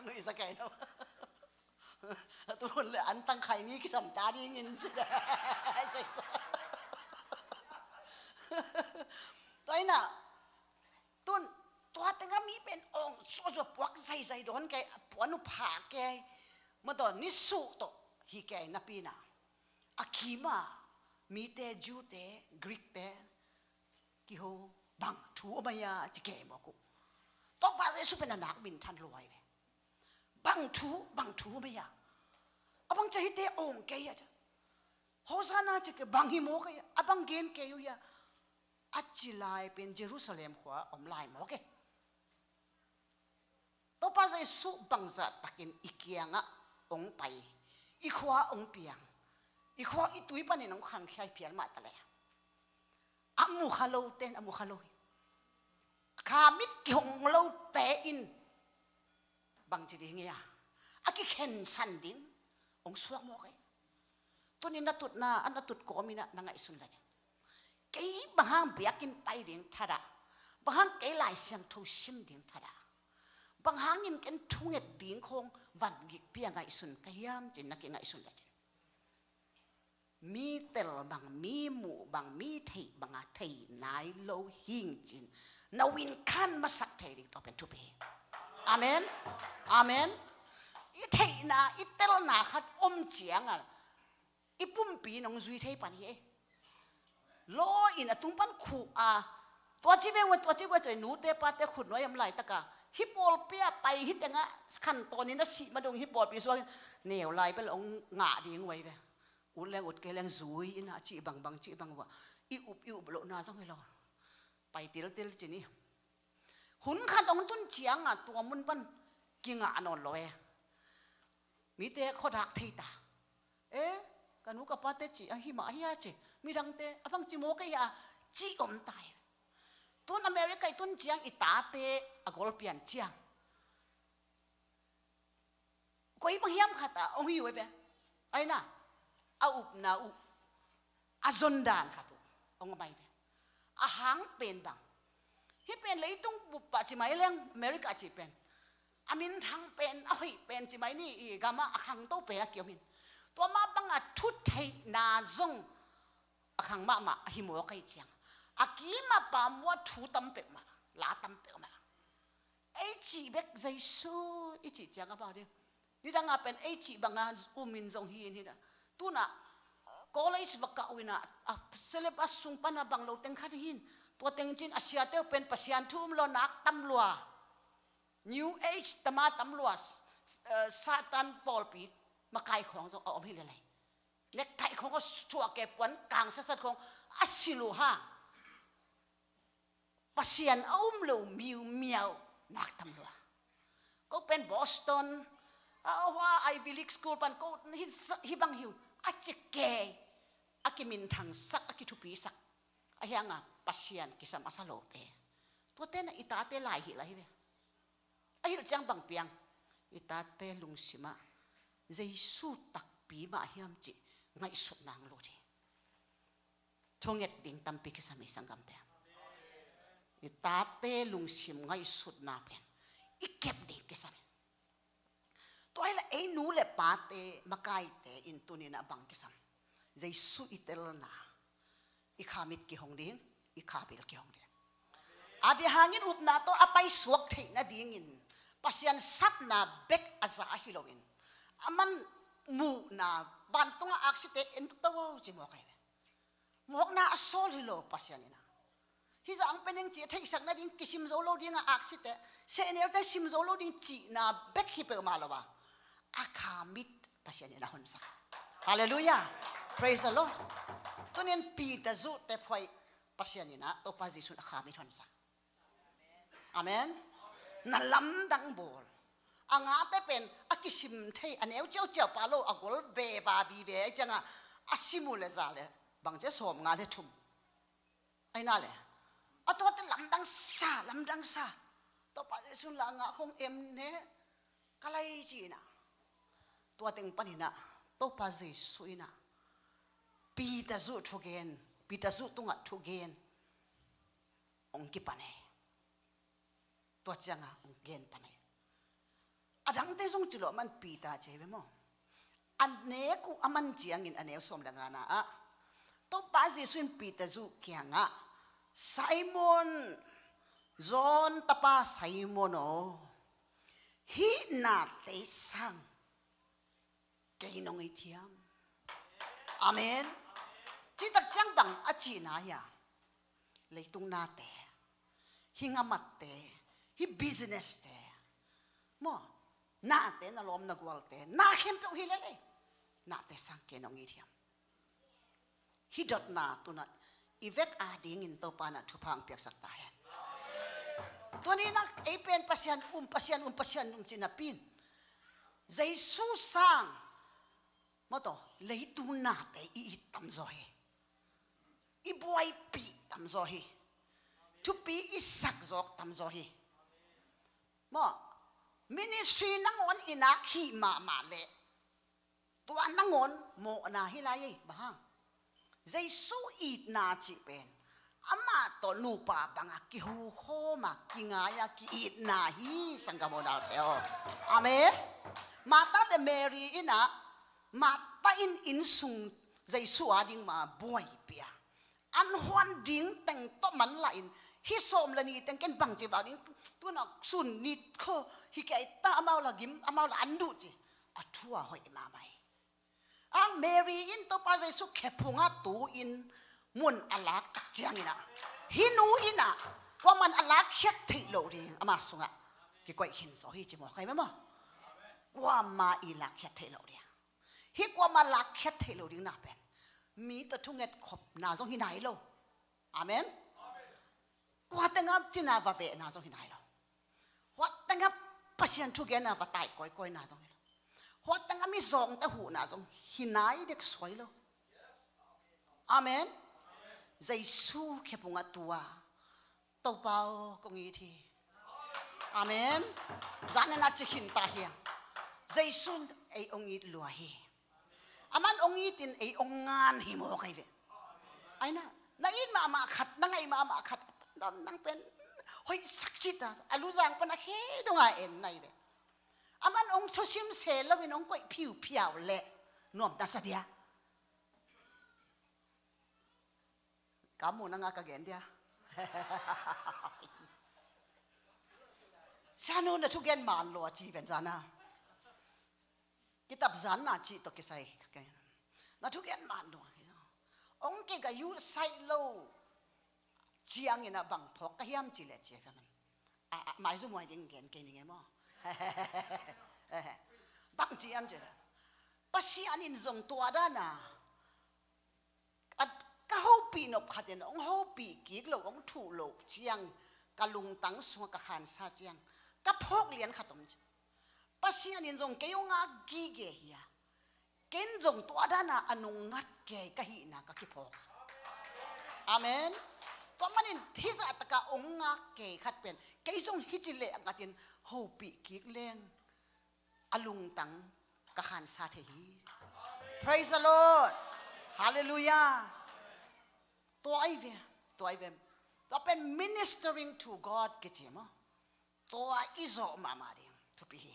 Nuih sa kai no. A tuhun le antang khaini kisam ta dingin ci dan. Tua inah tun, tua tengah mi pen awng suahsuah puak zaizai dawn kei, a puan uh pha kei, madaw nisuh tawh hi kei napinah a kima mite, Jew-te, Greek-te kiho, bang thu om ahi a ci kei mawk uh. Topa Jesuh pen a nak minthan luai ve. Bang thu, bang thu om ahi a. A bang cia hite awng kei a cia. Hosanna ci kei bang hi mawk ahi a. A bang gen kei uh ahi a. A ci lai pen Jerusalem khua om lai mawk e. Topa Jesuh bangzah takin i kiangah hong pai, i khua hong piang, i khua i tui panin hong khangkhia i phial mah ta le, a mu kha lo ten a mu kha lo hi. Kha mit kihong lo te in bang ci ding hi a, a kikhensan ding hong suak mawk hi. Tunin na tutna, a na tut kawmin ah na ngaihsun la cin. Kei bang hang biakinn pai ding thadah, bang hang kei Lai Siangtho sim ding thadah, bang hangin ken thunget ding khong van gikpi a ngaihsun ka hiam cin na kingaihsun la cin. Mi tel bang, mi muh bang, mi theih banga thei nai lo hing cin na win khan masak thei ding tua pen thupi hi. Amen. Amen. I theihna, i telna khat om cianga i pumpi nong zui thei pan hi e. Law in a tung pan khuh a, tua ci ve ua, tua ci ve ua, tua ci ve ua, nute pate khut nuai am laitaka hih pawlpi ah pai, hih tengah khan tawnin a sih madung hih pawlpi suakin neu lai bel hong ngah ding uai ve. Ut leng ut kei leng zui in a cih bangbang cih bang ua, i up i up lohna zong hi lo. Pai tiltil cin hi. Hun khat hong tun cianga tua mun pan kingah nawn lo e. Mite khuadak thei ta. E, Ka nu ka pate cih ahi mah ahi a ci. Midangte a bang ci maw kei a ci om ta hi. Tun America i tun ciang i tate a gol pian ciang koi bang hiam khat ah hong hi uh hi ve. Aina a upna uh a zondan khat uh hong om ahi ve. A hang pen bang, hih pen leitung bup pah ci mai leng America cih pen a minthang pen a hoih pen ci mai ni, i gamah a khangto pen a kiom hi. Tua mah bangah thutheihna zong a khang mahmah ahi maw kei ciang a kimah pamua thu tam peuhmah, la tam peuhmah. Ei cih bek Jesu i cih ciang a bang ding. Nidang a pen ei cih banga um in zong hi in hi na. Tuna college va kah uh ina a syllabus sung pana bang lo teng khat hi in. Tua teng cin a siate uh pen Pasian thu um lo, nak tam lua, New Age tama tam lua, eh, Satan pawlpi makai khawng zong a om hi lelei. Nektaih khawng a thuah ke puan kang sasat khawng a si lua ha. Pasian a um lo miumiau nak tam lua. Ko pen Boston a hua Ivy League school pan ko hi, hi bang hi uh a ci kei, a kiminthangsak, a kithupisak. A hianga Pasian kisam a sa lote. Tuate na i tate lai hi lai hi ve. A hilh ciang bang piang, i tate lungsimah Jesu takpi mah hiam cih ngaihsutna hong lut hi. Thunget ding tampi kisam hi sanggamte. I tate lungsim ngaihsutna pen i kep ding kisam hi. Tua hi la ei nu le pate makaite in tunin a bang kisam. Jesu i telna, i khamit kihong ding, i khabil kihong ding. A bia hangin upna tawh a paisuak theih nadingin Pasian sapna bek a za ahi loin a man muhna, vantungah aksite en to ci mawk ahi ve. Mawkna a sawl hi lo Pasian ina. Hi zah ang pen eng ci a theihsak nading kisim zo lo dingah aksite, sehnelte sim zo lo ding cihna bek hi peuhmah lo a, a khamit Pasian ina honsak. Halleluiah. Praise the Lord. Tunin Peter zuhte phuai Pasian ina Topa Jesu in a khamit honsak. Amen. Na lamdang bawl. A ngate pen a kisim thei, a neu ciauciau pa lo, a gol veva vive ai cianga a sim uh le za le bang cia sawm nga le thum. Aina le a tuate lamdang sa, lamdang sa. Topa Jesu in la nga khong em ne ka lai ci ina. Tua teng pan ina Topa Jesu ina Peter zuh thugen, Peter zuh tungah thugen hong kipan hi. Tua cianga hong gen pan hi. A dangte zong ci lo a man Peter ci hi ve maw. A nek uh a man ciangin a neu sawm le ngana ah Topa Jesu in Peter zuh kiangah, Simon, John tapa Simon aw, hih nate sang kei nong it hiam? Amen. Citak ciang bang a cihna hia? Leitung nate, hih ngamatte, hih business te, maw, nate, na lawm na gualte, na khempeuh hi lelei, nate sang kei nong it hiam? Hih dotna tuna i vek adingin Topa na thupha hong piaksak ta hen. Tuni na ei pen Pasian um, Pasian um, Pasian um ci napi in Jesu sang maw, tua leitung nate i it tamzaw hi. I buaipih tamzaw hi. Thupi i sakzawk tamzaw hi. Maw, ministry nangawn i nak hih mahmah leh tua nangawn mawhna hi lai ei, bang hang? Jesu itna cih pen amah tawh nupa banga kihukhawma kingaia ki-itna hi, sanggam unaute aw. Amen. Martha le Mary ina, Martha in innsung Jesu ading ma buaipih a, an huan ding teng tawh manlahin, hih sawm le ni teng ken bangci vak ding, tuna sun nit kho hi kei ta, amau la gim, amau la an duh ci. A thu a hoih mahmah hi. Ang Mary in Topa Jesu khe phungah tu-in mun a lak tak ciangin ah, hih nu in ah kuaman a lakkhiat theih loh ding ama sungah kikoih khin zaw hi ci maw, kai mah maw? Kuamah i lakkhiat theih loh ding. Hih kuamah lakkhiat theih loh ding na pen mi tawh thunget khopna zong hi nai lo. Amen. Kua tengah cina va vehna zong hi nai lo. Hua tengah Pasian thugenna va tai kawikawina zong hi lo. Hua tengah mizawngte huhna zong hi nai dek suai lo. Amen. Jesu khephung a tua, Topa aw, kong it hi. Amen. Zan in a ci khin ta hiam? Jesu in ei hong it lua hi. Aman hong it in ei hong ngan hi mawk ahi ve. Aina, na it mahmah khat, na ngaih mahmah khat, nang pen hoihsak cita, a luzang pan a khe dong a en na hi ve. Aman hong thusim se loin hong koih phiuphiau leh nuam na sa dia. Ka mu na nga ka gen dia. Sianu, na thugen man lo a ci pen zana. Kitab zan na ci tawh kisai ka gen. Na thugen man lo. Hong kei ka yu sai lo. Ciangin a bang phawk ka hiam ci le ci ka man. A, a, mai zu muai ding gen kei ning e maw. Bang ci hiam ci le. Pasian in zong tua dana a, ka hopih nop khat in hong hopih kik lo, hong thuh lo ciang, ka lungtang sungah ka khansa ciang, ka phawk lian khat om ci. Pasian in zong kei hong ngak gige hi a, ken zong tua dana a nung ngat kei ka hihna ka kiphawk. Amen. Tua manin hizah taka hong ngak kei khat pen kei zong hici leh a ngatin hopih kik leng a lungtang ka khansa thei hi. Praise the Lord. Hallelujah. Tua ahi ve, tua ahi ve. Tua pen ministering to God kici maw. Tua i zawh mahmah ding thupi hi.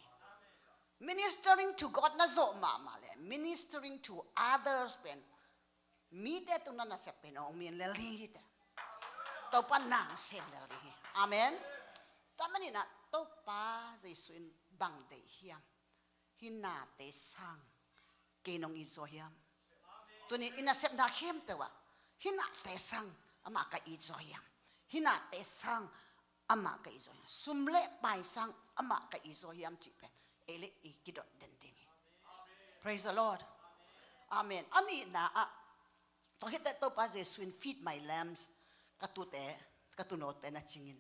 Ministering to God na zawh mahmah le ministering to others pen mite tungah na sep pen hong min lel ding hi teh. Topa nang sem lel ding hi. Amen. Tua manin ah Topa Jesu in bang deih hiam? Hih nate sang kei nong it zaw hiam? Tuni i nasepna khempeuh ah hih nate sang amah ka it zaw hiam? Hih nate sang amah ka it zaw hiam? Sum le pai sang amah ka it zaw hiam cih pen ei le ei kidot den ding hi. Praise the Lord. Amen. A nihna ah, tua hi teh Topa Jesu in "Feed my lambs," ka tute, ka tuunote na cingin.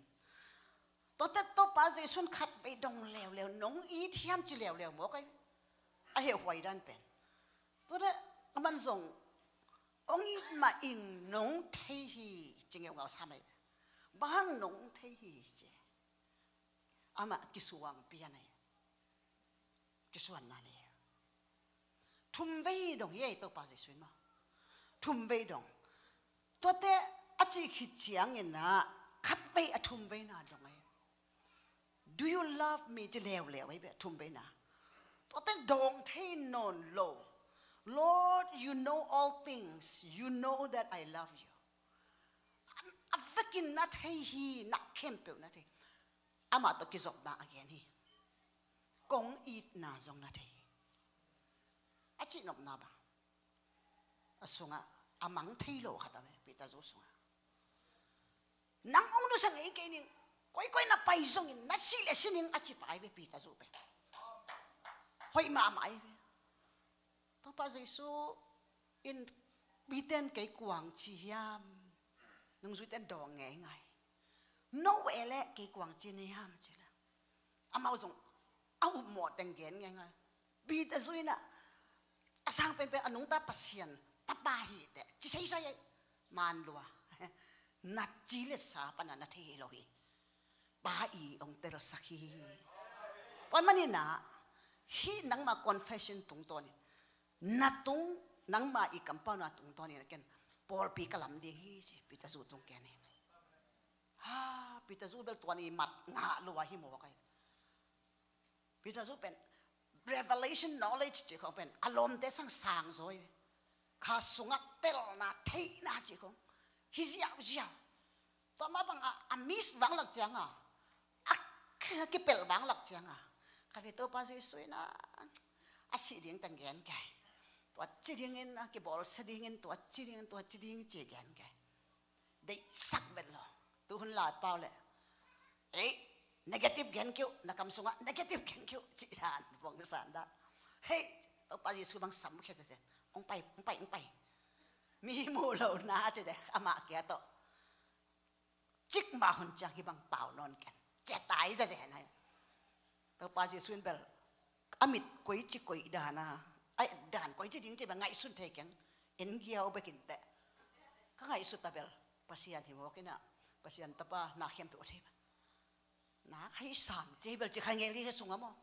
Tua teh Topa Jesu in khatvei dong leuleu, "Nong it hiam?" ci leuleu mawk ahi. A hehhuai dan pen. Tua teh aman zong, "Hong it mah ing, nong thei hi," ci ngeungau sam ahi. "Bang hang nong thei hi?" ci. Amah kisuang pian ahi. Kisuanna nei. Thumvei dong hi ei Topa Jesu in maw. Thumvei dong. Tua teh a cih khit ciangin ah khatvei a thumveina dong ahi. "Do you love me?" ci leuleu ahi ve thumveina. Tua teh dawng thei nawn lo. "Lord, you know all things. You know that I love you." A vekin na thei hi, na khempeuh na thei. Amah tawh kizopna a gen hi. "Kong itna zong na thei hi," a cihnopna bang. A sungah a mang thei lo khat a ve, Peter zu sungah. "Nang hong nusia ngei kei ning, koikoi na pai zongin na si le si ning," a ci pai ve Peter zu pen. Hoih mahmah ahi ve. Topa Jesu in, "Mite in kei kuang ci hiam?" Nungzuite in dawng ngeingai. "No e le kei kuang ci na hiam?" ci le. Amau zong a upmawh teng gen ngeingai. Peter zu in ah, "A sang penpen a nungta Pasian Tapa hi teh," ci seisai ahi. Man lua. Na ci le sa pana na thei hi lo hi. Pa i hong telsak hi. Tua manin ah, hih nangma confession tungtawnin, na tung, nangma i kampauna tungtawnin a ken pawlpi ka lam ding hi ci Peter zu tung ken hi. Ha, Peter zu bel tua ni mat ngah lua hi mawk ahi. Peter zu pen revelation knowledge cih khong pen a lawmte sang sang zaw hi. Kha sungah telna theihna cih khong hi ziauziau. Tua mah bangah a miss vanglak cianga, a kipelh vanglak cianga, kha ve Topa Jesu in ah, "A sih ding teng gen kei. Tua ci dingin a kibawlsia dingin, tua ci dingin, tua ci ding," ci gen kei. Deihsak vet lo. Tuhun lai pau le, "Ei, negative gen kiu, na kam sungah negative gen kiu," cih dan, buang san dan. Hei, Topa Jesu bang sam khia zen. "Hong pai, hong pai, hong pai. Mi mu lo na," ci zen, amah kia tawh. Cikmah hun ciang hih bang pau nawn ken. Cia tai zen zen hai. Topa Jesu in bel a mit koici koih dan a, a et dan koici ding ci bel ngaihsun thei keng. En giau bekin teh. Ka ngaihsut a bel Pasian hi mawk inah, Pasian tapa na khempeuh a thei mah. Na khai sam cia bel ci kha ngel hi sungah maw?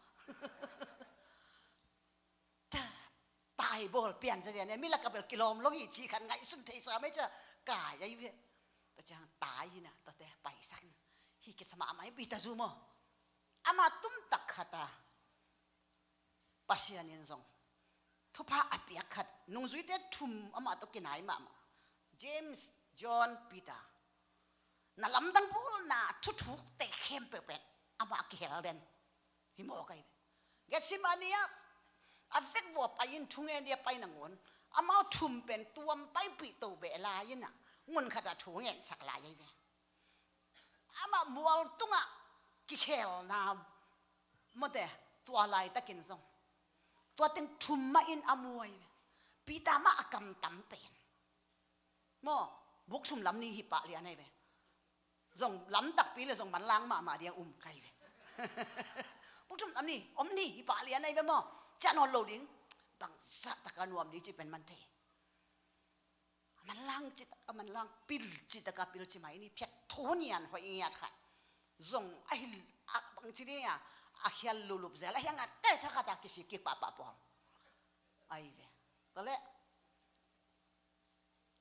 Taibawl pian zazian e, mi lakah bel kilawm lo hi cih khat ngaihsun thei sa mai cia kai ahi ve. Tua ciang tai inah tuate paisak inah hi kisa mahmah hi Peter zu maw? Amah tumtak khat a Pasian in zong thupha a piak khat, nungzuite thum amah tawh kinai mahmah, James, John, Peter. Na lamdang bulna thuthukte khempeuh pen amah a kihel den hi mawk ahi ve. Gethsemane ah a vekvua pai in thungen dia pai nangun amau thum pen tuam paipih to beh lai inah mun khatah thu ngensak lai ahi ve. Amah mual tungah kikhelna mawte, tua laitakin zong tua teng thum mah in a mu ahi ve. Peter mah a kamtam pen maw, buk thum lam ni hi pah lian ahi ve. Zong lamtakpi le zong manlang mahmah diang um kai ve. Buk thum lam ni om ni hi pah lian ahi ve maw? Ciah nawn lo ding, bangzah taka nuam ding cih pen man thei. A manlang cih tak, a manlang pil cih taka pil ci mai ni, phiat thu nian hoih ngiat khat zong a hil a bangci ding a, a khial lulup zel a hiang a te thakhat a kisik kik pahpah pawl ahi ve. Tua leh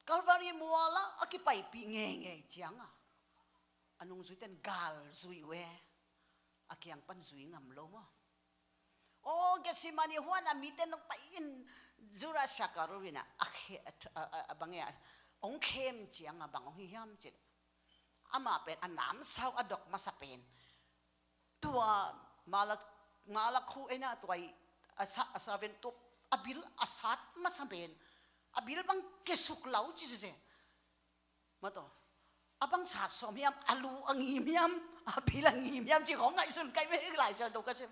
Calvary mual ah a kipaipih ngeingei ciang a, a nungzuiten gal zui uh e, a kiang pan zui ngam lo maw? Aw, Gethsemane huan a mite nong pai in Judas Iskariot in a, a khe-, a, a, a, a bang e, a, hong khem ciang a bang hong hi hiam cih leh, amah pen a namsau a dok masa pen tua Malak-, Malakhu ei na tua i a sa-, a servant tua a bil a sat masa pen, a bil bang kisuk lo ci sese. Mataw, a bang sat sawm hiam, a lu a ngim hiam, a bil a ngim hiam ci khong ngaihsun kai ve, Lai Siangtho ka sim.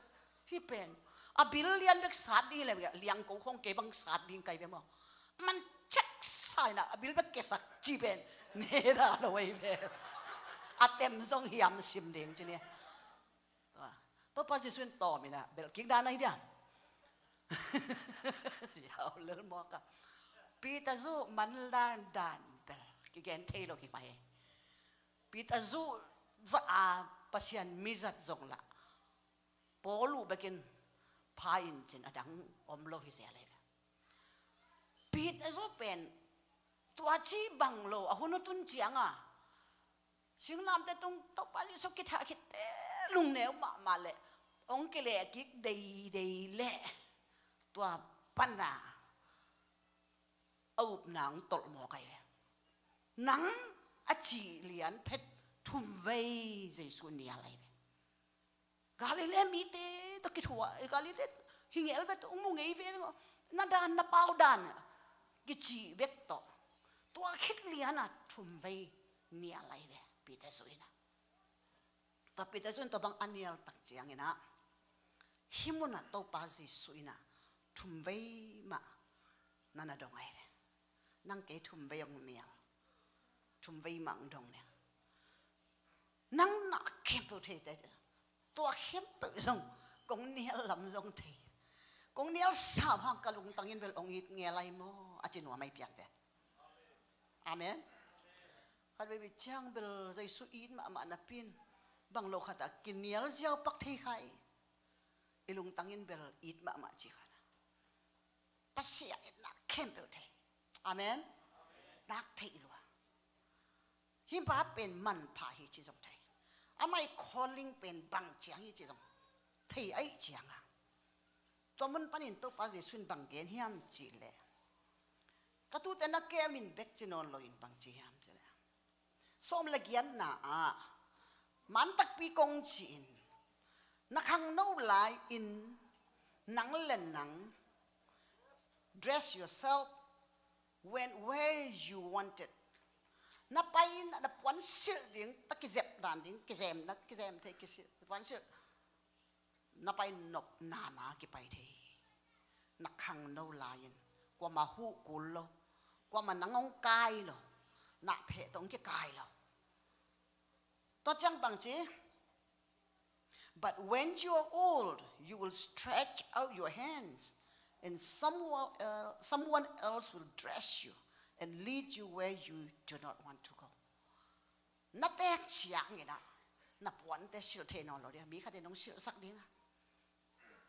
Hi pen a bil lian bek sat ding le liang ko khong kei bang sat ding kai ve maw? Man cek sa inah a bil bek kesak ci pen neda lo ei ve. A tem zong hiam sim ding ci ni. Topa Jesuh in tawm inah belh kik dan ahi dia. Ziau lel mawk a. Peter zu manlan dan bel kigen thei lo hi mai. Peter zu zah a Pasian mizat zong lah Paul uh bekin pha in cin a dang om lo hi zel ei ve. Peter zu pen tua ci bang lo a hun uh tun ciang a singlamteh tung Topa Jesuh kithah khit te lungneu mahmah leh hong kileh kik deidei leh tua pan a a upna hong tolh mawk ahi ve. Nang a cih lian phet thumvei Jesuh nial ahi ve. Galilee mite tawh kithuah, Galilee hi ngel ve tawh hong mu ngei ve, na dan na pau dan kicih bek tawh tua khit lian a thumvei nial ahi ve Peter zu in a. Tua Peter zu in tua bang a nial tak ciang in a, hih mun ah Topa Jesuh in a thumvei mah na na dong ahi ve. Nang kei thumvei hong nial, thumvei mah hong dong nial. Nang na khempeuh thei te, tua khempeuh zong kong nial lam zong thei. Kong nial sam hang ka lungtang in bel hong it ngel ahi maw, a ci nuam ahi pian ve. Amen. Khat vei vei ciang bel Jesuh it mahmah napi in bang lo khat ah kinial ziau pak thei kha hi. I lungtang in bel it mahmah ci kha na. Pasian in nak khempeuh thei. Amen. Nak theih lua. Hih pa pen manpha hi ci zong thei. Amah i calling pen bang ciang hi ci zong thei ahi ciang a, tua mun panin Topa Jesuh in bang gen hiam cih leh, ka tuute na kem in bek ci nawn lo in bang ci hiam cih leh, sawm le giatna ah man takpi kong ci in, na khangno lai in nang le nang dress yourself when, where you wanted. Na pai na, na puansilh ding, ta kizep dan ding, kizem na, kizem thei kisilh, puansilh. Na pai nopna na kipai thei. Na khangno lai in kuamah huh kul lo, kuamah nang hong kai lo, na pheh tawh hong kikai lo. Tua ciang bang ci, but when you are old, you will stretch out your hands, and someone el-, someone else will dress you and lead you where you do not want to go. Na teek ciangin ah na puante silh thei nawn lo ding a, mi khatin hong silhsak ding a,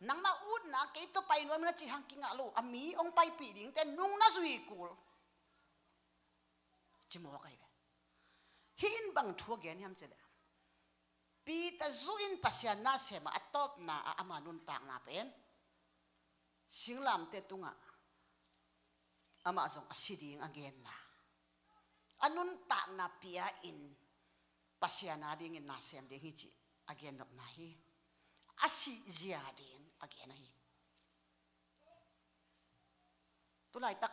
nangmah utna kei tawh pai nuam in a cih hang kingah lo a, mi hong paipih dingte nung na zui kul. Ci mawk ahi ve. Hih in bang thu a gen hiam cih leh, Peter zu in Pasian na sem a, a tawpna ah ama nuntakna pen singlamteh tungah amah zong a si ding a genna, a nuntakna pia-in Pasian adingin na sem ding hi cih a gennopna hi. A sihzia ding a gen ahi. Tu laitak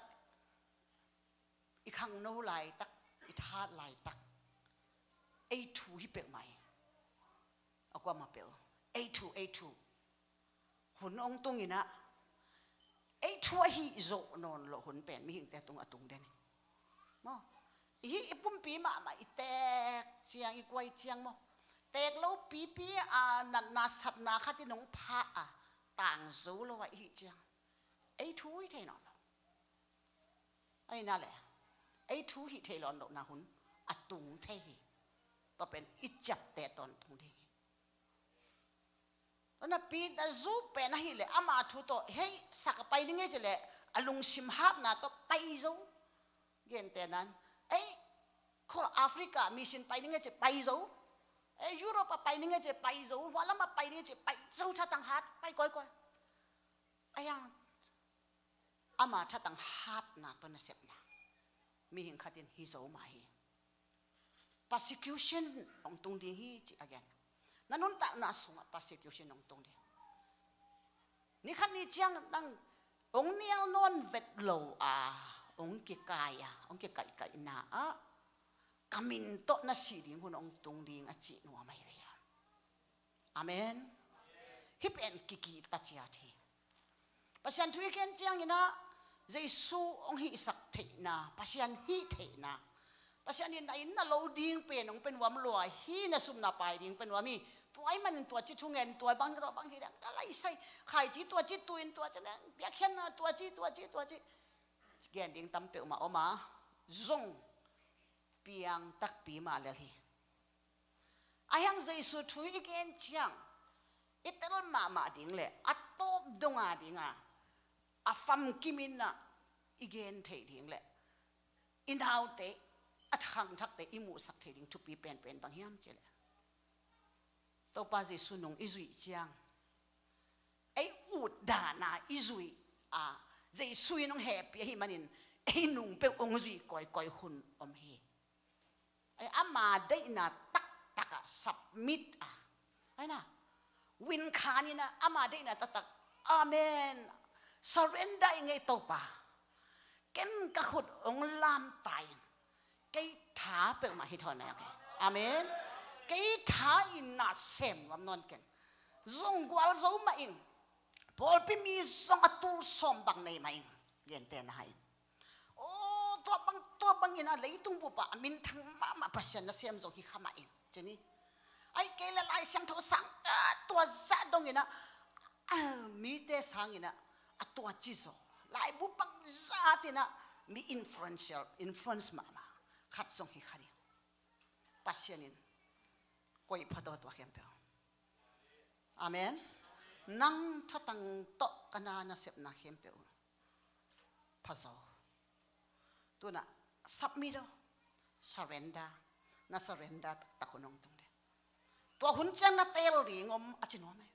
i khangno laitak, i thahat laitak, ei thu hi peuhmah hi. A kuamah peuh ei thu, ei thu. Hun hong tung in ah ei thu ahi zawh nawn loh hun pen mihingte tung a tung den hi. Maw? I hih i pumpi mahmah i teek ciang, i kuai ciang maw, teek lo pipi a natna satna khat in hong phah a, tang zo lo a i hih ciang ei thu hi thei nawn lo. Ahi na leh ei thu hih thei nawn lohna hun a tung thei hi. Tua pen i ciapteh tawntung ding hi. Tua na Peter zu pen ahih leh ama thu tawh hei sak a pai ding hi cih leh a lungsim hatna tawh pai zo. Gentehna in ei khua Africa mission pai ding hi cih pai zo. Ei Europe ah pai ding hi cih pai zo. Hua lam ah pai ding hi cih pai zo, thatang hat pai kawikawi. Ahi hang ama thatang hatna tawh nasepna mihing khatin hi zo mah hi. Persecution hong tung ding hi cih a gen. Na nuntakna sungah persecution hong tung ding. Ni khat ni ciang nang hong nial nawn vet lo a, hong kikai a, hong kikaihkaihna ah ka min tawh na si ding hun hong tung ding a cih nuam ahi ve. Amen. Hih pen kikihta ciat hi. Pasian thu i gen ciangin ah Jesu hong hihsak theihna, Pasian hih theihna, Pasian in na inn na lo ding pen hong pe nuam lua hi, na sum na pai ding pe nuam hi. Tua ahih manin tua ci thungen, tua bang, tua bang hi ding ka laisai, khaici tua ci tuin, tua ci neng biakhiatna tua ci, tua ci, tua ci, gen ding tam peuhmah om a, zong piang takpi mah lel hi. Ahi hang Jesu thu i gen ciang i tel mahmah ding leh a tawp dong a ding a, a famkim in ah i gen theih ding leh i naute, a khangthakte i muhsak theih ding thupi penpen bang hiam cih leh, Topa Jesu nung i zuih ciang ei ut dan a i zuih a, Jesu in hong hehpih ahih manin ei nung peuh hong zuih kawikawi hun om hi. Ei, ama deihna taktak ah submit a, ei na, win khan in ah ama deihna taktak, amen, surrender ing ei Topa. Ken ka khut hong lamta ing. Kei tha peuhmah hi thawn a, amen. Kei tha in na sem nuam nawn keng. Zong gualzo mah ing. Pawlpi mi zong a tul sawm bang nei mah ing. Gentehna in, aw, tua bang, tua bangin a leitung bup ah a minthang mahmah Pasian nasem zong hi kha mah ing, ci ni. Ahih kei leh Lai Siangtho sang, ah, tua zah dongin ah, ah, mite sangin ah a tua ci zaw, laibu bang zah in ah mi influential, influence mahmah khat zong hi kha ding. Pasian in koih pha tawh tua khempeuh. Amen. Nang thatang tawh ka na nasepna khempeuh pha zaw. Tu-in ah submit aw, surrender. Na surrender taktak hun hong tung ding. Tua hun ciang na teel ding om a ci nuam ei.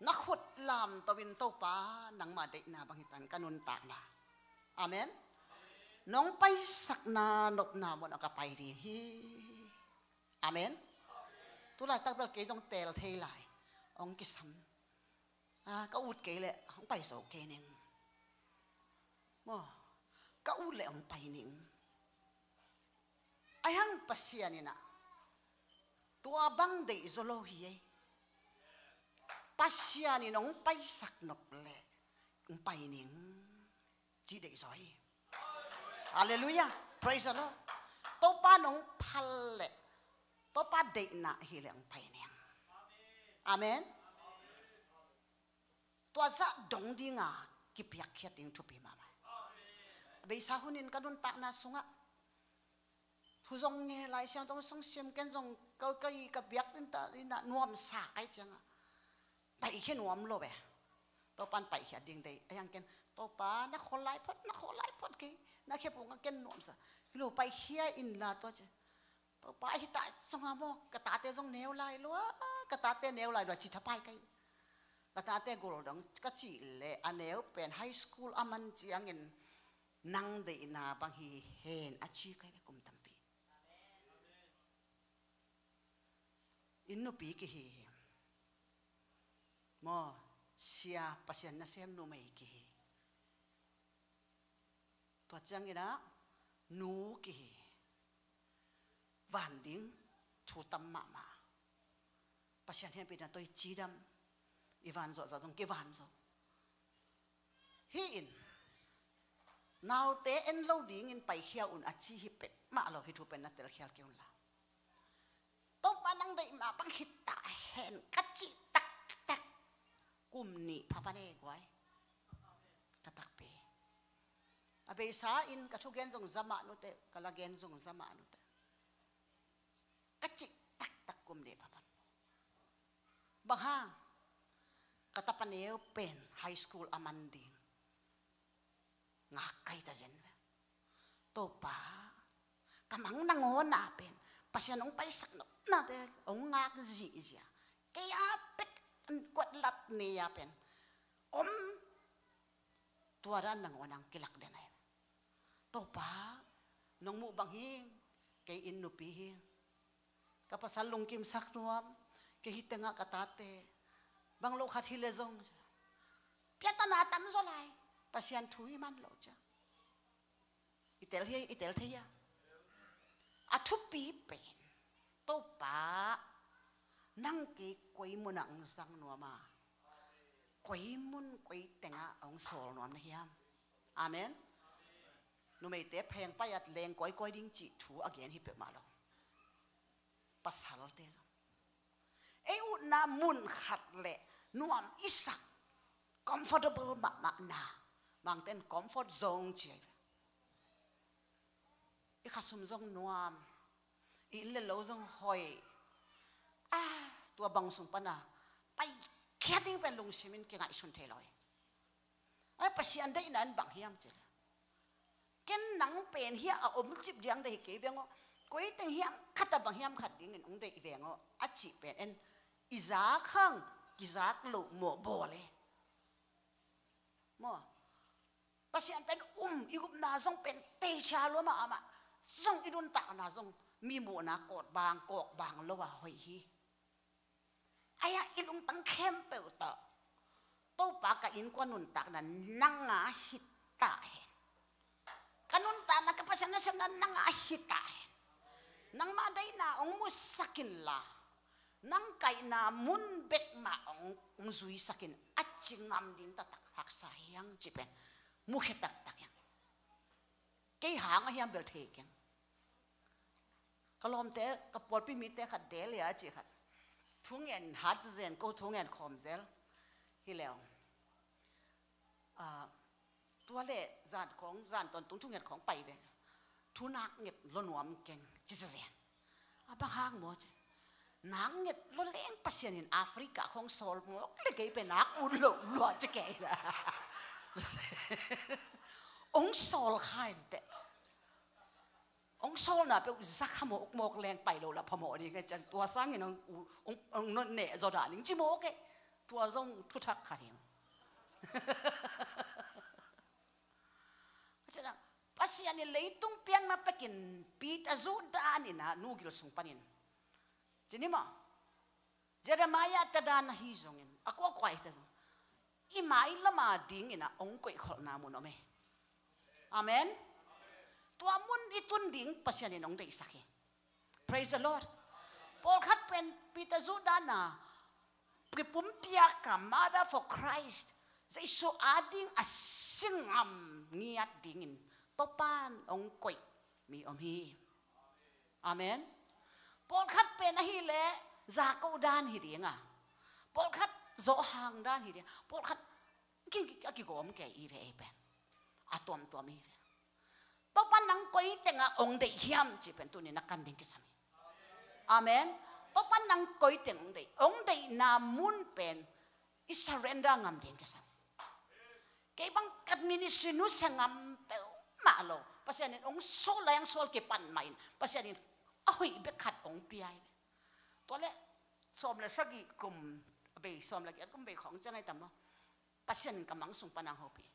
Na khut lamto in, Topa, nangma deihna bang hi tan ka nuntakna. Amen. Nong paisakna nopna mun ah ka pai ding hi. Amen. Tu laitak bel kei zong teel thei lai. Hong kisam. Ah, ka ut kei leh hong pai zo kei ning. Maw, ka ut leh hong pai ning. Ahi hang Pasian in ah tua bang deih zaw lo hi ei. Pasian in hong paisak nop leh hong pai ning ci deih zaw hi. Halleluiah. Praise the Lord. Topa nong phal leh, Topa deihna hi leh hong pai ning. Amen. Tua zah dong ding a kipiakkhiat ding thupi mahmah. Beisa hunin ka nuntakna sungah thu zong nge, Lai Siangtho zong sim, ken zong ka, ka i ka biak in ta, in a nuamsa kai ciangah paihkhia nuam lo e. Topan paihkhia ding dei a hiang ken, Topa, na khawl lai phot, na khawl lai phot kei, na khe pungah ken nuamsa. Hi lo, paihkhia inla tua ci. Topa, hi ta sungah maw, ka tate zong neu lai lua, ka tate neu lai lua, ci thapai kai. Ka tate gol dong ka cih leh a neu pen high school a man ciangin nang deihna bang hi hen a ci kai ve kum tampi. Inn nupi kihi hi. Maw, sia, Pasian nasem numei kihi. Tua ciangin ah nu kihi. Van ding thu tam mahmah. Pasian hehpihna tawh i cidam, i van zawh zah zong kivan zo. Hi in, naute en lo dingin paikhia un a ci hi pek mah lo, hi thu pen na telkhial kei unla. Topa, nang deih mah bang hi ta hen ka cih taktak kum nih pha pan e guai. Ka takpi. A beisa in ka thugen zong za mah nute, ka lagen zong za mah nute. Ka cih taktak kum nih pha pan. Bang hang, ka tapa neu pen high school a man ding ngak kai ta zen ve. Topa, ka mang nangawn a pen Pasian hong paisak nopnate hong ngak zihziah. Kei a pek kuat lat ni a pen om, tua dan nangawn ang kilak den ai. Topa, nong muh bang hi, kei inn nupi hi. Ka pasal lungkimsak nuam, kei hi tengah ka tate. Bang lo khat hi le zong, piatana tam zaw lai. Pasian thu i man lo cia. I tel hi, i tel thei a. A thupi pen, Topa, nang kei koi munah hong sang nuam a, koi mun koi tengah hong sawl nuam na hiam? Amen. Numeite pheng pai at leng kawikawi ding cih thu a gen hi peuhmah lo. Pasalte zong ei utna mun khat le nuam i sak, comfortable mahmahna, Mangten comfort zone ci ai. I khasum zong nuam, i inn le lo zong hoih. Ah, tua bang sung pana paikhia ding pen lungsimin kingaihsun thei lo hi. Ai, Pasian deihna in bang hiam cih leh, ken nang pen hiah a om cip diang dei hi kei beng aw. Koi teng hiam khat a bang hiam khat dingin hong deih veng aw a cih pen en, i zak hang kizak loh mawh bawl e. Maw, Pasian pen um, i upna zong pen teicia lua mahmah, zong i nuntakna zong mi muhna kawt bang kawk bang lo a hoih hi. Ai-ah i lungtang khempeuh tawh, Topa, ka innkuan nuntakna nang a hi ta hen. Ka nuntakna, ka Pasian nasemna nang a hi ta hen. Nangmah deihna hong musak inla, nang kaihna mun bek mah hong, hong zuisak in a ci ngam ding taktak haksa hi hang ci pen mukhia taktak hi hang. Kei hang a hiam bel thei keng. Ka lawmte, ka pawlpi mite khat, Delia a ci khat, thungen hat zen ko, thungen khawm zel hi leu. Ah, tua le zan khawng, zan tawntung thunget khawng pai ve. Thu nak nget lo nuam keng ci zen. A bang hang maw ci, nak nget lo leng Pasian in Africa khawng sawl mawk le kei pe nak ut lo lua ci kei la. Hong sawl kha in teh. Hong sawlna peuh za kha mawkmawk leng pai lo la phamawh ding e, cian tua sangin hong, hong, hong neh zaw dah ning ci mawk e. Tua zong thuthak kha ding. Cian a, Pasian in leitung piang na pekin Peter zuh dan in a, nu gil sung panin. Ci ni maw? Jeremiah te dan ahi zongin, a kuakua hi te zong, i mailam a dingin a hong koihkholhna mun om e. Amen. Tua mun i tun ding Pasian in hong deihsak hi. Praise the Lord. Pawlkhat pen Peter zuh dan a, kipumpiak a, murder for Christ, Jesu a ding a si ngam ngiat dingin Topan hong koih mi om hi. Amen. Pawlkhat pen ahih leh zakoh dan hi ding a, pawlkhat zawhhang dan hi ding a, pawlkhat ki, ki, a kigawm kei hi ve ei pen. A tuamtuam hi ve. koi tengah hong deih hiam cih pen tuni na kan ding kisam hi. Amen. Topa nang koi teng hong deih, hong deihna mun pen i surrender ngam ding kisam. Kei bang ka ministry nusia ngam peuhmah lo. Pasian in hong sawl lai, hong sawl kipan mah in Pasian in a hoih bek khat hong pia hi. Tua leh sawm le sagih kum a bei, sawm le giat kum bei khawng ciang ahi tam maw. Pasian in ka mang sung pan hong hopih.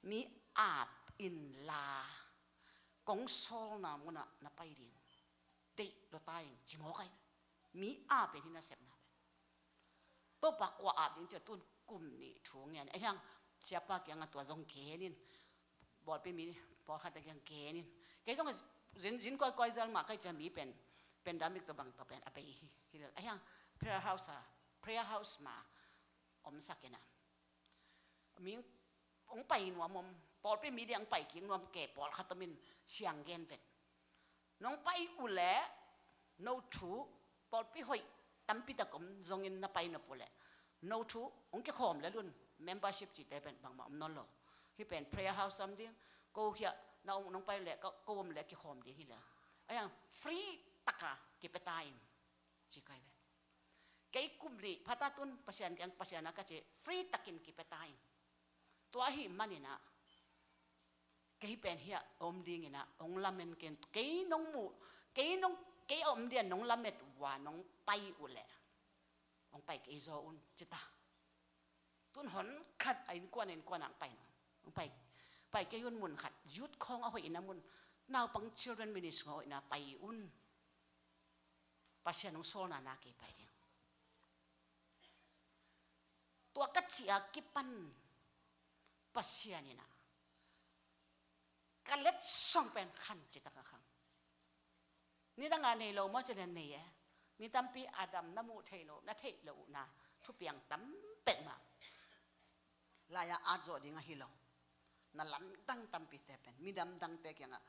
Mi ap inla kong sawlna munah na pai ding. Deih lua ta ing ci mawk ahi. Mi ap in hi nasepna. Topa kua ap ding ci a tun kum nih thu ngen. Ahi hang siapa kiangah tua zong gen in. Bawlpi mi pawlkhat kiang gen in. Kei zong zin, zin koi koi zel mah ka hih ciang mi pen pandemic tawh bang tawh pen a bei hi, hi lel. Ahi hang prayer house ah, prayer house mah omsak in a. Mi hong pai nuam om, pawlpi mi ding hong pai kik nuam kei, pawlkhat om in siang gen vet. Nong pai uh leh no thu, pawlpi hoih tampi tak om zongin na pai nop uh leh no thu hong kikhawm lel un. Membership cihte pen bangmah om nawn lo. Hih pen prayer house om ding, ko hiah na om, nong pai leh ko, ko om leh kikhawm ding hi lel. Ahi hang free taka kipia ta ing ci kai ve. Kei kum nih pha ta tun Pasian kiang, Pasian a ka ci, free takin kipia ta ing. Tua ahih manin a kei pen hiah a om dingin a hong lamen kei, kei nong muh, kei nong, kei a om dingin nong lamet uh a nong pai uh leh hong pai kei zaw un ci ta. Tun hon khat a innkuan innkuan ah hong pai un. Hong pai, pai kei un mun khat, youth khawng a hoihna mun, naupang children ministry khawng a hoihna pai un. Pasian hong sawlna na kei pai ding. Tua ka cih a kipan Pasian in a ka letsong pen khan ci tak a khang. Nidang a nei lo maw ci leh nei e. Mi tampi Adam na muh theih loh, na theih loh uh na thupiang tam peuhmah lai-ah at zawh ding ahi lo. Na lamdang tampite pen mi damdangte kiangah,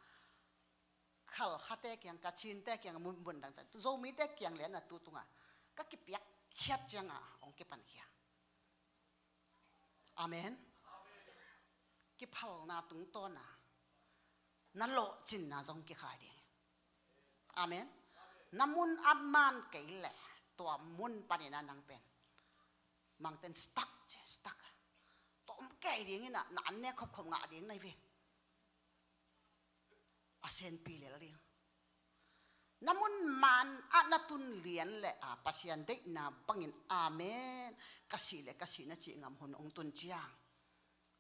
Khalkhate kiang, Kachinte kiang, mun, mun dangte, Zomite kiang lian a tu tungah ka kipiak khiat ciangah hong kipankhia. Amen. Kiphalna tungtawn a na lawhcinna zong kikhai ding. Amen. Na mun a man kei leh tua mun panin a nang pen mangten stuck ci, stuck. Tua om kei dingin a na an nek khopkhop ngah ding na hi ve. A senpi lel ding. Na mun man ah na tun lian leh a Pasian deihna bangin amen, ka sih leh ka sih na cih ngam hun hong tun ciang,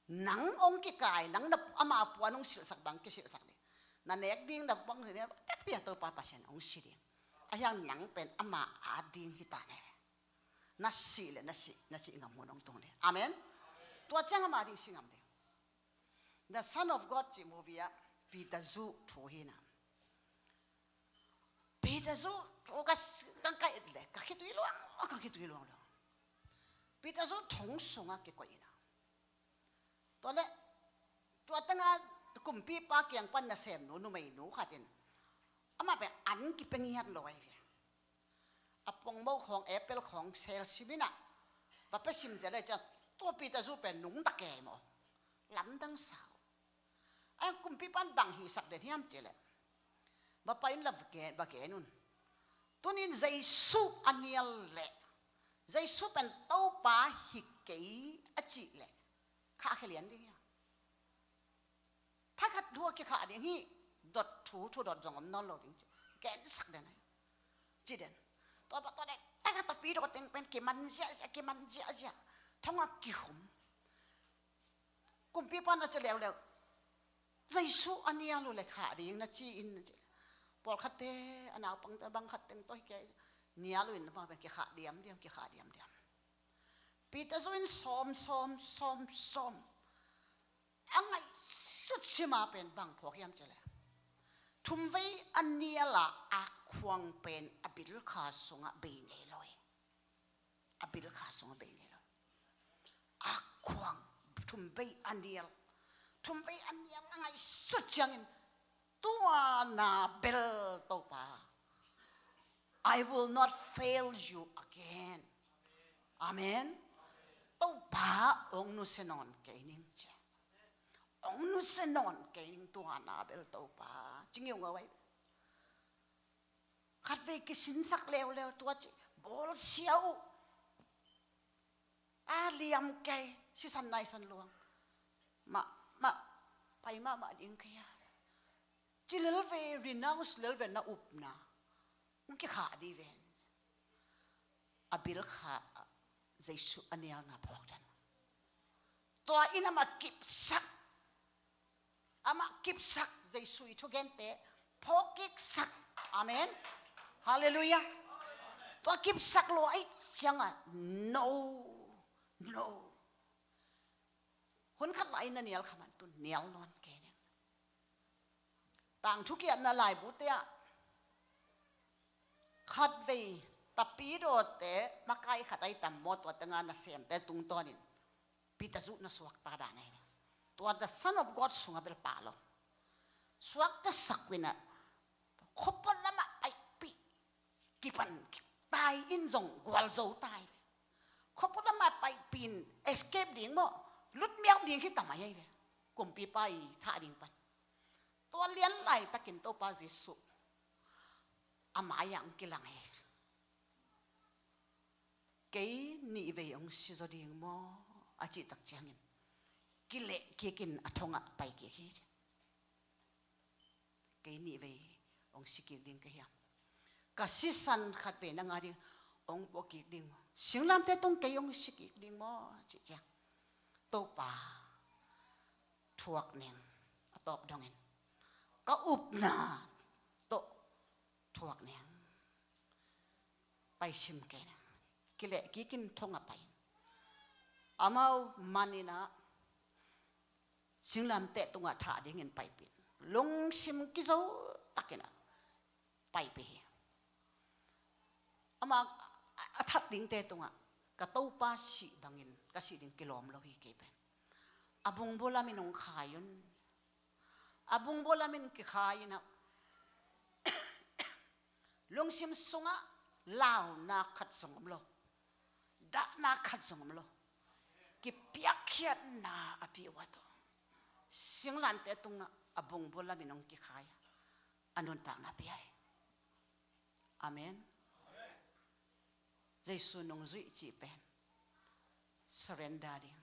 nang hong kikai, nang na ama puan hong silhsak bang kisilhsak ding. Na nek ding na bang ding, pia Topa Pasian hong si ding. Ahi hang nang pen ama at ding hi ta ne. Na sih leh na sih, na sih ngam hun hong tung ding. Amen. Tua ciang ama ding si ngam ding. The Son of God cih movie ah Peter Zu thu hi na. Peter Zu thu ka, ka, ka et leh ka khitui luang, ka khitui luang luang. Peter Zu thong sungah kikoih hi na. Tua leh tua tengah kumpipa kiang pan nasemnu numeinu khat in amah pen an kipia ngiat lo ahi ve. A pongmo khawng, apple khawng sel sim in a, va pia sim zel ahih ciang tua Peter Zu pen nungta kei maw, lamdang sa uh. A kumpipa in bang hihsak den hiam cih leh, va pai un la va gen, va gen un. Tuni in Jesu a nial leh, Jesu pen Topa hi kei a cih leh, khahkhia lian ding hia? Thakhat thu a kikhah ding hi. Dot thu, thu dot zong om nawn lo ding ci. Gensak den ahi. Ci den. Tua, tua dek, thakhat a pi dot teng pen kiman ziahziah, kiman ziahziah. Thong a kikhum. Kumpipa in a ci leuleu, Jesu a nial uh leh khah ding na ci in, na ci. Pawlkhatte, a naupangte bang khat teng tawh hi kei, nial uh in na bang pen kikhah diamdiam, kikhah diamdiam. Peter Zu in sawm, sawm, sawm, sawm. A ngaihsut sima pen bang phawk hiam cih leh, thumvei a nial a, a khuang pen a bilkha sungah bei ngei lo hi. A bilkha sungah bei ngei lo hi. A khuang, thumvei a nial, thumvei a nial a ngaihsut ciangin, tua na bel Topa, I will not fail you again. Amen. Topa hong nusia nawn kei ning ci. Hong nusia nawn kei ning tua na bel Topa. Ci ngiungau ei. Khatvei kisinsak leuleu tua ci. Bawlsia uh. A liam kei. Sisan naisan luang. Mah, mah. Pai mahmah ding kei a. Ci lel ve, renounce lel ve na upna. Hong kikhah dih ven. A bil khah ah Jesu a nialna phawk den. Tua in amah kipsak. Amah kipsak Jesu i thugente phawk kiksak. Amen. Halleluiah. Tua kipsak lo ai ciangah no, no. Hun khat lai na nial kha man tun nial nawn kei ning. Tangthu kiatna laibute ah khatvei tapidawte makai khat ai tam maw, tua tengah nasemte tungtawnin Peter zuh na suakta dan ahi ve. Tua the Son of God sungah bel pah lo. Suakta sak uh inah khuapua lamah paipih kipan tai in zong gualzo tai ve. Khuapua lamah paipih in escape ding maw, lutmiau ding hi tamai ahi ve. Kumpipa i thah ding pan. Tua lian laitakin Topa Jesu a mai-ah hong kilang hi. Kei nihvei hong sizaw ding maw a cihtak ciangin kileh kikin a thongah pai kik hi. Kei nihvei hong si kik ding ka hiam? Ka sisan khatvei nang a ding hong puak kik ding maw? Singlamteh tung kei hong si kik ding maw a cih ciang Topa thuak ning a tawp dongin ka upna tawh thuak ning. Paisim kei ning. Kileh kikin thongah pai in amau man inah singlamteh tungah thah dingin paipih in lungsim kizo takinah paipih hi. Amah a that dingte tungah ka Topa sih bangin ka sih ding kilawm lo hi kei pen. A bungbu lamin hong khai un. A bungbu lamin kikhai inah lungsim sungah launa khat zong om lo. Dahna khat zong om lo. Kipiakkhiatna a pia uh a tawh singlamteh tungah a bungbu lamin hong kikhai a nuntakna pia hi. Amen. Jesu nungzuih cih pen surrender ding,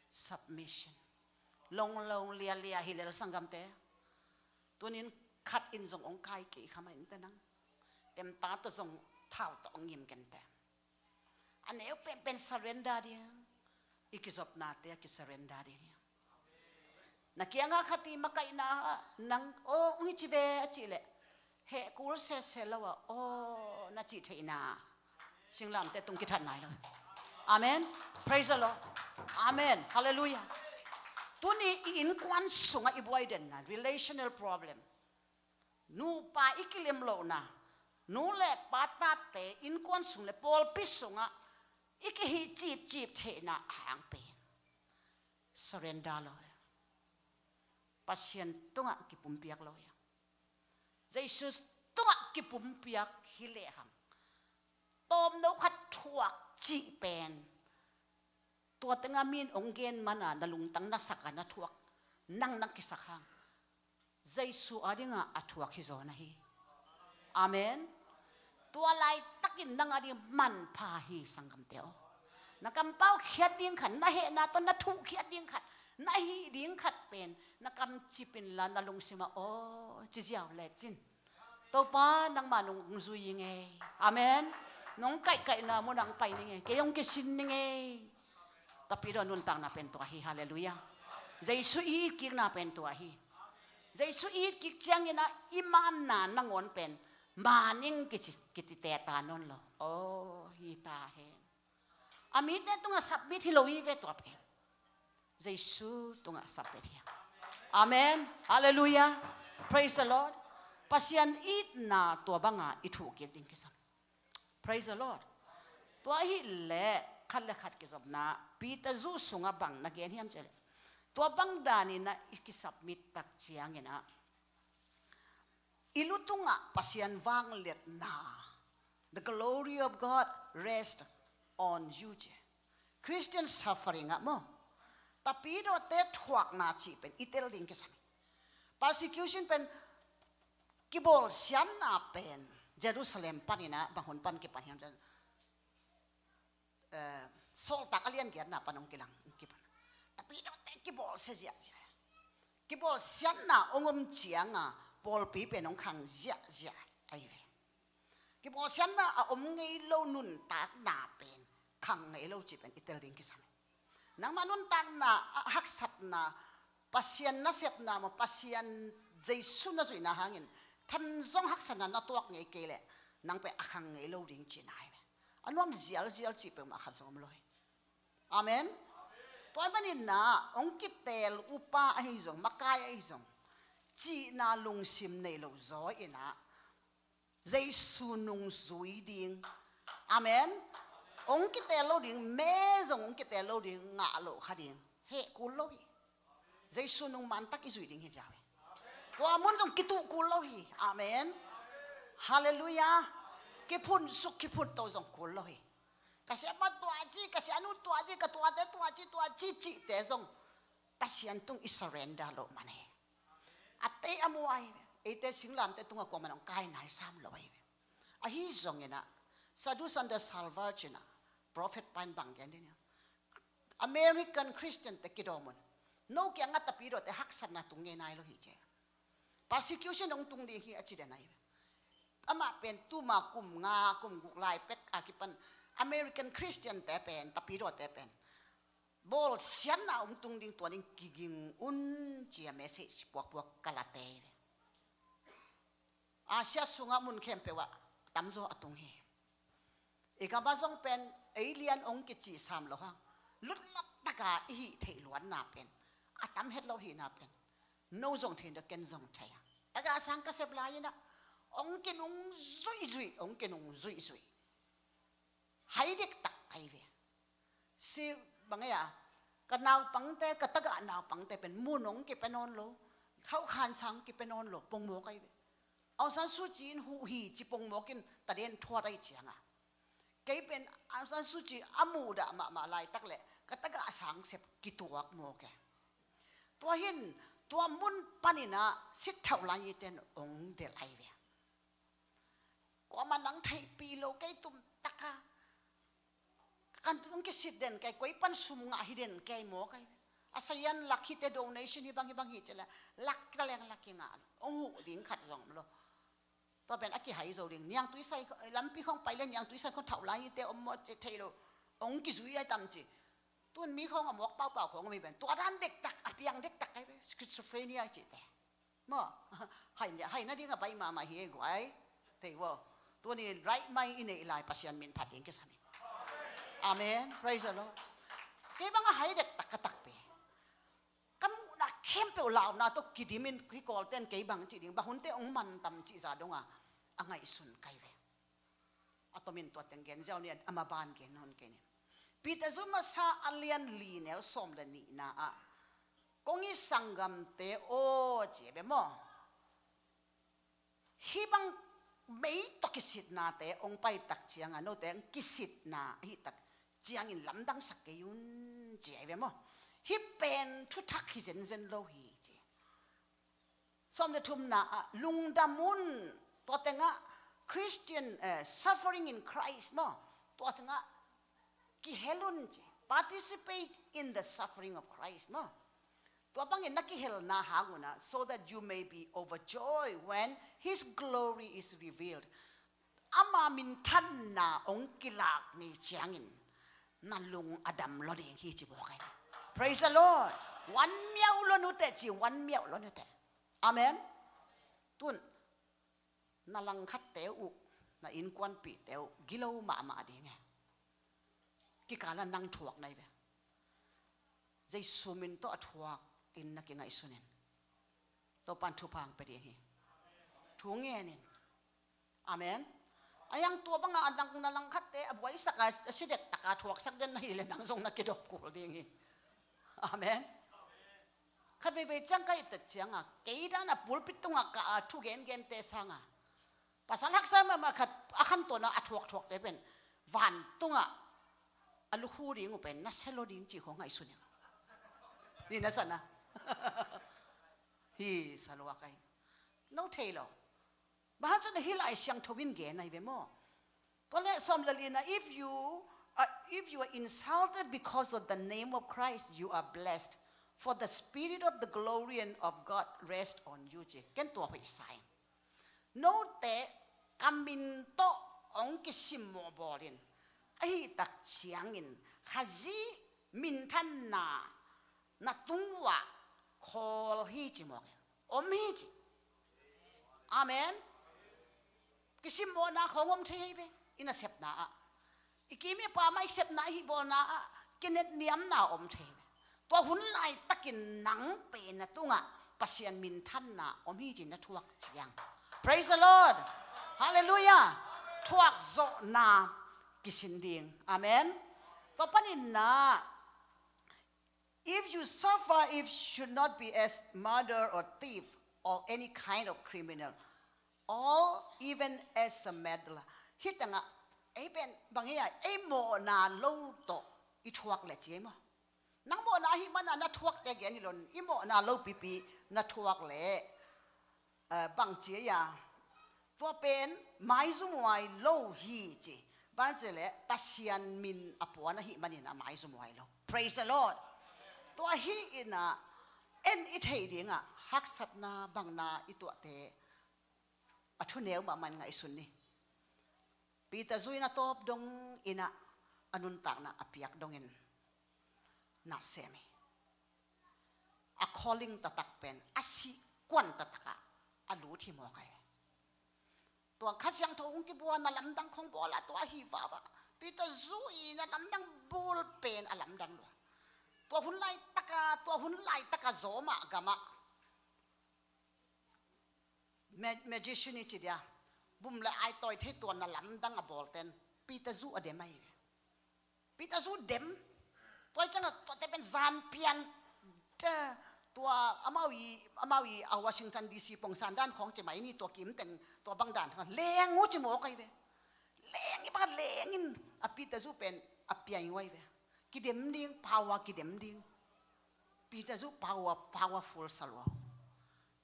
submission. Longlong lialia hi lel sanggamte. Tunin khat in zong hong kai kei kha mah inte nang. Temta tawh zong thau tawh hong ngim kente. A neu penpen surrender ding. I kizopnate a kisurrender ding hi. Na kiangah khat i makaihna ah nang aw hong hi ci ve a cih leh heh kul sese lo ah aw na cih theihna singlamteh tung kithat nai lo. Amen. Praise the Lord. Amen. Halleluiah. Tuni i innkuan sungah i buai denna relational problem. Nupa i kilim lohna, nu le pa tate innkuan sung le pawlpi sungah i kihih cipcip theihna a hang pen surrender lo. Pasian tungah kipumpiak lo. Jesu tungah kipumpiak hi lehang tawmno khat thuak cih pen tua tengah mi in hong gen mana na lungtang na saka na thuak nang na kisak hang Jesu a dingah a thuak hi zaw na hi. Amen. Tua laitakin nang a ding manpha hi sanggamte aw. Na kampau khiat ding khat, na hehna tawh na thuh khiat ding khat, na hih ding khat pen na kamcip inla na lungsimah aw ci ziau lecin Topa nangmah nong zui ing ei. Amen. Nong kaihkaihna munah hong pai ning ei, kei hong kisin ning ei. Tapidaw nuntakna pen tua hi. Halleluiah. Jesu i itkikna pen tua hi. Jesu i itkik cianginah i manna nangawn pen maning kici, kicite ta nawn lo. Aw hi ta hen. A mite tungah submit hi lo hi ve tua pen. Jesu tungah submit hi. Amen. Halleluiah. Praise the Lord. Pasian itna tua banga i thuhkik ding kisam. Praise the Lord. Tua ahih leh khat le khat kizopna Peter zuh sungah bang na gen hiam cih leh tua bang daninah i kisubmit tak cianginah i lu tungah Pasian vangliatna, the glory of God rest on you ci. Christian suffering ah maw Tapidawte thuakna cih pen i tel ding kisam hi. Persecution pen, kibawlsiatna pen Jerusalem panin ah bang hun pan kipan hiam cih leh, eh, Sawltak a lian giatna pan hong kilang, hong kipan. Tapidawte kibawlsia ziahziah. Kibawlsiatna hong om cianga pawlpi pen hong khang ziahziah ahi ve. Kibawlsiatna a om ngei lo nuntakna pen khang ngei lo cih pen i tel ding kisam hi. Nangmah nuntakna a haksatna, Pasian nasepna maw, Pasian Jesu na zuihna hangin them zong haksatna na tuak ngei kei leh, nang pen a khang ngei lo ding cihna hi ve. A nuam zialzial cih peuhmah khat zong om lo hi. Amen. Tua ahih manin ah hong kiteel upa ahi zong, makai ahi zong, cihna lungsim nei lo zaw in ah Jesu nungzui ding. Amen. Hong kiteel lo ding, me zong hong kiteel lo ding, ngah loh kha ding. Heh kul lo hi. Jesu nung mantak i zuih ding hi zaw hi. Tua mun zong kituh kul lo hi. Amen. Halleluiah. Kiphunsuk, kiphunto zong kul lo hi. Ka siapa tua ci, ka sianu tua ci, ka tuate tua ci, tua ci cihte zong Pasian tung i surrender loh man hi. A tei a muai, eite singlamte tungah kuamah in hong kai nai sam lo ahi ve. Ahi zongin ah, Sadhu Sundar Sarwar ci-in ah, prophet pa in bang gen ding hiam? American Christian te kidawm un. No kiangah tapidawte haksatna tung ngei nai lo hi ci. Persecution hong tung ding hi a ci den ahi ve. Amah pen tuma kum nga, kum guk lai pek a kipan American Christian te pen, tapidawte pen bawlsiatna hong tung ding, tua ding kiging un ci-a message puakpuak ka late hi ve. Asia sungah mun khempeuh ah tamzaw a tung hi. I gamah zong pen ei lian hong kicih sam lo hang, lutlat taka i hih theih luatna pen a tam het lo hihna pen no zong thei in, ken zong thei a. Tagah sang ka sep lai-in ah hong kinung zuihzuih, hong kinung zuihzuih. Hai dektak ahi ve. Si bang ei a, ka naupangte, ka tagah naupangte pen mun hong kipia nawn lo, thaukhan sang kipia nawn lo, pongmawk ahi ve. Aung San Suu Kyi in huh hi ci pongmawk in taden thuat ahi cianga, kei pen Aung San Suu Kyi a muhdah mahmah laitak leh ka tagah sang sep kituak mawk e. Tua hi-in, tua mun panin ah sitthauh lai-ite in hong delh ahi ve. Kuamah nang theihpih lo, kei tumtaka kan tung kisit den kei, koi pan sum ngah hi den kei mawk ahi ve. A sayan lak hite, donation hi bang hi bang hi ci leh, lak taleng lak kingah lo. Hong huh ding khat zong om lo. Tua pen a kihai zo ding. Niangtui sai, lampi khawng pai leh niangtui sai khawng thauh lai-ite om maw ci thei lo. Hong kizui ahi tam ci. Tun mi khawng a mawk paupau khawng om hi pen, tua dan dektak, a piang dektak ahi ve, schizophrenia cihte. Maw, hai, hai nading a baih mahmah hi ei guai. Thei vo. Tuni right mind i neih lai Pasian min phat ding kisam hi. Amen. Praise the Lord. Kei bang a hai dektak ka takpi. Ka muhna khempeuh launa tawh kidimin, hih Kawlten kei bang cih ding, bang hunte hong mantam cih zah dong a, a ngaihsun ka hi ve. A tomin tua teng gen ziau ni, a maban gen nawn kei ni. Peter zu masa a lian li neu sawm le nihna ah, kong it sanggamte aw, ci ve maw. Hih bang mei tawh kisitnate hong pai tak cianga note hong kisitna ahih tak ciangin lamdangsak kei un, ci ahi ve maw. Hih pen thuthak hi zenzen lo hi, ci. Sawm le thumna ah, lungdam un, tua tengah Christian, eh, suffering in Christ maw, tua tengah kihel un ci. Participate in the suffering of Christ maw. Tua bangin na kihelna hang un ah, so that you may be overjoyed when his glory is revealed. Ama minthanna hong kilak ni ciangin na lung a dam lo ding hi, ci mawk ahi. Praise the Lord. Wan miauh lo nuteh, ci, wan miauh lo nuteh. Amen. Tun na langkhatte uh, na innkuanpihte uh gilo mahmah ding e. Kikala nang thuak na hi ve. Jesu min tawh a thuak in na kingaihsun in, Topan thupha hong pia ding hi. Thu ngen in. Amen. A hiang tua banga a dang na langkhatte a buaisak a, a si dektaka thuaksak den na hih leh nang zong na kidop kul ding hi. Amen. Khat veivei ciang ka hih tet cianga, kei dana pulpit tungah ka a thu gengente sanga pasal haksa mahmah khat a khantawn a thuakthuakte pen vantungah a lukhu ding uh pen na sia lo ding cih khawng ngaihsun ing. Ni na sa na. Hi, sa lua kai. No thei lo. Bang hang cun hih Lai Siangtho in gen ahi ve maw? Tua leh sawm le li na, if you are, if you are insulted because of the name of Christ, you are blessed. For the spirit of the glory and of God rest on you, ci. Ken tua hoih sa ing. Note ka min tawh hong kisimmawh bawlin, ahi tak ciangin Khazih minthanna na tung uah khawl hi ci mawk hi. Om hi ci. Amen. Kisimmawhna khawng om thei hi ve. I nasepna ah, i kim i pam ah i sepna, i hihbawlna ah kinetniamna om thei hi ve. Tua hun laitakin nang pen na tungah Pasian minthanna om hi ci na thuak ciang. Praise the Lord. Hallelujah. Thuak zawhna kisin ding. Amen. Tua panin na, if you suffer, it should not be as murder or thief or any kind of criminal, or even as a meddler. Hih tengah ei pen bang hi a, ei mawhna lo tawh i thuak leh ci ei maw? Nang mawhna ahih mana na thuakte gen hi lo in, i mawhna lo pipi na thuak leh, eh, bang ci ei a, tua pen maizumhuai lo hi ci. Bang ci leh Pasian min a puan ahih manin a maizumhuai lo. Praise the Lord. Tua hi in a, en i theih dingah haksatna bangna i tuahte a thuneu mahmah in ngaihsun ni. Peter zu in a tawp dong in a, a nuntakna a piak dongin na sem hi. A calling taktak pen a sihkuan taktakah a lut hi mawk ahi. Tua Kha Siangtho hong kibua na lamdang khong bawl a, tua hi vava. Peter zu in a lamdang bawl pen a lamdang lua. Tua hun laitaka, tua hun laitaka Roma gamah ma-, magician i ci dia, bum le ai tawi thei tua na lamdang a bawlten Peter zu a dem ahi ve. Peter zu dem. Tua i ciangah tuate pen zan pian, tua amau i, amau i a Washington D C pongsan dan khawng ci mai ni, tua kim teng tua bang dan kha leng uh ci mawk ahi ve. Leng i bang leng in a Peter zu pen a piang uh ahi ve. Kidem ding, power kidem ding. Peter zu power, powerful sa lua.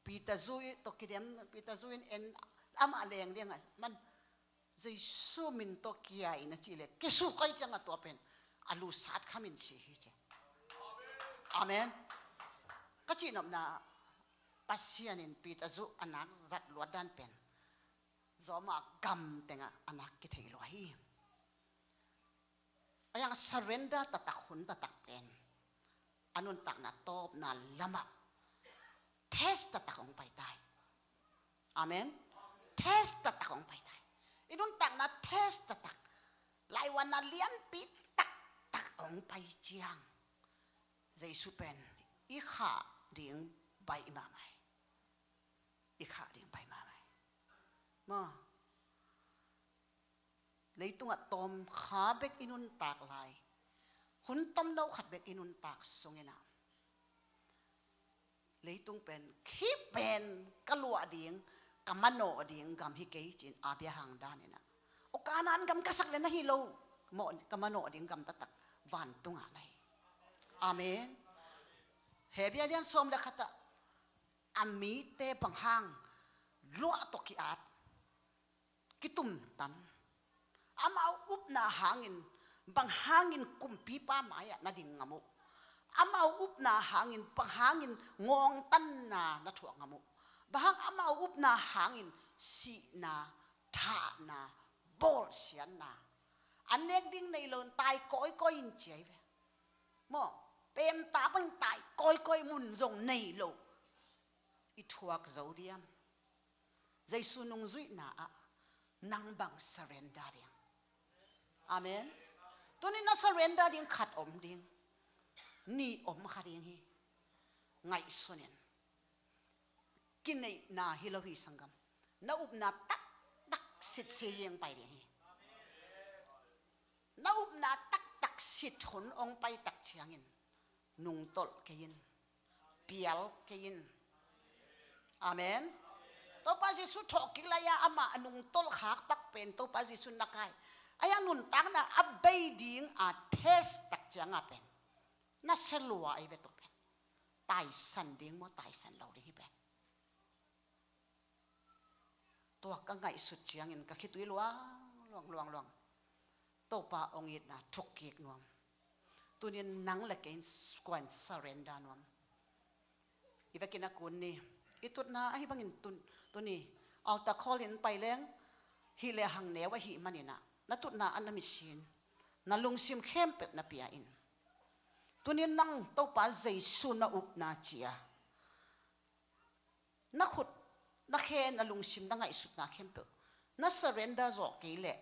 Peter zu i tawh kidem, Peter zu in en, amah leng ding a man, Jesu min tawh kia in a cih leh kisuk ahi ciangah tua pen a lusat khamin si hi ci. Amen. Ka cihnopna, Pasian in Peter zu a nak zat luat dan pen Roma gam tengah a nak kithei lua hi. A yang surrender taktak hun taktak pen a nuntakna tawpna lamah test taktak hong pai tai. Amen. Test taktak hong pai tai. I nuntakna test taktak, laiwanna lianpi taktak hong pai ciang Jesu pen i khah ding baih mahmah hi. I khah ding baih mahmah hi. Maw? Leitungah tawmkha bek i nuntak lai, hun tomno khat bek i nuntak sungin ah, leitung pen, hih pen ka luah ding, ka manawh ding gam hi kei ci-in Abraham danin ah, aw Kanaan gam ka sak leh na hi lo, mawh, ka manawh ding gam taktak vantungah na hi. Amen. Hebru lian sawm le khat ah, a mite bang hang luah tawh ki-at, kitumtan. Amau upna hangin bang hangin kumpipa mai-ah na ding ngam uh? Amau upna hangin bang hangin ngawngtanna na thuak ngam uh? Bang hang amau upna hangin sihna, thahna, bawlsiatna, an nek ding nei lo in tai kawikawi in ci ahi ve. Maw, pemta bang tai kawikawi mun zong nei lo i thuak zo diam? Jesu nungzuihna ah nang bang surrender ding? Amen. Tuni na surrender ding khat om ding, nih om kha ding hi. Ngaihsun in. Kineihna hi lo hi sanggam. Na upna taktak sitsi hong pai ding hi. Na upna taktak sit hun hong pai tak ciangin nungtolh kei in, pial kei in. Amen. Topa Jesu thawhkik lai-a amah a nungtolh khak pak pen Topa Jesu na kai. Ahi a nuntakna a bei ding a test tak cianga pen na sia lua ahi ve tua pen. taisan ding maw, taisan lo ding hi pen. Tua ka ngaihsut ciangin ka khitui luang, luang, luang, luang. Topa hong itna thuk kik nuam. Tunin nang le kei in kuan surrender nuam. I vekin a kun ni. I tutna ahi bangin tun, tuni. Altar call in pai leng. Hi le hang neu ahi manin ah. Na tutna a na misin. Na lungsim khempeuh na pia in. Tunin nang Topa Jesu na upna cia. Na khut, na khe, na lungsim, na ngaihsutna khempeuh. Na surrender zawh kei leh.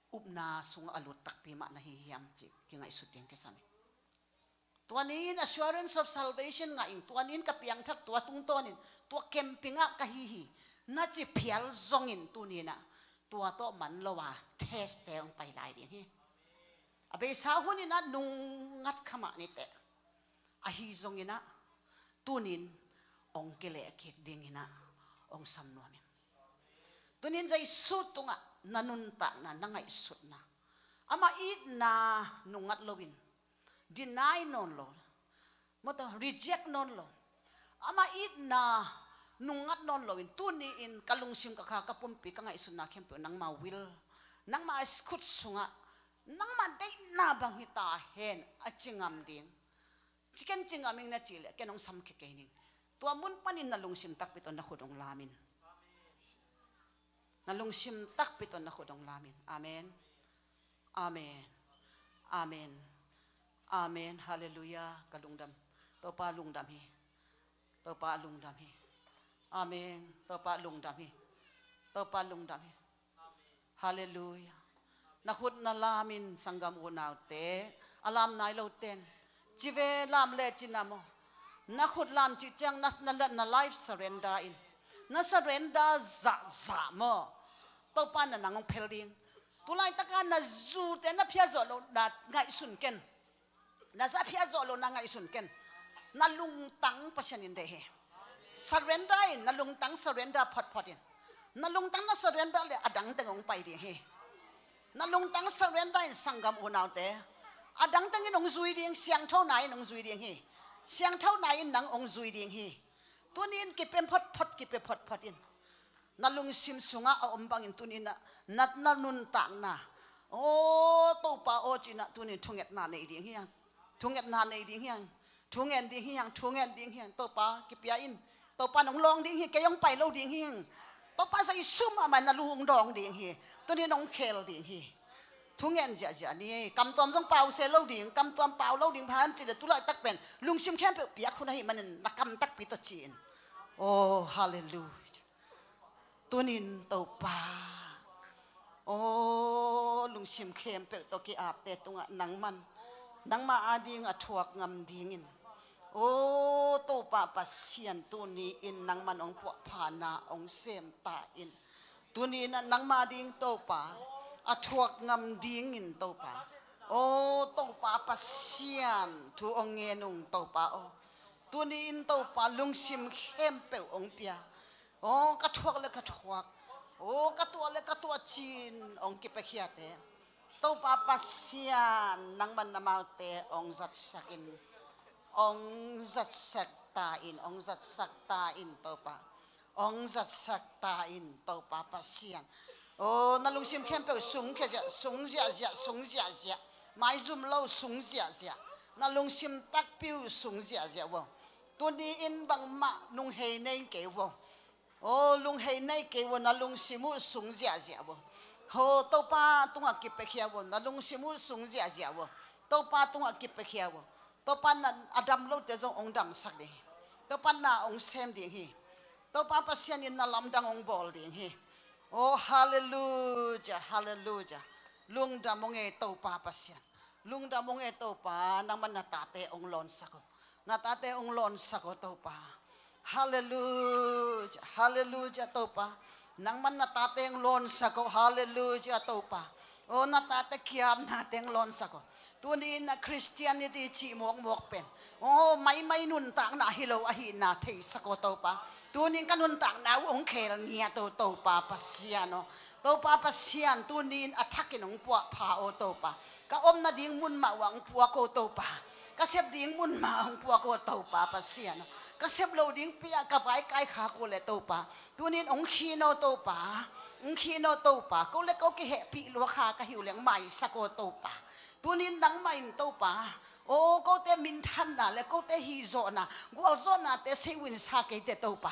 Upna sungah a lut takpi mah na hi hiam cih kingaihsut ding kisam hi. Tua ni-in assurance of salvation ngah ing, tua ni-in ka piangthak, tua tungtawnin, tua camping ah ka hi hi. Na ci phial zongin tuni-in ah, tua tawh man lo a, test te hong pai lai ding hi. A beisa hunin ah nungngat kha mah ni teh. Ahi zongin ah, tunin hong kileh kik dingin ah, hong sam nuam in. Tunin Jesu tungah na nuntakna, na ngaihsutna. Amah itna nungngat loin, deny nawn lo. Mawtaw, reject nawn lo. Amah itna nungngat nawn loin, tuni-in ka lungsim, ka kha, ka pumpi, ka ngaihsutna khempeuh nangma will, nangma khut sungah, nangma deihna bang hi ta hen a ci ngam ding. Ci ken ci ngam ing na cih leh, ken hong sam khia kei ning. Tua mun panin na lungsim takpi tawh na khut hong lam in. Na lungsim takpi tawh na khut hong lam in. Amen. Amen. Amen. Amen. Halleluiah. Ka lungdam. Topa lungdam hi. Topa lungdam hi. Amen. Topa lungdam hi. Topa lungdam hi. Halleluiah. Na khut na lam in, sanggam unaute, a lam nai lo ten. Ci ve, lam le ci na maw. Na khut lam cih ciang na, na, na life surrender in. Na surrender zahzah maw. Topa na nang hong phel ding. Tulaitak a na zute na phiat zawh loh na ngaihsun ken. Na za phiat zawh loh na ngaihsun ken. Na lungtang Pasian in deih hi. Surrender in, na lungtang surrender photphot in. Na lungtang na surrender leh a dang teng hong pai ding hi. Na lungtang surrender in, sanggam unaute. A dang teng in hong zui ding, siangtho na in hong zui ding hi. Siangtho na in nang hong zui ding hi. Tuni-in kipia photphot, kipia photphot in. Na lungsim sungah a om bangin tuni-in ah, na, na nuntakna. Aw, Topa aw, ci-in ah tuni-in thungetna nei ding hi hang. Thungetna nei ding hi hang. Thungen ding hi hang, thungen ding hi hang. Topa, kipia in. Topa nong lawng ding hi, kei hong pai lo ding hi hang. Topa Jesu mahmah na lung dawng ding hi. Tuni-in nong khel ding hi. Thungen ziahziah ni, kamtuam zong pau se lo ding, kamtuam pau lo ding, bang hang hiam cih leh tulaitak pen lungsim khempeuh piak hun ahih manin na kam takpi tawh ci in. Oh, halleluiah. Tunin Topa, oh, lungsim khempeuh tawh ki-apte tungah nangman, nangma ading a thuak ngam dingin, oh, Topa Pasian, tuni-in nangman hong puahphana hong sem ta in. Tuni-in ah nangma ding Topa, a thuak ngam dingin Topa, oh, Topa Pasian, thu hong ngen ung Topa aw. Tuni-in Topa, lungsim khempeuh hong pia. Aw, ka thuak le ka thuak, aw, ka tuah le ka tuah ci-in hong kipiakhiate, Topa Pasian, nangman amaute hong zatsak in. Hong zatsak ta in, hong zatsak ta in, Topa. Hong zatsak ta in, Topa Pasian. Aw, na lungsim khempeuh sung khia ziah, sung ziahziah, sung ziahziah. Maizum lo, sung ziahziah. Na lungsim takpi uh sung ziahziah uh aw. Tuni-in bangmah lunghei nei kei uh aw. Aw, lunghei nei kei uh aw, na lungsim uh sung ziahziah uh aw. Aw, Topa tungah kipiakhia uh aw, na lungsim uh sung ziahziah uh aw. Topa tungah kipiakhia uh aw. Topa in a dam lote zong hong damsak ding hi. Topa in na hong sem ding hi. Topa Pasian in na lamdang hong bawl ding hi. Oh, halleluiah, halleluiah. Lungdam ung e Topa Pasian. Lungdam ung e Topa, nangman na tate hong lawnsak aw. Na tate hong lawnsak aw Topa. Halleluiah, halleluiah Topa. Nangman na tate hong lawnsak aw, halleluiah Topa. Oh, na tate kiamnate hong lawnsak aw. Tuni-in a Christianity cih mawkmawk pen, oh, maimai nuntakna hi lo ahihna theisak aw Topa. Tuni-in ka nuntakna uh hong khel ngiat aw Topa Pasian aw. Topa Pasian, tuni-in a thakin hong puahpha aw Topa. Ka om nading mun mah uh ah hong puak aw Topa. Ka sep ding mun mah hong puak aw Topa Pasian aw. Ka sep loh ding pi-ah ka vai kaikhak uh leh Topa, tunin hong khin aw Topa. Hong khin aw Topa. Ko le ko kihehpih lua kha ka hi uh leh hong maisak aw Topa. Tunin nangmah in Topa, aw, kote minthanna le kote hihzawhna, gualzawhnate sei uh in sa kei teh Topa.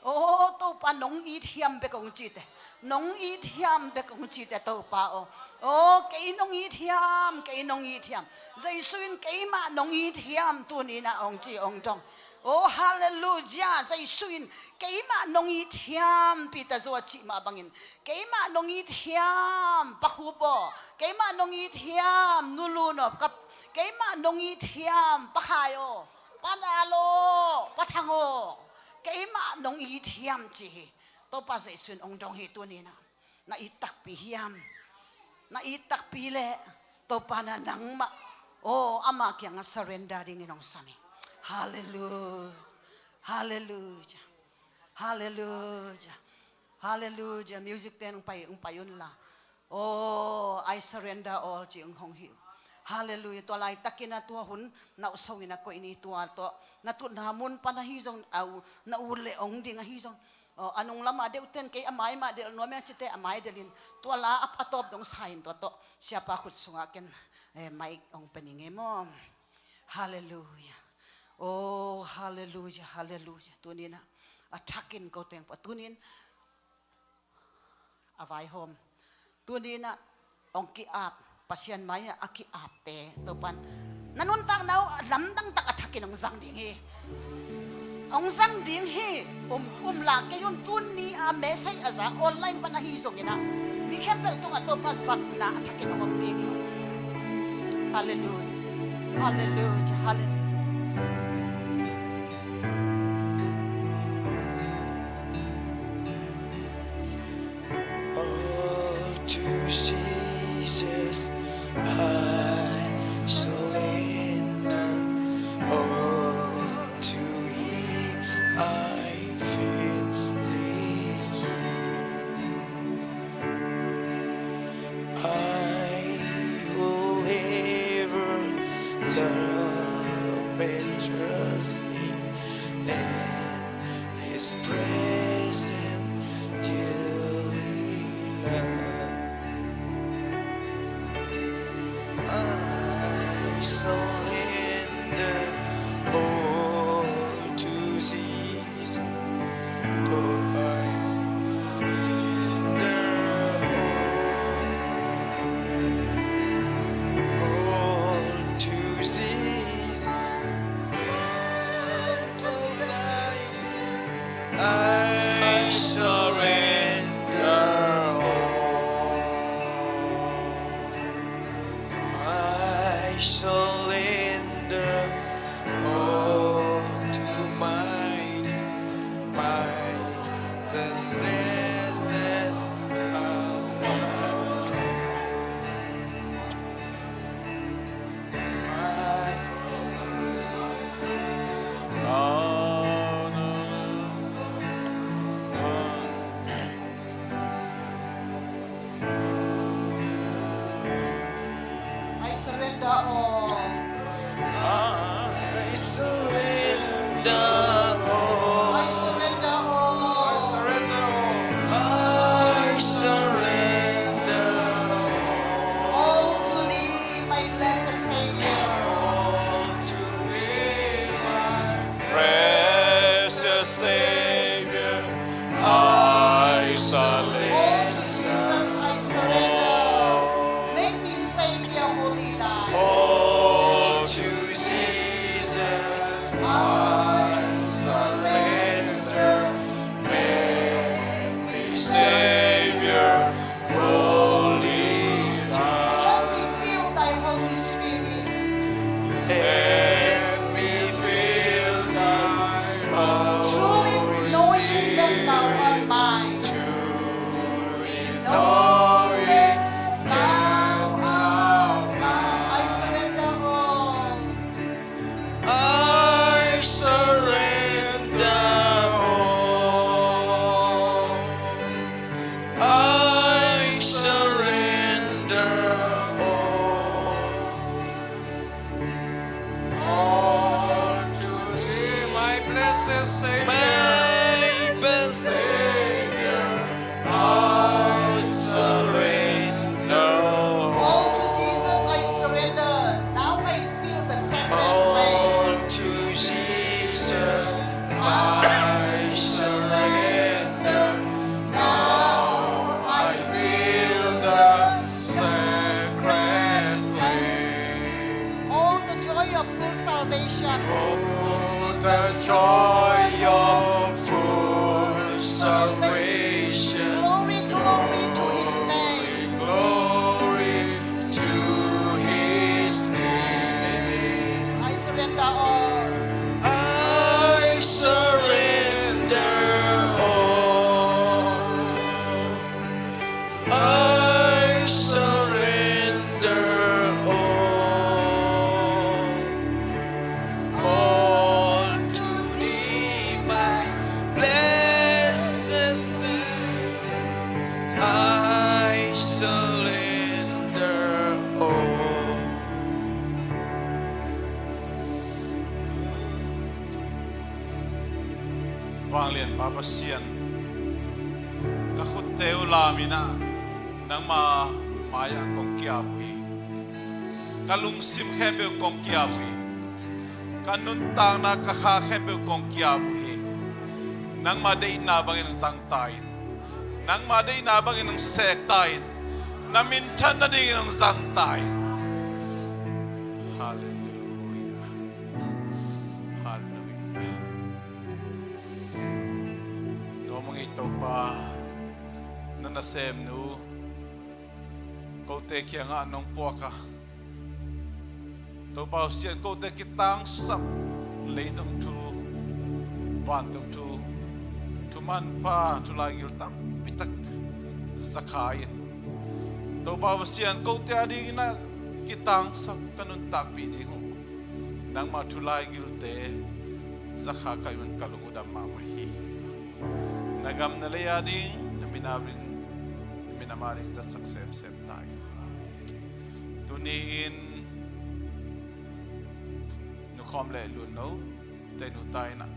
Aw Topa, nong it hiam bek hong ci teh. Nong it hiam bek hong ci teh Topa aw. Aw, kei nong it hiam, kei nong it hiam. Jesu in keimah nong it hiam tuni-in ah hong ci hong dong. Aw, halleluia. Jesu in keimah nong it hiam, Peter Zo a cih mah bangin, keimah nong it hiam Pa Khup aw, keimah nong it hiam Nu Lun aw, ka, keimah nong it hiam Pa Khai aw, Pa Nal aw, Pa Thang aw, keimah nong it hiam ci hi. Topa Jesu in hong dong hi tuni-in ah. Na it takpi hiam? Na it takpi leh Topa in ah nangmah, aw, ama kiangah surrender dingin hong sam hi. Halleluia. Halleluia. Halleluia. Halleluia. Music ten hong pai, hong pai un la. Aw, I surrender all ci hong hong hi uh. Halleluia. Tua laitakin ah tua hun na ut sungin ah koih ni, tua tawh na tutna mun pan ahi zong, au, na ut leh hong ding ahi zong, aw, a nung lamah deuh ten kei a mai mah delh nuam ing a cite a mai delhin, tua la a, a tawp dong sa in, tua tawh siapa khut sungah ken, eh, mic hong pia ning e maw. Halleluia. Aw, halleluia, halleluia. Tuni-in ah a thakin ko teng pa tuni-in a vaihawm. Tuni-in ah hong ki-ap, Pasian mai-ah a ki-apte Topa'n na nuntakna uh lamdang tak a thakin hong zang ding hi. Hong zang ding hi. Um, um la kei un, tuni a message a za online pan ahi zongin ah mi khempeuh tungah Topa zatna a thakin hong om ding hi. Halleluia. Halleluia. Halleluia. All to Jesus I surrender, all to Him I freely give. I will ever love and trust Him, and His presence dearly love. I surrender all to Thee. I surrender all. I surrender all to Mighty, my blessed Almighty. I surrender all. I surrender all. I surrender all. I surrender all. I surrender all. All to Thee, my blessed Savior. All to Thee, my Precious Savior, I surrender. All to Jesus I surrender. Make me Savior, holy life. All to Jesus I surrender. Make me Savior, holy life. Let me feel Thy Holy Spirit. Let me feel Thy Holy Spirit. Truly Lianpa Pasian, ka khutte uh lamin ah nangma mai-ah kong kiam uh hi. Ka lungsim khempeuh kong kiam uh hi. Ka nuntakna ka kha khempeuh kong kiam uh hi. Nangma deihna bangin hong zang ta in. Nangma deihna bangin hong sek ta in. Na minthan nadingin hong zang ta in. Halleluia. Halleluia. Nuam a ngei Topa, na nasemnu kote kiangah nong puak a, Topa Pasian, kote kitangsap leitung thu, vantung thu, thu manpha, thu laigil tampi tak zakha in, Topa Pasian, kote adingin ah kitangsap ka nuntakpih ding uh nangma thu laigilte zakha ka hih man ka lung uh dam mahmah hi. Na gam na lei ading, na minam ading, na minam ading zatsak semsem ta in. Tuni-in nukhawm le lunno te nu ta in ah,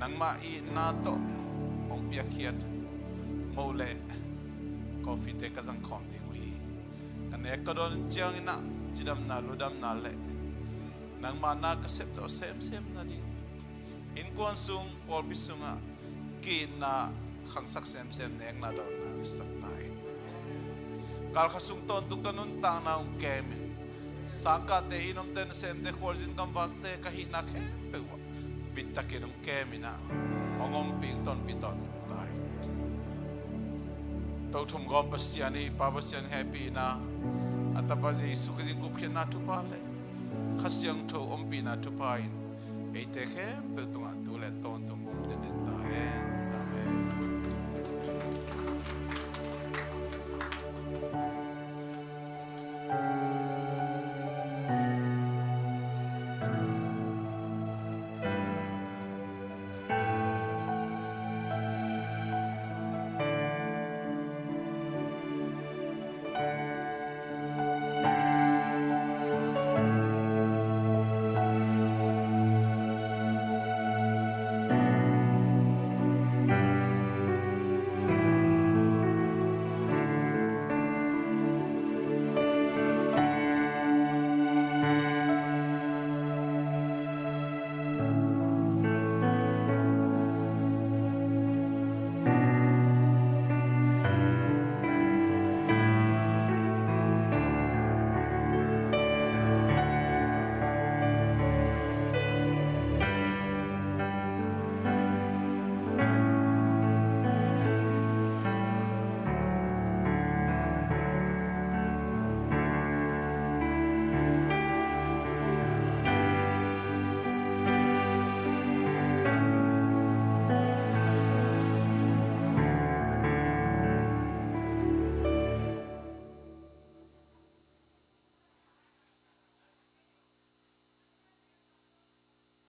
nangmah itna tawh hong piakkhiat moh le coffee te ka zangkhawm ding uh hi. Ka nek ka dawn ciangin ah cidamna ludamna le nangmah na ka sep tawh semsem nading, innkuan sung, pawlpi sungah ki-itna khangsak semsem, nekna dawnna sak ta in. Kalkha sung tawntung ka nuntakna hong kem in. Sangkahte inn omte, nasemte, khualzin gamvakte ka hihna khempeuh ah bittakin hong kem in ah, hong ompih, tonpih tawntung ta in. Tothumgawm Pasian i Pa Pasian hehpihna, a Tapa Jesu Khazih gupkhiatna thupha le Kha Siangtho ompihna thupha in eite khempeuh tungah tu le tawntung